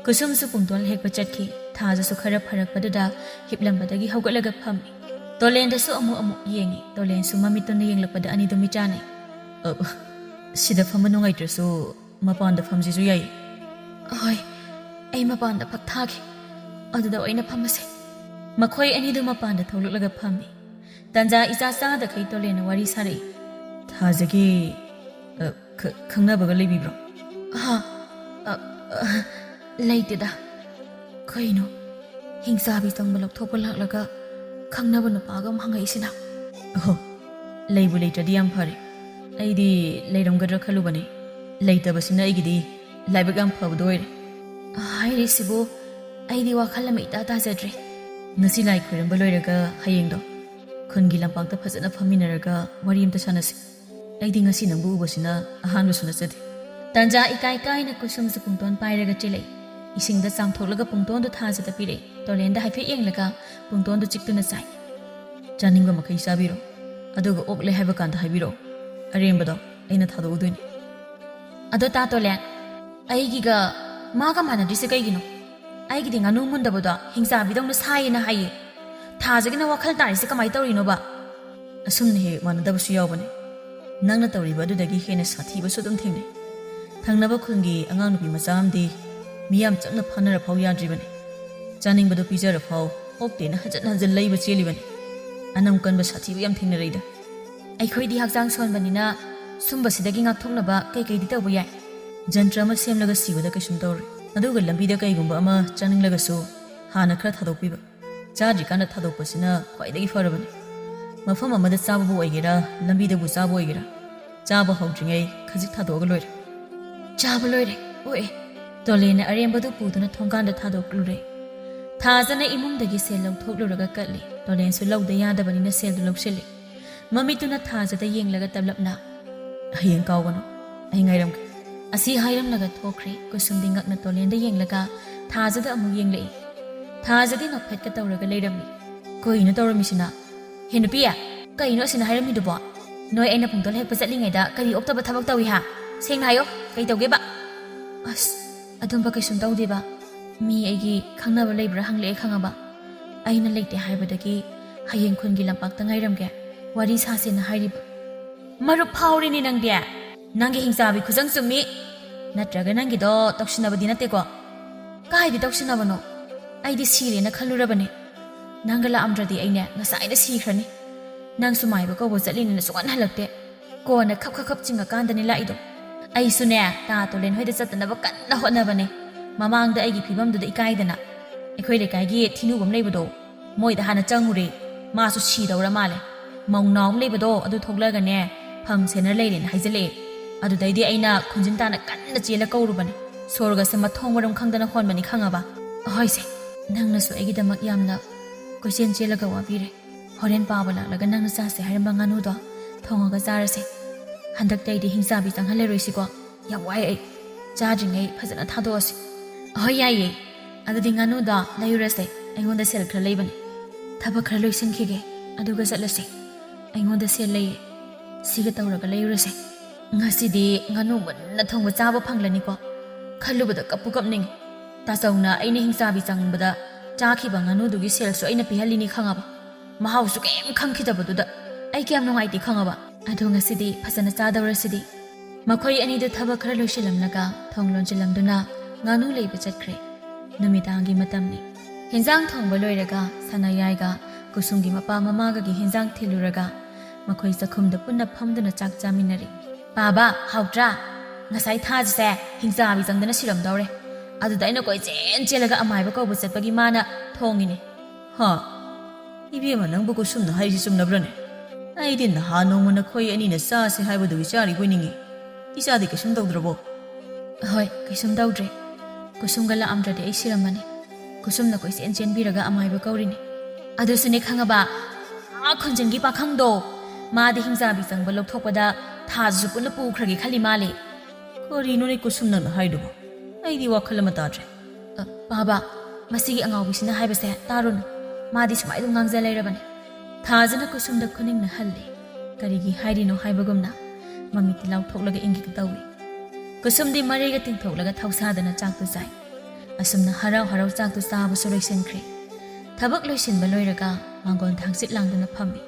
ꯀꯨꯁꯨꯝꯁꯨ ꯄꯨꯡꯇꯣꯟ ꯍꯦꯛꯄ ꯆꯠꯈꯤ꯫ ꯊꯥꯖꯁꯨ ꯈꯔ ꯐꯔꯛꯄꯗꯨꯗ ꯍꯤꯞꯂꯝꯕꯗꯒꯤ ꯍꯧꯒꯠꯂꯒ ꯐꯝꯃꯤ꯫ ꯇꯣꯂꯦꯟꯗꯁꯨ ꯑꯃꯨꯛ ꯑꯃꯨꯛ ꯌꯦꯡꯉꯤ꯫ ꯇꯣꯂꯦꯟꯁꯨ ꯃꯃꯤꯠꯇꯨꯅ ꯌꯦꯡꯂꯛꯄꯗ ꯑꯅꯤꯗꯨ ꯃꯤꯠ ꯆꯥꯅꯩ꯫ "ꯑ, ꯁꯤꯗ ꯐꯝꯕ ꯅꯨꯡꯉꯥꯏꯇ꯭ꯔꯁꯨ ꯃꯄꯥꯟꯗ ꯐꯝꯁꯤꯁꯨ ꯌꯥꯏ?" "ꯍꯣꯏ, ꯑꯩ ꯃꯄꯥꯟꯗ ꯐꯛ ꯊꯥꯒꯦ꯫ ꯑꯗꯨꯗ ꯑꯣꯏꯅ ꯐꯝꯃꯁꯦ꯫" ꯃꯈꯣꯏ ꯑꯅꯤꯗꯨ ꯃꯄꯥꯟꯗ ꯊꯣꯛꯂꯛꯂꯒ ꯐꯝꯃꯤ꯫ ꯇꯟꯖꯥ ꯏꯆꯥ ꯆꯥꯗꯈꯩ ꯇꯣꯂꯦꯟꯅ ꯋꯥꯔꯤ ꯁꯥꯔꯛꯏ꯫ "ꯊꯥꯖꯒꯤ, ꯑ, ꯈ-, ꯈꯪꯅꯕꯒ ꯂꯩꯕꯤꯕ꯭ꯔꯣ?" "ꯍꯥ? ꯑ, ꯑ, ꯂꯩꯇꯦꯗ꯫" "ꯀꯩꯅꯣ? ꯍꯤꯡꯆꯥꯕꯤ ꯆꯪꯕ ꯂꯧꯊꯣꯛꯄ ꯂꯥꯛꯂꯒ ꯈꯪꯅꯕ ꯅꯨꯄꯥꯒ ꯑꯃ ꯍꯪꯉꯛꯏꯁꯤꯅ?" "ꯑꯍꯣ, ꯂꯩꯕꯨ ꯂꯩꯇ꯭ꯔꯗꯤ ꯌꯥꯝ ꯐꯔꯦ꯫ ꯑꯩꯗꯤ ꯂꯩꯔꯝꯒꯗ꯭ꯔꯥ ꯈꯜꯂꯨꯕꯅꯤ꯫ ꯂꯩꯇꯕꯁꯤꯅ ꯑꯩꯒꯤꯗꯤ ꯂꯥꯏꯕꯛ ꯌꯥꯝ ꯐꯕꯗꯣ ꯑꯣꯏꯔꯦ꯫" "ꯍꯥꯏꯔꯤꯁꯤꯕꯨ, ꯑꯩꯗꯤ ꯋꯥꯈꯜ ꯑꯃ ꯏꯇꯥ ꯇꯥꯖꯗ꯭ꯔꯦ꯫" "ꯉꯁꯤ ꯂꯥꯏ ꯈꯣꯏꯔꯝꯕ ꯂꯣꯏꯔꯒ ꯍꯌꯦꯡꯗꯣ ꯈꯨꯟꯒꯤ ꯂꯝꯄꯥꯛꯇ ꯐꯖꯅ ꯐꯝꯃꯤꯟꯅꯔꯒ ꯋꯥꯔꯤ ꯑꯝꯇ ꯁꯥꯟꯅꯁꯤ꯫ ꯑꯩꯗꯤ ꯉꯁꯤ ꯅꯪꯕꯨ ꯎꯕꯁꯤꯅ ꯑꯍꯥꯟꯕꯁꯨ ꯅꯠꯆꯗꯦ꯫" ꯇꯟꯖꯥ ꯏꯀꯥꯏ ꯀꯥꯏꯅ ꯀꯨꯁꯨꯝꯁꯨ ꯄꯨꯡꯇꯣꯟ ꯄꯥꯏꯔꯒ ꯆꯦꯜꯂꯛꯏ꯫ ꯏꯁꯤꯡꯗ ꯆꯥꯝꯊꯣꯛꯂꯒ ꯄꯨꯡꯇꯣꯟꯗꯨ ꯊꯥꯖꯗ ꯄꯤꯔꯛꯏ꯫ ꯇꯣꯂꯦꯟꯗ ꯍꯥꯏꯐꯦꯠ ꯌꯦꯡꯂꯒ ꯄꯨꯡꯇꯣꯟꯗꯨ ꯆꯤꯛꯇꯨꯅ ꯆꯥꯏ꯫ "ꯆꯥꯅꯤꯡꯕ ꯃꯈꯩ ꯆꯥꯕꯤꯔꯣ꯫ ꯑꯗꯨꯒ ꯑꯣꯛꯂꯦ ꯍꯥꯏꯕ ꯀꯥꯟꯗ ꯍꯥꯏꯕꯤꯔꯛꯑꯣ꯫ ꯑꯔꯦꯝꯕꯗꯣ ꯑꯩꯅ ꯊꯥꯗꯣꯛꯎꯗꯣꯏꯅꯤ꯫" "ꯑꯗꯣ ꯇꯥ ꯇꯣꯂꯦꯟ, ꯑꯩꯒꯤꯒ ꯃꯥꯒ ꯃꯥꯟꯅꯗ꯭ꯔꯤꯁꯦ ꯀꯩꯒꯤꯅꯣ? ꯑꯩꯒꯤꯗꯤ ꯉꯥꯅꯨ ꯃꯨꯟꯗꯕꯗꯣ ꯍꯤꯡꯆꯥꯕꯤꯗꯧꯅ ꯁꯥꯏꯌꯦꯅ ꯍꯥꯏꯌꯦ꯫ ꯊꯥꯖꯒꯤꯅ ꯋꯥꯈꯜ ꯇꯥꯔꯤꯁꯦ ꯀꯃꯥꯏ ꯇꯧꯔꯤꯅꯣꯕ?" "ꯑꯁꯨꯝꯅ ꯍꯦꯛ ꯃꯥꯟꯅꯗꯕꯁꯨ ꯌꯥꯎꯕꯅꯦ꯫ ꯅꯪꯅ ꯇꯧꯔꯤꯕ ꯑꯗꯨꯗꯒꯤ ꯍꯦꯟꯅ ꯁꯥꯊꯤꯕꯁꯨ ꯑꯗꯨꯝ ꯊꯦꯡꯅꯩ꯫ ꯊꯪꯅꯕ ꯈꯨꯟꯒꯤ ꯑꯉꯥꯡ ꯅꯨꯄꯤ ꯃꯆꯥ ꯑꯃꯗꯤ ꯃꯤꯌꯥꯝ ꯆꯪꯅ ꯐꯥꯅꯔ ꯐꯥꯎ ꯌꯥꯗ꯭ꯔꯤꯕꯅꯤ꯫ ꯆꯥꯅꯤꯡꯕꯗꯨ ꯄꯤꯖꯔ ꯐꯥꯎ ꯑꯣꯛꯇꯦꯅ ꯍꯟꯖꯟ ꯍꯟꯖꯟ ꯂꯩꯕ ꯆꯦꯜꯂꯤꯕꯅꯤ꯫ ꯑꯅꯝ ꯀꯟꯕ ꯁꯥꯊꯤꯕ ꯌꯥꯝ ꯊꯦꯡꯅꯔꯛꯏꯗ꯫" ꯑꯩꯈꯣꯏꯗꯤ ꯍꯛꯆꯥꯡ ꯁꯣꯟꯕꯅꯤꯅ ꯁꯨꯝꯕꯁꯤꯗꯒꯤ ꯉꯥꯛꯊꯣꯛꯅꯕ ꯀꯩꯀꯩꯗꯤ ꯇꯧꯕ ꯌꯥꯏ? ꯖꯟꯇ꯭ꯔ ꯑꯃ ꯁꯦꯝꯂꯒ ꯁꯤꯕꯗ ꯀꯩꯁꯨꯝ ꯇꯧꯔꯣꯏ꯫ ꯑꯗꯨꯒ ꯂꯝꯕꯤꯗ ꯀꯩꯒꯨꯝꯕ ꯑꯃ ꯆꯥꯅꯤꯡꯂꯒꯁꯨ ꯍꯥꯟꯅ ꯈꯔ ꯊꯥꯗꯣꯛꯄꯤꯕ꯫ ꯆꯥꯗ꯭ꯔꯤꯀꯥꯟꯗ ꯊꯥꯗꯣꯛꯄꯁꯤꯅ ꯈ꯭ꯋꯥꯏꯗꯒꯤ ꯐꯔꯕꯅꯤ꯫ ꯃꯐꯝ ꯑꯃꯗ ꯆꯥꯕꯕꯨ ꯑꯣꯏꯒꯦꯔꯥ, ꯂꯝꯕꯤꯗꯕꯨ ꯆꯥꯕ ꯑꯣꯏꯒꯦꯔꯥ, ꯆꯥꯕ ꯍꯧꯗ꯭ꯔꯤꯉꯩ ꯈꯖꯤꯛ ꯊꯥꯗꯣꯛꯑꯒ ꯂꯣꯏꯔꯦ꯫ ꯆꯥꯕ ꯂꯣꯏꯔꯦ꯫ ꯑꯣꯛꯑꯦ꯫ ꯇꯣꯂꯦꯟꯅ ꯑꯔꯦꯝꯕꯗꯨ ꯄꯨꯗꯨꯅ ꯊꯣꯡꯒꯥꯟꯗ ꯊꯥꯗꯣꯛꯂꯨꯔꯦ꯫ ꯊꯥꯖꯅ ꯏꯃꯨꯡꯗꯒꯤ ꯁꯦꯜ ꯂꯧꯊꯣꯛꯂꯨꯔꯒ ꯀꯠꯂꯦ꯫ ꯇꯣꯂꯦꯟꯁꯨ ꯂꯧꯗ ꯌꯥꯗꯕꯅꯤꯅ ꯁꯦꯜꯗꯨ ꯂꯧꯁꯤꯜꯂꯦ꯫ ꯃꯃꯤꯠꯇꯨꯅ ꯊꯥꯖꯗ ꯌꯦꯡꯂꯒ ꯇꯞꯂꯞꯅ, "ꯍꯌꯦꯡ ꯀꯥꯎꯒꯅꯨ, ꯑꯩ ꯉꯥꯏꯔꯝꯒꯦ꯫" ꯑꯁꯤ ꯍꯥꯏꯔꯝꯂꯒ ꯊꯣꯛꯈ꯭ꯔꯦ꯫ ꯀꯨꯁꯨꯝꯗꯤ ꯉꯛꯅ ꯇꯣꯂꯦꯟꯗ ꯌꯦꯡꯂꯒ ꯊꯥꯖꯗ ꯑꯃꯨꯛ ꯌꯦꯡꯂꯛꯏ꯫ ꯊꯥꯖꯗꯤ ꯅꯣꯛꯐꯦꯠꯀ ꯇꯧꯔꯒ ꯂꯩꯔꯝꯃꯤ꯫ "ꯀꯩꯅꯣ ꯇꯧꯔꯝꯃꯤꯁꯤꯅ? ꯍꯦ ꯅꯨꯄꯤ, ꯀꯩꯅꯣ ꯑꯁꯤꯅ ꯍꯥꯏꯔꯝꯃꯤꯗꯨꯕꯣ? ꯅꯣꯏ ꯑꯩꯅ ꯄꯨꯡꯗꯣꯟ ꯍꯦꯛꯄ ꯆꯠꯂꯤꯉꯩꯗ ꯀꯔꯤ ꯑꯣꯛꯇꯕ ꯊꯕꯛ ꯇꯧꯏ ꯍꯥ? ꯁꯦꯡꯅ ꯍꯥꯏꯌꯣ, ꯀꯩ ꯇꯧꯒꯦꯕ?" "ꯑꯁ, ꯑꯗꯨꯝꯕ ꯀꯩꯁꯨꯝ ꯇꯧꯗꯦꯕ꯫ ꯃꯤ ꯑꯩꯒꯤ ꯈꯪꯅꯕ ꯂꯩꯕ꯭ꯔꯥ ꯍꯪꯂꯛꯑꯦ ꯈꯪꯉꯕ꯫ ꯑꯩꯅ ꯂꯩꯇꯦ ꯍꯥꯏꯕꯗꯒꯤ ꯍꯌꯦꯡ ꯈꯨꯟꯒꯤ ꯂꯝꯄꯥꯛꯇ ꯉꯥꯏꯔꯝꯒꯦ, ꯋꯥꯔꯤ ꯁꯥꯁꯦꯅ ꯍꯥꯏꯔꯤꯕ꯫" "ꯃꯔꯨꯞ ꯐꯥꯎꯔꯤꯅꯦ ꯅꯪꯗꯤ꯫ ꯅꯪꯒꯤ ꯍꯤꯡꯆꯥꯕꯤ ꯈꯨꯖꯪ ꯆꯨꯝꯃꯤ꯫ ꯅꯠꯇ꯭ꯔꯒ ꯅꯪꯒꯤꯗꯣ ꯇꯧꯁꯤꯟꯅꯕꯗꯤ ꯅꯠꯇꯦꯀꯣ?" "ꯀꯥꯏꯗꯤ ꯇꯧꯁꯤꯟꯅꯕꯅꯣ? ꯑꯩꯗꯤ ꯁꯤꯔꯦꯅ ꯈꯜꯂꯨꯔꯕꯅꯦ꯫ ꯅꯪꯒ ꯂꯥꯛꯑꯝꯗ꯭ꯔꯗꯤ ꯑꯩꯅꯦ ꯉꯁꯥꯏꯅ ꯁꯤꯈ꯭ꯔꯅꯤ꯫ ꯅꯪꯁꯨ ꯃꯥꯏꯕ ꯀꯧꯕ ꯆꯠꯂꯤꯅꯦꯅ ꯁꯨꯡꯍꯟ ꯍꯜꯂꯛꯇꯦ꯫ ꯀꯣꯟꯅ ꯈꯞ ꯈꯞ ꯈꯞ ꯆꯤꯡꯉꯀꯥꯟꯗꯅꯦ ꯂꯥꯛꯏꯗꯣ꯫ ꯑꯩꯁꯨꯅꯦ, ꯇꯥ ꯇꯣꯂꯦꯟ ꯍꯣꯏꯗ ꯆꯠꯇꯅꯕ ꯀꯟꯅ ꯍꯣꯠꯅꯕꯅꯦ꯫ ꯃꯃꯥꯡꯗ ꯑꯩꯒꯤ ꯐꯤꯕꯝꯗꯨꯗ ꯏꯀꯥꯏꯗꯅ ꯑꯩꯈꯣꯏ ꯂꯩꯀꯥꯏꯒꯤ ꯊꯤꯅꯨꯕ ꯑꯃ ꯂꯩꯕꯗꯣ, ꯃꯣꯏꯗ ꯍꯥꯟꯅ ꯆꯪꯉꯨꯔꯦ꯫ ꯃꯥꯁꯨ ꯁꯤꯗꯧꯔ ꯃꯥꯜꯂꯦ꯫ ꯃꯧ ꯅꯥꯎ ꯑꯃ ꯂꯩꯕꯗꯣ, ꯑꯗꯨ ꯊꯣꯛꯂꯛꯑꯒꯅꯦ, ꯐꯝ ꯁꯦꯟꯅꯔ ꯂꯩꯔꯦꯅ ꯍꯥꯏꯖꯜꯂꯛꯑꯦ꯫ ꯑꯗꯨꯗꯩꯗꯤ ꯑꯩꯅ ꯈꯣꯟꯖꯤꯟ ꯇꯥꯅ ꯀꯟꯅ ꯆꯦꯜꯂ ꯀꯧꯔꯨꯕꯅꯦ꯫ ꯁꯣꯔꯒꯁꯦ ꯃꯊꯣꯡ ꯃꯔꯝ ꯈꯪꯗꯅ ꯍꯣꯟꯕꯅꯤ ꯈꯪꯉꯕ?" "ꯑꯍꯣꯏꯁꯦ, ꯅꯪꯅꯁꯨ ꯑꯩꯒꯤꯗꯃꯛ ꯌꯥꯝꯅ ꯀꯣꯏꯆꯦꯟ ꯆꯦꯜꯂꯒ ꯋꯥꯕꯤꯔꯦ꯫ ꯍꯣꯔꯦꯟ ꯄꯥꯕ ꯂꯥꯛꯂꯒ ꯅꯪꯅ ꯆꯥꯁꯦ ꯍꯥꯏꯔꯝꯕ ꯉꯥꯅꯨꯗꯣ ꯊꯣꯡꯉꯒ ꯆꯥꯔꯁꯦ꯫ ꯍꯟꯗꯛꯇꯩꯗꯤ ꯍꯤꯡꯆꯥꯕꯤ ꯆꯪꯍꯜꯂꯔꯣꯏꯁꯤꯀꯣ? ꯌꯥꯝ ꯋꯥꯏ ꯑꯩ꯫ ꯆꯥꯗ꯭ꯔꯤꯉꯩ ꯐꯖꯅ ꯊꯥꯗꯣꯛꯑꯁꯤ꯫" "ꯑꯍꯣꯏ, ꯌꯥꯏꯌꯦ꯫ ꯑꯗꯨꯗꯤ ꯉꯥꯅꯨꯗꯣ ꯂꯩꯔꯨꯔꯁꯦ꯫ ꯑꯩꯉꯣꯟꯗ ꯁꯦꯜ ꯈꯔ ꯂꯩꯕꯅꯦ꯫ ꯊꯕꯛ ꯈꯔ ꯂꯣꯏꯁꯤꯟꯈꯤꯒꯦ, ꯑꯗꯨꯒ ꯆꯠꯂꯁꯦ꯫ ꯑꯩꯉꯣꯟꯗ ꯁꯦꯜ ꯂꯩꯌꯦ꯫ ꯁꯤꯒ ꯇꯧꯔꯒ ꯂꯩꯔꯨꯔꯁꯦ꯫ ꯉꯁꯤꯗꯤ ꯉꯥꯅꯨ ꯃꯨꯟꯅ ꯊꯣꯡꯕ ꯆꯥꯕ ꯐꯪꯂꯅꯤꯀꯣ꯫ ꯈꯜꯂꯨꯕꯗ ꯀꯞꯄꯨ ꯀꯞꯅꯤꯡꯉꯤ꯫ ꯇꯥꯆꯧꯅ ꯑꯩꯅ ꯍꯤꯡꯆꯥꯕꯤ ꯆꯪꯕꯗ ꯆꯥꯈꯤꯕ ꯉꯥꯅꯨꯗꯨꯒꯤ ꯁꯦꯜꯁꯨ ꯑꯩꯅ ꯄꯤꯍꯜꯂꯤꯅꯤ ꯈꯪꯉꯕ? ꯃꯍꯥꯎꯁꯨ ꯀꯩꯝ ꯈꯪꯈꯤꯗꯕꯗꯨꯗ ꯑꯩ ꯀꯌꯥꯝ ꯅꯨꯡꯉꯥꯏꯇꯦ ꯈꯪꯉꯕ? ꯑꯗꯣ ꯉꯁꯤꯗꯤ ꯐꯖꯅ ꯆꯥꯗꯧꯔꯁꯤꯗꯤ꯫" ꯃꯈꯣꯏ ꯑꯅꯤꯗꯨ ꯊꯕꯛ ꯈꯔ ꯂꯣꯏꯁꯤꯜꯂꯝꯂꯒ ꯊꯣꯡ ꯂꯣꯟꯁꯤꯜꯂꯝꯗꯨꯅ ꯉꯥꯅꯨ ꯂꯩꯕ ꯆꯠꯈ꯭ꯔꯦ꯫ ꯅꯨꯃꯤꯗꯥꯡꯒꯤ ꯃꯇꯝꯅꯤ꯫ ꯍꯦꯟꯖꯥꯡ ꯊꯣꯡꯕ ꯂꯣꯏꯔꯒ ꯁꯅꯥꯌꯥꯏꯒ ꯀꯨꯁꯨꯝꯒꯤ ꯃꯄꯥ ꯃꯃꯥꯒꯒꯤ ꯍꯦꯟꯖꯥꯡ ꯊꯤꯜꯂꯨꯔꯒ ꯃꯈꯣꯏ ꯆꯥꯛꯈꯨꯝꯗ ꯄꯨꯟꯅ ꯐꯝꯗꯨꯅ ꯆꯥꯛ ꯆꯥꯃꯤꯟꯅꯔꯤ꯫ "ꯄꯥꯕ, ꯍꯥꯎꯇ꯭ꯔꯥ? ꯉꯁꯥꯏ ꯊꯥꯖꯁꯦ ꯍꯤꯡꯆꯥꯕꯤ ꯆꯪꯗꯅ ꯁꯤꯔꯝꯗꯧꯔꯦ꯫ ꯑꯗꯨꯗ ꯑꯩꯅ ꯀꯣꯏꯆꯦꯟ ꯆꯦꯜꯂꯒ ꯑꯃꯥꯏꯕ ꯀꯧꯕ ꯆꯠꯄꯒꯤ ꯃꯥꯅ ꯊꯣꯡꯉꯤꯅꯦ꯫" "ꯍꯥ? ꯏꯕꯦꯝꯃ, ꯅꯪꯕꯨ ꯀꯨꯁꯨꯝꯅ ꯍꯥꯏꯔꯤꯁꯤ ꯆꯨꯝꯂꯕ꯭ꯔꯅꯦ? ꯑꯩꯗꯤ ꯅꯍꯥꯟ ꯅꯣꯡꯃ ꯅꯈꯣꯏ ꯑꯅꯤꯅ ꯆꯥꯁꯦ ꯍꯥꯏꯕꯗꯨꯒꯤ ꯆꯥꯔꯤꯕꯣꯏ ꯅꯤꯡꯉꯤ꯫ ꯏꯆꯥꯗꯤ ꯀꯩꯁꯨꯝ ꯇꯧꯗ꯭ꯔꯕꯣ?" "ꯍꯣꯏ, ꯀꯩꯁꯨꯝ ꯇꯧꯗ꯭ꯔꯦ꯫ ꯀꯨꯁꯨꯝꯒ ꯂꯥꯛꯑꯝꯗ꯭ꯔꯗꯤ ꯑꯩ ꯁꯤꯔꯝꯃꯅꯤ꯫ ꯀꯨꯁꯨꯝꯅ ꯀꯣꯏꯆꯦꯟ ꯆꯦꯟꯕꯤꯔꯒ ꯑꯃꯥꯏꯕ ꯀꯧꯔꯤꯅꯦ꯫ ꯑꯗꯨꯁꯨꯅꯦ ꯈꯪꯉꯕ, ꯑꯥ ꯈꯨꯟꯖꯟꯒꯤ ꯄꯥꯈꯪꯗꯣ, ꯃꯥꯗꯤ ꯍꯤꯡꯆꯥꯕꯤ ꯆꯪꯕ ꯂꯧꯊꯣꯛꯄꯗ ꯊꯥꯖꯁꯨ ꯄꯨꯟꯅ ꯄꯨꯈ꯭ꯔꯒꯦ ꯈꯜꯂꯤ ꯃꯥꯜꯂꯦ꯫" "ꯀꯔꯤꯅꯣꯅꯦ ꯀꯨꯁꯨꯝ ꯅꯪꯅ ꯍꯥꯏꯗꯨꯕꯣ? ꯑꯩꯗꯤ ꯋꯥꯈꯜ ꯑꯃ ꯇꯥꯗ꯭ꯔꯦ꯫" "ꯑ, ꯄꯥꯕ, ꯃꯁꯤꯒꯤ ꯑꯉꯥꯎꯕꯤꯁꯤꯅ ꯍꯥꯏꯕꯁꯦ ꯇꯥꯔꯨꯅꯨ꯫ ꯃꯥꯗꯤ ꯁꯨꯃꯥꯏ ꯑꯗꯨꯝ ꯉꯥꯡꯖ ꯂꯩꯔꯕꯅꯦ꯫" ꯊꯥꯖꯅ ꯀꯨꯁꯨꯝꯗ ꯈꯨꯅꯤꯡꯅ ꯍꯜꯂꯤ꯫ ꯀꯔꯤꯒꯤ ꯍꯥꯏꯔꯤꯅꯣ ꯍꯥꯏꯕꯒꯨꯝꯅ ꯃꯃꯤꯠꯇꯤ ꯂꯥꯎꯊꯣꯛꯂꯒ ꯏꯪꯒꯦ ꯇꯧꯏ꯫ ꯀꯨꯁꯨꯝꯗꯤ ꯃꯔꯩꯒ ꯇꯤꯡꯊꯣꯛꯂꯒ ꯊꯧꯁꯥꯗꯅ ꯆꯥꯛꯇꯨ ꯆꯥꯏ꯫ ꯑꯁꯨꯝꯅ ꯍꯔꯥꯎ ꯍꯔꯥꯎ ꯆꯥꯛꯇꯨ ꯆꯥꯕꯁꯨ ꯂꯣꯏꯁꯤꯟꯈ꯭ꯔꯦ꯫ ꯊꯕꯛ ꯂꯣꯏꯁꯤꯟꯕ ꯂꯣꯏꯔꯒ ꯃꯥꯡꯒꯣꯜꯗ ꯍꯪꯆꯤꯠ ꯂꯥꯡꯗꯨꯅ ꯐꯝꯃꯤ꯫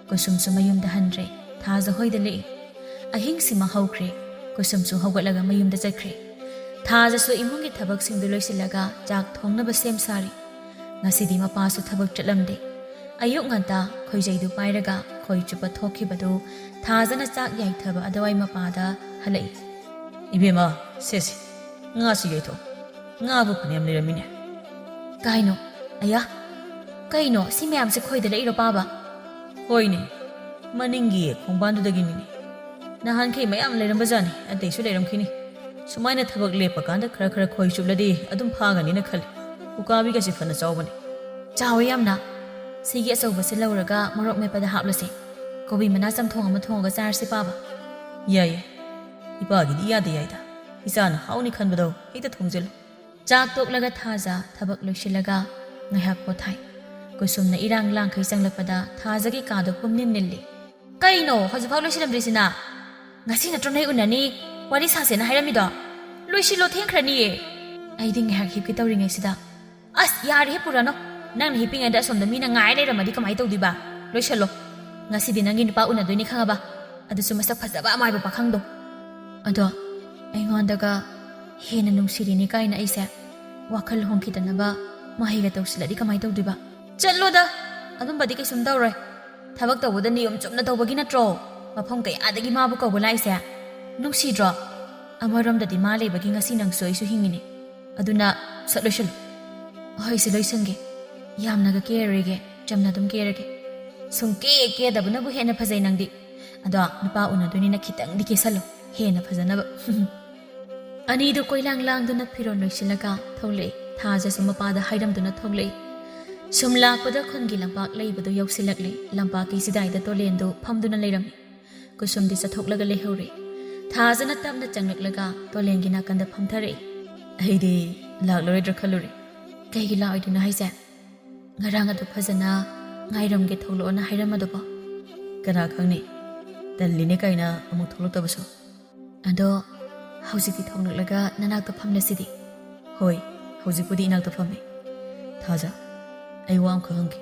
ꯀꯨꯁꯨꯝꯁꯨ ꯃꯌꯨꯝꯗ ꯍꯟꯗ꯭ꯔꯦ꯫ ꯊꯥꯖ ꯍꯣꯏꯗ ꯂꯦꯛꯏ꯫ ꯑꯍꯤꯡꯁꯤꯃ ꯍꯧꯈ꯭ꯔꯦ꯫ ꯀꯨꯁꯨꯝꯁꯨ ꯍꯧꯒꯠꯂꯒ ꯃꯌꯨꯝꯗ ꯆꯠꯈ꯭ꯔꯦ꯫ ꯊꯥꯖꯁꯨ ꯏꯃꯨꯡꯒꯤ ꯊꯕꯛꯁꯤꯡꯗꯨ ꯂꯣꯏꯁꯤꯜꯂꯒ ꯆꯥꯛ ꯊꯣꯡꯅꯕ ꯁꯦꯝ ꯁꯥꯔꯤ꯫ ꯉꯁꯤꯗꯤ ꯃꯄꯥꯁꯨ ꯊꯕꯛ ꯆꯠꯂꯝꯗꯦ꯫ ꯑꯌꯨꯛ ꯉꯟꯇꯥ ꯈꯣꯏꯖꯩꯗꯨ ꯄꯥꯏꯔꯒ ꯈꯣꯏ ꯆꯨꯞꯄ ꯊꯣꯛꯈꯤꯕꯗꯨ ꯊꯥꯖꯅ ꯆꯥꯛ ꯌꯥꯏꯊꯕ ꯑꯗꯨꯋꯥꯏ ꯃꯄꯥꯗ ꯍꯜꯂꯛꯏ꯫ "ꯏꯕꯦꯝꯃ, ꯁꯦꯁꯦ, ꯉꯥꯁꯤ ꯌꯩꯊꯣꯛ꯫ ꯉꯥꯕꯨ ꯐꯅꯌꯥꯝ ꯂꯩꯔꯝꯃꯤꯅꯦ꯫" "ꯀꯥꯏꯅꯣ? ꯑꯌꯥ, ꯀꯩꯅꯣ ꯁꯤ ꯃꯌꯥꯝꯁꯦ ꯈꯣꯏꯗ ꯂꯩꯔꯣ ꯄꯥꯕ?" "ꯍꯣꯏꯅꯦ, ꯃꯅꯤꯡꯒꯤ ꯈꯣꯡꯕꯥꯟꯗꯨꯗꯒꯤꯅꯤꯅꯦ꯫ ꯅꯍꯥꯟꯈꯩ ꯃꯌꯥꯝ ꯂꯩꯔꯝꯕꯖꯥꯠꯅꯤ, ꯑꯇꯩꯁꯨ ꯂꯩꯔꯝꯈꯤꯅꯤ꯫ ꯁꯨꯃꯥꯏꯅ ꯊꯕꯛ ꯂꯦꯞꯄꯀꯥꯟꯗ ꯈꯔ ꯈꯔ ꯈꯣꯏ ꯆꯨꯞꯂꯗꯤ ꯑꯗꯨꯝ ꯐꯥꯒꯅꯤꯅ ꯈꯜꯂꯤ꯫ ꯎꯀꯥꯕꯤꯒꯁꯦ ꯐꯅ ꯆꯥꯎꯕꯅꯤ꯫" "ꯆꯥꯎꯋꯦ ꯌꯥꯝꯅ꯫ ꯁꯤꯒꯤ ꯑꯆꯧꯕꯁꯦ ꯂꯧꯔꯒ ꯃꯣꯔꯣꯛ ꯃꯦꯠꯄꯗ ꯍꯥꯞꯂꯁꯦ꯫ ꯀꯣꯕꯤ ꯃꯅꯥ ꯆꯝꯊꯣꯡ ꯑꯃ ꯊꯣꯡꯉꯒ ꯆꯥꯔꯁꯤ ꯄꯥꯕ꯫" "ꯌꯥꯏꯌꯦ꯫ ꯏꯄꯥꯒꯤꯗꯤ ꯏꯌꯥꯗ ꯌꯥꯏꯗ꯫ ꯏꯆꯥꯅ ꯍꯥꯎꯅꯤ ꯈꯟꯕꯗꯣ ꯍꯦꯛꯇ ꯊꯣꯡꯖꯤꯜꯂꯨ꯫" ꯆꯥꯛ ꯇꯣꯛꯂꯒ ꯊꯥꯖ ꯊꯕꯛ ꯂꯣꯏꯁꯤꯜꯂꯒ ꯉꯥꯏꯍꯥꯛ ꯄꯣꯊꯥꯏ꯫ ꯀꯨꯁꯨꯝꯅ ꯏꯔꯥꯡ ꯂꯥꯡꯈꯩ ꯆꯪꯂꯛꯄꯗ ꯊꯥꯖꯒꯤ ꯀꯥꯗꯣ ꯄꯨꯝꯅꯤꯜ ꯅꯤꯜꯂꯤ꯫ "ꯀꯩꯅꯣ ꯍꯧꯖꯤꯛꯐꯥꯎ ꯂꯣꯏꯁꯤꯜꯂꯝꯗ꯭ꯔꯤꯁꯤꯅ? ꯉꯁꯤ ꯅꯠꯇ꯭ꯔꯣ ꯅꯣꯏ ꯎꯅꯅꯤ ꯋꯥꯔꯤ ꯁꯥꯁꯦꯅ ꯍꯥꯏꯔꯝꯃꯤꯗꯣ? ꯂꯣꯏꯁꯤꯜꯂꯣ, ꯊꯦꯡꯈ꯭ꯔꯅꯤꯌꯦ꯫" ꯑꯩꯗꯤ ꯉꯥꯏꯍꯥꯛ ꯍꯤꯞꯀꯦ ꯇꯧꯔꯤꯉꯩꯁꯤꯗ, "ꯑꯁ, ꯌꯥꯔꯦꯍꯦ ꯄꯨꯔꯥꯅꯣ꯫ ꯅꯪꯅ ꯍꯤꯞꯄꯤꯉꯩꯗ ꯑꯁꯣꯝꯗ ꯃꯤꯅ ꯉꯥꯏ ꯂꯩꯔꯝꯃꯗꯤ ꯀꯃꯥꯏꯅ ꯇꯧꯗꯣꯏꯕ? ꯂꯣꯏꯁꯤꯜꯂꯣ꯫ ꯉꯁꯤꯗꯤ ꯅꯪꯒꯤ ꯅꯨꯄꯥ ꯎꯅꯗꯣꯏꯅꯤ ꯈꯪꯉꯕ? ꯑꯗꯨꯁꯨ ꯃꯁꯛ ꯐꯖꯕ ꯑꯃꯥꯏꯕ ꯄꯥꯈꯪꯗꯣ꯫" ꯑꯗꯣ ꯑꯩꯉꯣꯟꯗꯒ ꯍꯦꯟꯅ ꯅꯨꯡꯁꯤꯔꯤꯅꯤ ꯀꯥꯏꯅ ꯑꯩꯁꯦ ꯋꯥꯈꯜ ꯍꯣꯡꯈꯤꯗꯅꯕ ꯃꯍꯩꯒ ꯇꯧꯁꯤꯜꯂꯗꯤ ꯀꯃꯥꯏꯅ ꯇꯧꯗꯣꯏꯕ? "ꯆꯠꯂꯣꯗ, ꯑꯗꯨꯝꯕꯗꯤ ꯀꯩꯁꯨꯝ ꯇꯧꯔꯣꯏ꯫ ꯊꯕꯛ ꯇꯧꯕꯗ ꯅꯤꯌꯣꯝ ꯆꯨꯝꯅ ꯇꯧꯕꯒꯤ ꯅꯠꯇ꯭ꯔꯣ ꯃꯐꯝ ꯀꯌꯥꯗꯒꯤ ꯃꯥꯕꯨ ꯀꯧꯕ ꯂꯥꯛꯏꯁꯦ? ꯅꯨꯡꯁꯤꯗ꯭ꯔꯣ? ꯑꯃꯔꯣꯝꯗꯗꯤ ꯃꯥ ꯂꯩꯕꯒꯤ ꯉꯁꯤ ꯅꯪꯁꯨ ꯑꯩꯁꯨ ꯍꯤꯡꯉꯤꯅꯤ꯫ ꯑꯗꯨꯅ ꯁꯠ ꯂꯣꯏꯁꯜꯂꯨ꯫ ꯍꯣꯏ, ꯁꯤ ꯂꯣꯏꯁꯟꯒꯦ꯫ ꯌꯥꯝꯅꯒ ꯀꯦꯔꯔꯣꯏꯒꯦ, ꯆꯝꯅ ꯑꯗꯨꯝ ꯀꯦꯔꯒꯦ꯫ ꯁꯨꯝ ꯀꯦ ꯀꯦꯗꯕꯅꯕꯨ ꯍꯦꯟꯅ ꯐꯖꯩ ꯅꯪꯗꯤ꯫ ꯑꯗꯣ ꯅꯨꯄꯥ ꯎꯅꯗꯣꯏꯅꯤꯅ ꯈꯤꯇꯪꯗꯤ ꯀꯦꯁꯜꯂꯣ, ꯍꯦꯟꯅ ꯐꯖꯅꯕ꯫ ꯑꯅꯤꯗꯨ ꯀꯣꯏꯂꯥꯡ ꯂꯥꯡꯗꯨꯅ ꯐꯤꯔꯣꯜ ꯂꯣꯏꯁꯤꯜꯂꯒ ꯊꯣꯛꯂꯛꯏ꯫ ꯊꯥꯖꯁꯨ ꯃꯄꯥꯗ ꯍꯥꯏꯔꯝꯗꯨꯅ ꯊꯣꯛꯂꯛꯏ꯫ ꯁꯨꯝ ꯂꯥꯛꯄꯗ ꯈꯨꯟꯒꯤ ꯂꯝꯄꯥꯛ ꯂꯩꯕꯗꯨ ꯌꯧꯁꯤꯜꯂꯛꯂꯦ꯫ ꯂꯝꯄꯥꯛꯀꯤ ꯆꯤꯗꯥꯏꯗ ꯇꯣꯂꯦꯟꯗꯨ ꯐꯝꯗꯨꯅ ꯂꯩꯔꯝꯃꯤ꯫ ꯀꯨꯁꯨꯝꯗꯤ ꯆꯠꯊꯣꯛꯂꯒ ꯂꯩꯍꯧꯔꯦ꯫ ꯊꯥꯖꯅ ꯇꯞꯅ ꯆꯪꯂꯛꯂꯒ ꯇꯣꯂꯦꯟꯒꯤ ꯅꯥꯀꯟꯗ ꯐꯝꯊꯔꯛꯏ꯫ ꯑꯩꯗꯤ ꯂꯥꯛꯂꯔꯣꯏꯗ꯭ꯔꯥ ꯈꯜꯂꯨꯔꯦ꯫ ꯀꯩꯒꯤ ꯂꯥꯛꯑꯣꯏꯗꯣꯏꯅꯣ ꯍꯥꯏꯁꯦ? ꯉꯔꯥꯡ ꯑꯗꯨ ꯐꯖꯅ ꯉꯥꯏꯔꯝꯒꯦ ꯊꯣꯛꯂꯛꯑꯣꯅ ꯍꯥꯏꯔꯝꯕꯗꯨꯕꯣ? ꯀꯅꯥ ꯈꯪꯅꯤ, ꯇꯜꯂꯤꯅꯦ ꯀꯥꯏꯅ ꯑꯃꯨꯛ ꯊꯣꯛꯂꯛꯇꯕꯁꯨ꯫ ꯑꯗꯣ ꯍꯧꯖꯤꯛꯇꯤ ꯊꯣꯛꯂꯛꯂꯒ ꯅꯅꯥꯛꯇ ꯐꯝꯂꯁꯤꯗꯤ꯫ ꯍꯣꯏ, ꯍꯧꯖꯤꯛꯄꯨꯗꯤ ꯏꯅꯥꯛꯇ ꯐꯝꯃꯦ꯫ ꯊꯥꯖ, ꯑꯩ ꯋꯥ ꯑꯃꯈꯛ ꯍꯪꯒꯦ꯫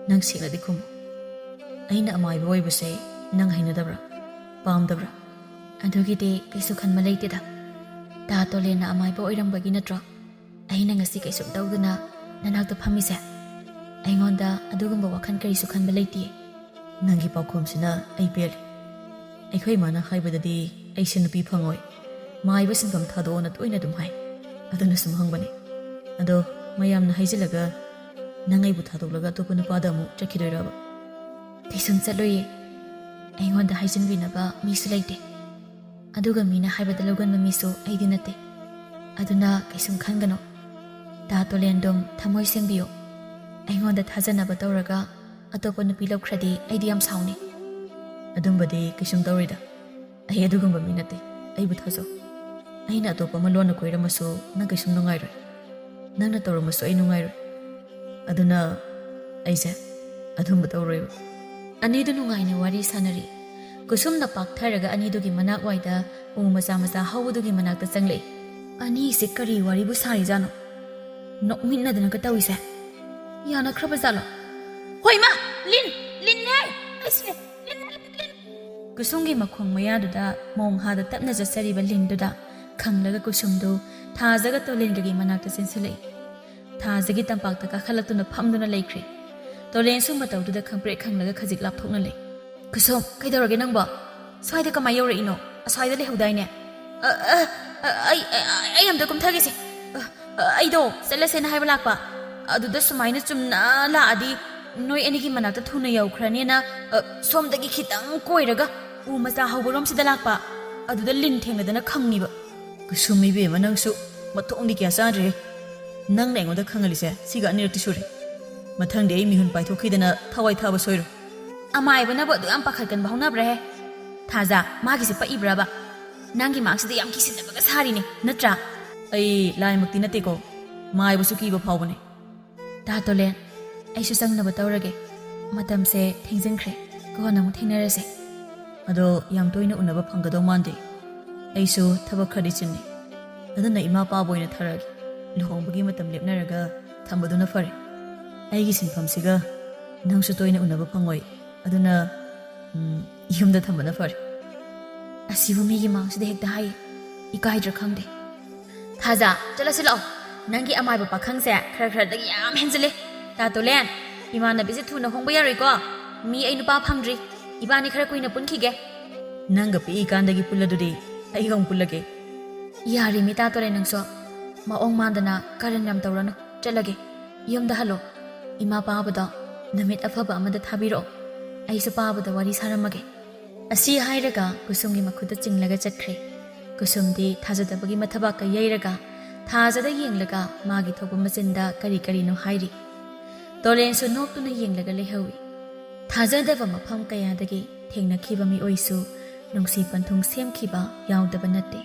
ꯅꯪ ꯁꯦꯡꯅꯗꯤ ꯈꯨꯝꯃꯨ꯫ ꯑꯩꯅ ꯑꯃꯥꯏꯕ ꯑꯣꯏꯕꯁꯦ ꯅꯪ ꯍꯩꯅꯗꯕ꯭ꯔꯥ? ꯄꯥꯝꯗꯕ꯭ꯔꯥ? ꯑꯗꯨꯒꯤꯗꯤ ꯀꯩꯁꯨ ꯈꯟꯕ ꯂꯩꯇꯦꯗ꯫ ꯇꯥ ꯇꯣꯂꯦꯟꯅ ꯑꯃꯥꯏꯕ ꯑꯣꯏꯔꯝꯕꯒꯤ ꯅꯠꯇ꯭ꯔꯣ ꯑꯩꯅ ꯉꯁꯤ ꯀꯩꯁꯨꯝ ꯇꯧꯗꯅ ꯅꯅꯥꯛꯇ ꯐꯝꯃꯤꯁꯦ? ꯑꯩꯉꯣꯟꯗ ꯑꯗꯨꯒꯨꯝꯕ ꯋꯥꯈꯜ ꯀꯔꯤꯁꯨ ꯈꯟꯕ ꯂꯩꯇꯦ꯫ ꯅꯪꯒꯤ ꯄꯥꯎꯈꯨꯝꯁꯤꯅ ꯑꯩ ꯄꯦꯜꯂꯦ꯫ ꯑꯩꯈꯣꯏ ꯏꯃꯥꯅ ꯍꯥꯏꯕꯗꯗꯤ ꯑꯩꯁꯦ ꯅꯨꯄꯤ ꯐꯪꯉꯣꯏ, ꯃꯥꯏꯕ ꯁꯤꯟꯐꯝ ꯊꯥꯗꯣꯛꯑꯣꯅ ꯇꯣꯏꯅ ꯑꯗꯨꯝ ꯍꯥꯏ꯫ ꯑꯗꯨꯅ ꯁꯨꯝ ꯍꯪꯕꯅꯦ꯫ ꯑꯗꯣ ꯃꯌꯥꯝꯅ ꯍꯥꯏꯖꯤꯜꯂꯒ ꯅꯪ ꯑꯩꯕꯨ ꯊꯥꯗꯣꯛꯂꯒ ꯑꯇꯣꯞꯄ ꯅꯨꯄꯥꯗ ꯑꯃꯨꯛ ꯆꯠꯈꯤꯗꯣꯏꯔꯕ? ꯀꯩꯁꯨꯝ ꯆꯠꯂꯣꯏꯌꯦ꯫ ꯑꯩꯉꯣꯟꯗ ꯍꯥꯏꯖꯤꯟꯕꯤꯅꯕ ꯃꯤꯁꯨ ꯂꯩꯇꯦ꯫ ꯑꯗꯨꯒ ꯃꯤꯅ ꯍꯥꯏꯕꯗ ꯂꯧꯒꯟꯕ ꯃꯤꯁꯨ ꯑꯩꯗꯤ ꯅꯠꯇꯦ꯫ ꯑꯗꯨꯅ ꯀꯩꯁꯨꯝ ꯈꯟꯒꯅꯨ꯫ ꯇꯥ ꯇꯣꯂꯦꯟꯗꯨꯝ ꯊꯃꯣꯏ ꯁꯦꯡꯕꯤꯌꯨ꯫ ꯑꯩꯉꯣꯟꯗ ꯊꯥꯖꯅꯕ ꯇꯧꯔꯒ ꯑꯇꯣꯞꯄ ꯅꯨꯄꯤ ꯂꯧꯈ꯭ꯔꯗꯤ ꯑꯩꯗꯤ ꯌꯥꯝ ꯁꯥꯎꯅꯤ꯫ ꯑꯗꯨꯝꯕꯗꯤ ꯀꯩꯁꯨꯝ ꯇꯧꯔꯣꯏꯗ꯫ ꯑꯩ ꯑꯗꯨꯒꯨꯝꯕ ꯃꯤ ꯅꯠꯇꯦ꯫ ꯑꯩꯕꯨ ꯊꯥꯖꯧ꯫ ꯑꯩꯅ ꯑꯇꯣꯞꯄ ꯑꯃ ꯂꯣꯟꯅ ꯀꯣꯏꯔꯝꯃꯁꯨ ꯅꯪ ꯀꯩꯁꯨꯝ ꯅꯨꯡꯉꯥꯏꯔꯣꯏ꯫ ꯅꯪꯅ ꯇꯧꯔꯝꯃꯁꯨ ꯑꯩ ꯅꯨꯡꯉꯥꯏꯔꯣꯏ꯫ ꯑꯗꯨꯅ ꯑꯩꯁꯦ ꯑꯗꯨꯝꯕ ꯇꯧꯔꯣꯏꯕ꯫ ꯑꯅꯤꯗꯨ ꯅꯨꯡꯉꯥꯏꯅ ꯋꯥꯔꯤ ꯁꯥꯟꯅꯔꯤ꯫ ꯀꯨꯁꯨꯝꯅ ꯄꯥꯛꯊꯔꯒ ꯑꯅꯤꯗꯨꯒꯤ ꯃꯅꯥꯛ ꯋꯥꯏꯗ ꯎ ꯃꯆꯥ ꯃꯆꯥ ꯍꯧꯕꯗꯨꯒꯤ ꯃꯅꯥꯛꯇ ꯆꯪꯂꯛꯏ꯫ ꯑꯅꯤꯁꯦ ꯀꯔꯤ ꯋꯥꯔꯤꯕꯨ ꯁꯥꯔꯤꯖꯥꯠꯅꯣ? ꯅꯣꯛꯃꯤꯟꯅꯗꯅꯒ ꯇꯧꯔꯤꯁꯦ꯫ ꯌꯥꯅꯈ꯭ꯔꯕ ꯖꯥꯠꯂꯣ? ꯍꯣꯏ ꯃꯥ! ꯂꯤꯟ! ꯂꯤꯟꯅꯦ! ꯑꯩꯁꯦ ꯂꯤꯟ! ꯂꯤꯟ! ꯀꯨꯁꯨꯝꯒꯤ ꯃꯈꯣꯡ ꯃꯌꯥꯗꯨꯗ ꯃꯣꯡꯍꯥꯗ ꯇꯞꯅ ꯆꯠꯆꯔꯤꯕ ꯂꯤꯟꯗꯨꯗ ꯈꯪꯂꯒ ꯀꯨꯁꯨꯝꯗꯨ ꯊꯥꯖꯒ ꯇꯣꯂꯦꯟꯒꯒꯤ ꯃꯅꯥꯛꯇ ꯆꯦꯟꯁꯤꯜꯂꯛꯏ꯫ ꯊꯥꯖꯒꯤ ꯇꯝꯄꯥꯛꯇ ꯀꯥꯈꯠꯂꯛꯇꯨꯅ ꯐꯝꯗꯨꯅ ꯂꯩꯈ꯭ꯔꯦ꯫ ꯇꯣꯂꯦꯟꯁꯨ ꯃꯇꯧꯗꯨꯗ ꯈꯪꯄ꯭ꯔꯦꯛ ꯈꯪꯂꯒ ꯈꯖꯤꯛ ꯂꯥꯞꯊꯣꯛꯅ ꯂꯩ꯫ "ꯀꯨꯁꯨꯝ, ꯀꯩꯗꯧꯔꯒꯦ ꯅꯪꯕꯣ? ꯁ꯭ꯋꯥꯏꯗ ꯀꯃꯥꯏ ꯌꯧꯔꯛꯏꯅꯣ? ꯑꯁ꯭ꯋꯥꯏꯗ ꯂꯩꯍꯧꯗꯥꯏꯅꯦ?" "ꯑ, ꯑ, ꯑ, ꯑꯩ, ꯑꯩ, ꯑꯩ ꯑꯝꯇ ꯀꯨꯝꯊꯒꯦꯁꯦ꯫ ꯑ, ꯑ, ꯑꯩꯗꯣ ꯆꯠꯂꯁꯦꯅ ꯍꯥꯏꯕ ꯂꯥꯛꯄ꯫ ꯑꯗꯨꯗ ꯁꯨꯃꯥꯏꯅ ꯆꯨꯝꯅ ꯂꯥꯛꯑꯗꯤ ꯅꯣꯏ ꯑꯅꯤꯒꯤ ꯃꯅꯥꯛꯇ ꯊꯨꯅ ꯌꯧꯈ꯭ꯔꯅꯦꯅ, ꯑ, ꯁꯣꯝꯗꯒꯤ ꯈꯤꯇꯪ ꯀꯣꯏꯔꯒ ꯎ ꯃꯆꯥ ꯍꯧꯕꯔꯣꯝꯁꯤꯗ ꯂꯥꯛꯄ꯫ ꯑꯗꯨꯗ ꯂꯤꯟ ꯊꯦꯡꯅꯗꯅ ꯈꯪꯉꯤꯕ꯫" "ꯀꯨꯁꯨꯝ ꯏꯕꯦꯝꯃ, ꯅꯪꯁꯨ ꯃꯊꯣꯡꯗꯤ ꯀꯌꯥ ꯆꯥꯗ꯭ꯔꯦ꯫ ꯅꯪꯅ ꯑꯩꯉꯣꯟꯗ ꯈꯪꯍꯜꯂꯤꯁꯦ ꯁꯤꯒ ꯑꯅꯤꯔꯛꯇꯤ ꯁꯨꯔꯦ꯫ ꯃꯊꯪꯗꯤ ꯑꯩ ꯃꯤꯍꯨꯟ ꯄꯥꯏꯊꯣꯛꯈꯤꯗꯅ ꯊꯋꯥꯏ ꯊꯥꯕ ꯁꯣꯏꯔꯣꯏ꯫" "ꯑꯃꯥꯏꯕꯅꯕꯨ ꯑꯗꯨ ꯌꯥꯝ ꯄꯥꯈꯠꯀꯟꯕ ꯍꯧꯅꯕ꯭ꯔꯥꯍꯦ? ꯊꯥꯖ, ꯃꯥꯒꯤꯁꯦ ꯄꯛꯏꯕ꯭ꯔꯕ? ꯅꯪꯒꯤ ꯃꯥꯡꯁꯤꯗ ꯌꯥꯝ ꯀꯤꯁꯤꯟꯅꯕꯒ ꯁꯥꯔꯤꯅꯦ, ꯅꯠꯇ꯭ꯔꯥ?" "ꯑꯩ ꯂꯥꯏꯃꯛꯇꯤ ꯅꯠꯇꯦꯀꯣ, ꯃꯥꯏꯕꯁꯨ ꯀꯤꯕ ꯐꯥꯎꯕꯅꯦ꯫" "ꯇꯥ ꯇꯣꯂꯦꯟ, ꯑꯩꯁꯨ ꯆꯪꯅꯕ ꯇꯧꯔꯒꯦ꯫ ꯃꯇꯝꯁꯦ ꯊꯦꯡꯖꯤꯟꯈ꯭ꯔꯦ, ꯀꯣꯟꯅ ꯑꯃꯨꯛ ꯊꯦꯡꯅꯔꯁꯦ꯫" "ꯑꯗꯣ ꯌꯥꯝ ꯇꯣꯏꯅ ꯎꯅꯕ ꯐꯪꯒꯗꯧ ꯃꯥꯟꯗꯦ꯫ ꯑꯩꯁꯨ ꯊꯕꯛ ꯈꯔꯗꯤ ꯆꯤꯟꯅꯤ꯫ ꯑꯗꯨꯅ ꯏꯃꯥ ꯄꯥꯕ ꯑꯣꯏꯅ ꯊꯥꯔꯛꯑꯒꯦ꯫ ꯂꯨꯍꯣꯡꯕꯒꯤ ꯃꯇꯝ ꯂꯦꯞꯅꯔꯒ ꯊꯝꯕꯗꯨꯅ ꯐꯔꯦ꯫ ꯑꯩꯒꯤ ꯁꯤꯟꯐꯝꯁꯤꯒ ꯅꯪꯁꯨ ꯇꯣꯏꯅ ꯎꯅꯕ ꯐꯪꯉꯣꯏ꯫ ꯑꯗꯨꯅ, ꯎꯝ, ꯌꯨꯝꯗ ꯊꯝꯕꯅ ꯐꯔꯦ꯫" "ꯑꯁꯤꯕꯨ ꯃꯤꯒꯤ ꯃꯥꯡꯁꯤꯗ ꯍꯦꯛꯇ ꯍꯥꯏꯌꯦ, ꯏꯀꯥꯏꯗ꯭ꯔꯥ ꯈꯪꯗꯦ꯫" "ꯊꯥꯖ, ꯆꯠꯂꯁꯤ ꯂꯥꯛꯑꯣ꯫ ꯅꯪꯒꯤ ꯑꯃꯥꯏꯕ ꯄꯥꯈꯪꯁꯦ ꯈꯔ ꯈꯔꯗꯒꯤ ꯌꯥꯝ ꯍꯦꯟꯖꯤꯜꯂꯦ꯫ ꯇꯥ ꯇꯣꯂꯦꯟ, ꯏꯃꯥꯟꯅꯕꯤꯁꯦ ꯊꯨꯅ ꯍꯣꯡꯕ ꯌꯥꯔꯣꯏꯀꯣ? ꯃꯤ ꯑꯩ ꯅꯨꯄꯥ ꯐꯪꯗ꯭ꯔꯤ꯫ ꯏꯕꯥꯅꯤ ꯈꯔ ꯀꯨꯏꯅ ꯄꯨꯟꯈꯤꯒꯦ꯫" "ꯅꯪꯒ ꯄꯤꯛꯏꯀꯥꯟꯗꯒꯤ ꯄꯨꯜꯂꯗꯨꯗꯤ, ꯑꯩꯒ ꯑꯃꯨꯛ ꯄꯨꯜꯂꯒꯦ꯫" "ꯌꯥꯔꯦ ꯃꯤ, ꯇꯥ ꯇꯣꯂꯦꯟ, ꯅꯪꯁꯨ ꯃꯑꯣꯡ ꯃꯥꯟꯗꯅ ꯀꯔꯟ ꯌꯥꯝ ꯇꯧꯔꯅꯨ꯫ ꯆꯠꯂꯒꯦ꯫ ꯌꯨꯝꯗ ꯍꯜꯂꯣ꯫ ꯏꯃꯥ ꯄꯥꯕꯗꯣ ꯅꯨꯃꯤꯠ ꯑꯐꯕ ꯑꯃꯗ ꯊꯥꯕꯤꯔꯛꯑꯣ꯫ ꯑꯩꯁꯨ ꯄꯥꯕꯗ ꯋꯥꯔꯤ ꯁꯥꯔꯝꯃꯒꯦ꯫" ꯑꯁꯤ ꯍꯥꯏꯔꯒ ꯀꯨꯁꯨꯝꯒꯤ ꯃꯈꯨꯠꯇ ꯆꯤꯡꯂꯒ ꯆꯠꯈ꯭ꯔꯦ꯫ ꯀꯨꯁꯨꯝꯗꯤ ꯊꯥꯖꯗꯕꯒꯤ ꯃꯊꯕꯥꯛꯀ ꯌꯩꯔꯒ ꯊꯥꯖꯗ ꯌꯦꯡꯂꯒ ꯃꯥꯒꯤ ꯊꯣꯛꯄ ꯃꯆꯤꯟꯗ ꯀꯔꯤ ꯀꯔꯤꯅꯣ ꯍꯥꯏꯔꯤ꯫ ꯇꯣꯂꯦꯟꯁꯨ ꯅꯣꯛꯇꯨꯅ ꯌꯦꯡꯂꯒ ꯂꯩꯍꯧꯏ꯫ ꯊꯥꯖꯗꯕ ꯃꯐꯝ ꯀꯌꯥꯗꯒꯤ ꯊꯦꯡꯅꯈꯤꯕ ꯃꯤꯑꯣꯏꯁꯨ ꯅꯨꯡꯁꯤ ꯄꯟꯊꯨꯡ ꯁꯦꯝꯈꯤꯕ ꯌꯥꯎꯗꯕ ꯅꯠꯇꯦ꯫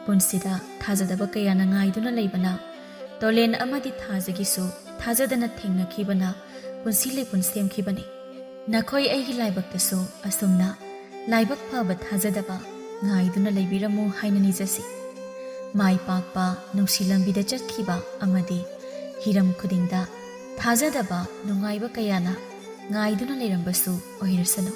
ꯄꯨꯟꯁꯤꯗ ꯊꯥꯖꯗꯕ ꯀꯌꯥꯅ ꯉꯥꯏꯗꯨꯅ ꯂꯩꯕꯅ, ꯇꯣꯂꯦꯟ ꯑꯃꯗꯤ ꯊꯥꯖꯒꯤꯁꯨ ꯊꯥꯖꯗꯅ ꯊꯦꯡꯅꯈꯤꯕꯅ ꯄꯨꯟꯁꯤ ꯂꯩꯄꯨꯟ ꯁꯦꯝꯈꯤꯕꯅꯤ꯫ ꯅꯈꯣꯏ ꯑꯩꯒꯤ ꯂꯥꯏꯕꯛꯇꯁꯨ ꯑꯁꯨꯝꯅ ꯂꯥꯏꯕꯛ ꯐꯕ ꯊꯥꯖꯗꯕ ꯉꯥꯏꯗꯨꯅ ꯂꯩꯕꯤꯔꯝꯃꯨ ꯍꯥꯏꯅ ꯅꯤꯖꯁꯤ꯫ ꯃꯥꯏ ꯄꯥꯛꯄ, ꯅꯨꯡꯁꯤ ꯂꯝꯕꯤꯗ ꯆꯠꯈꯤꯕ ꯑꯃꯗꯤ ꯍꯤꯔꯝ ꯈꯨꯗꯤꯡꯗ ꯊꯥꯖꯗꯕ ꯅꯨꯡꯉꯥꯏꯕ ꯀꯌꯥꯅ ꯉꯥꯏꯗꯨꯅ ꯂꯩꯔꯝꯕꯁꯨ ꯑꯣꯏꯔꯁꯅꯨ꯫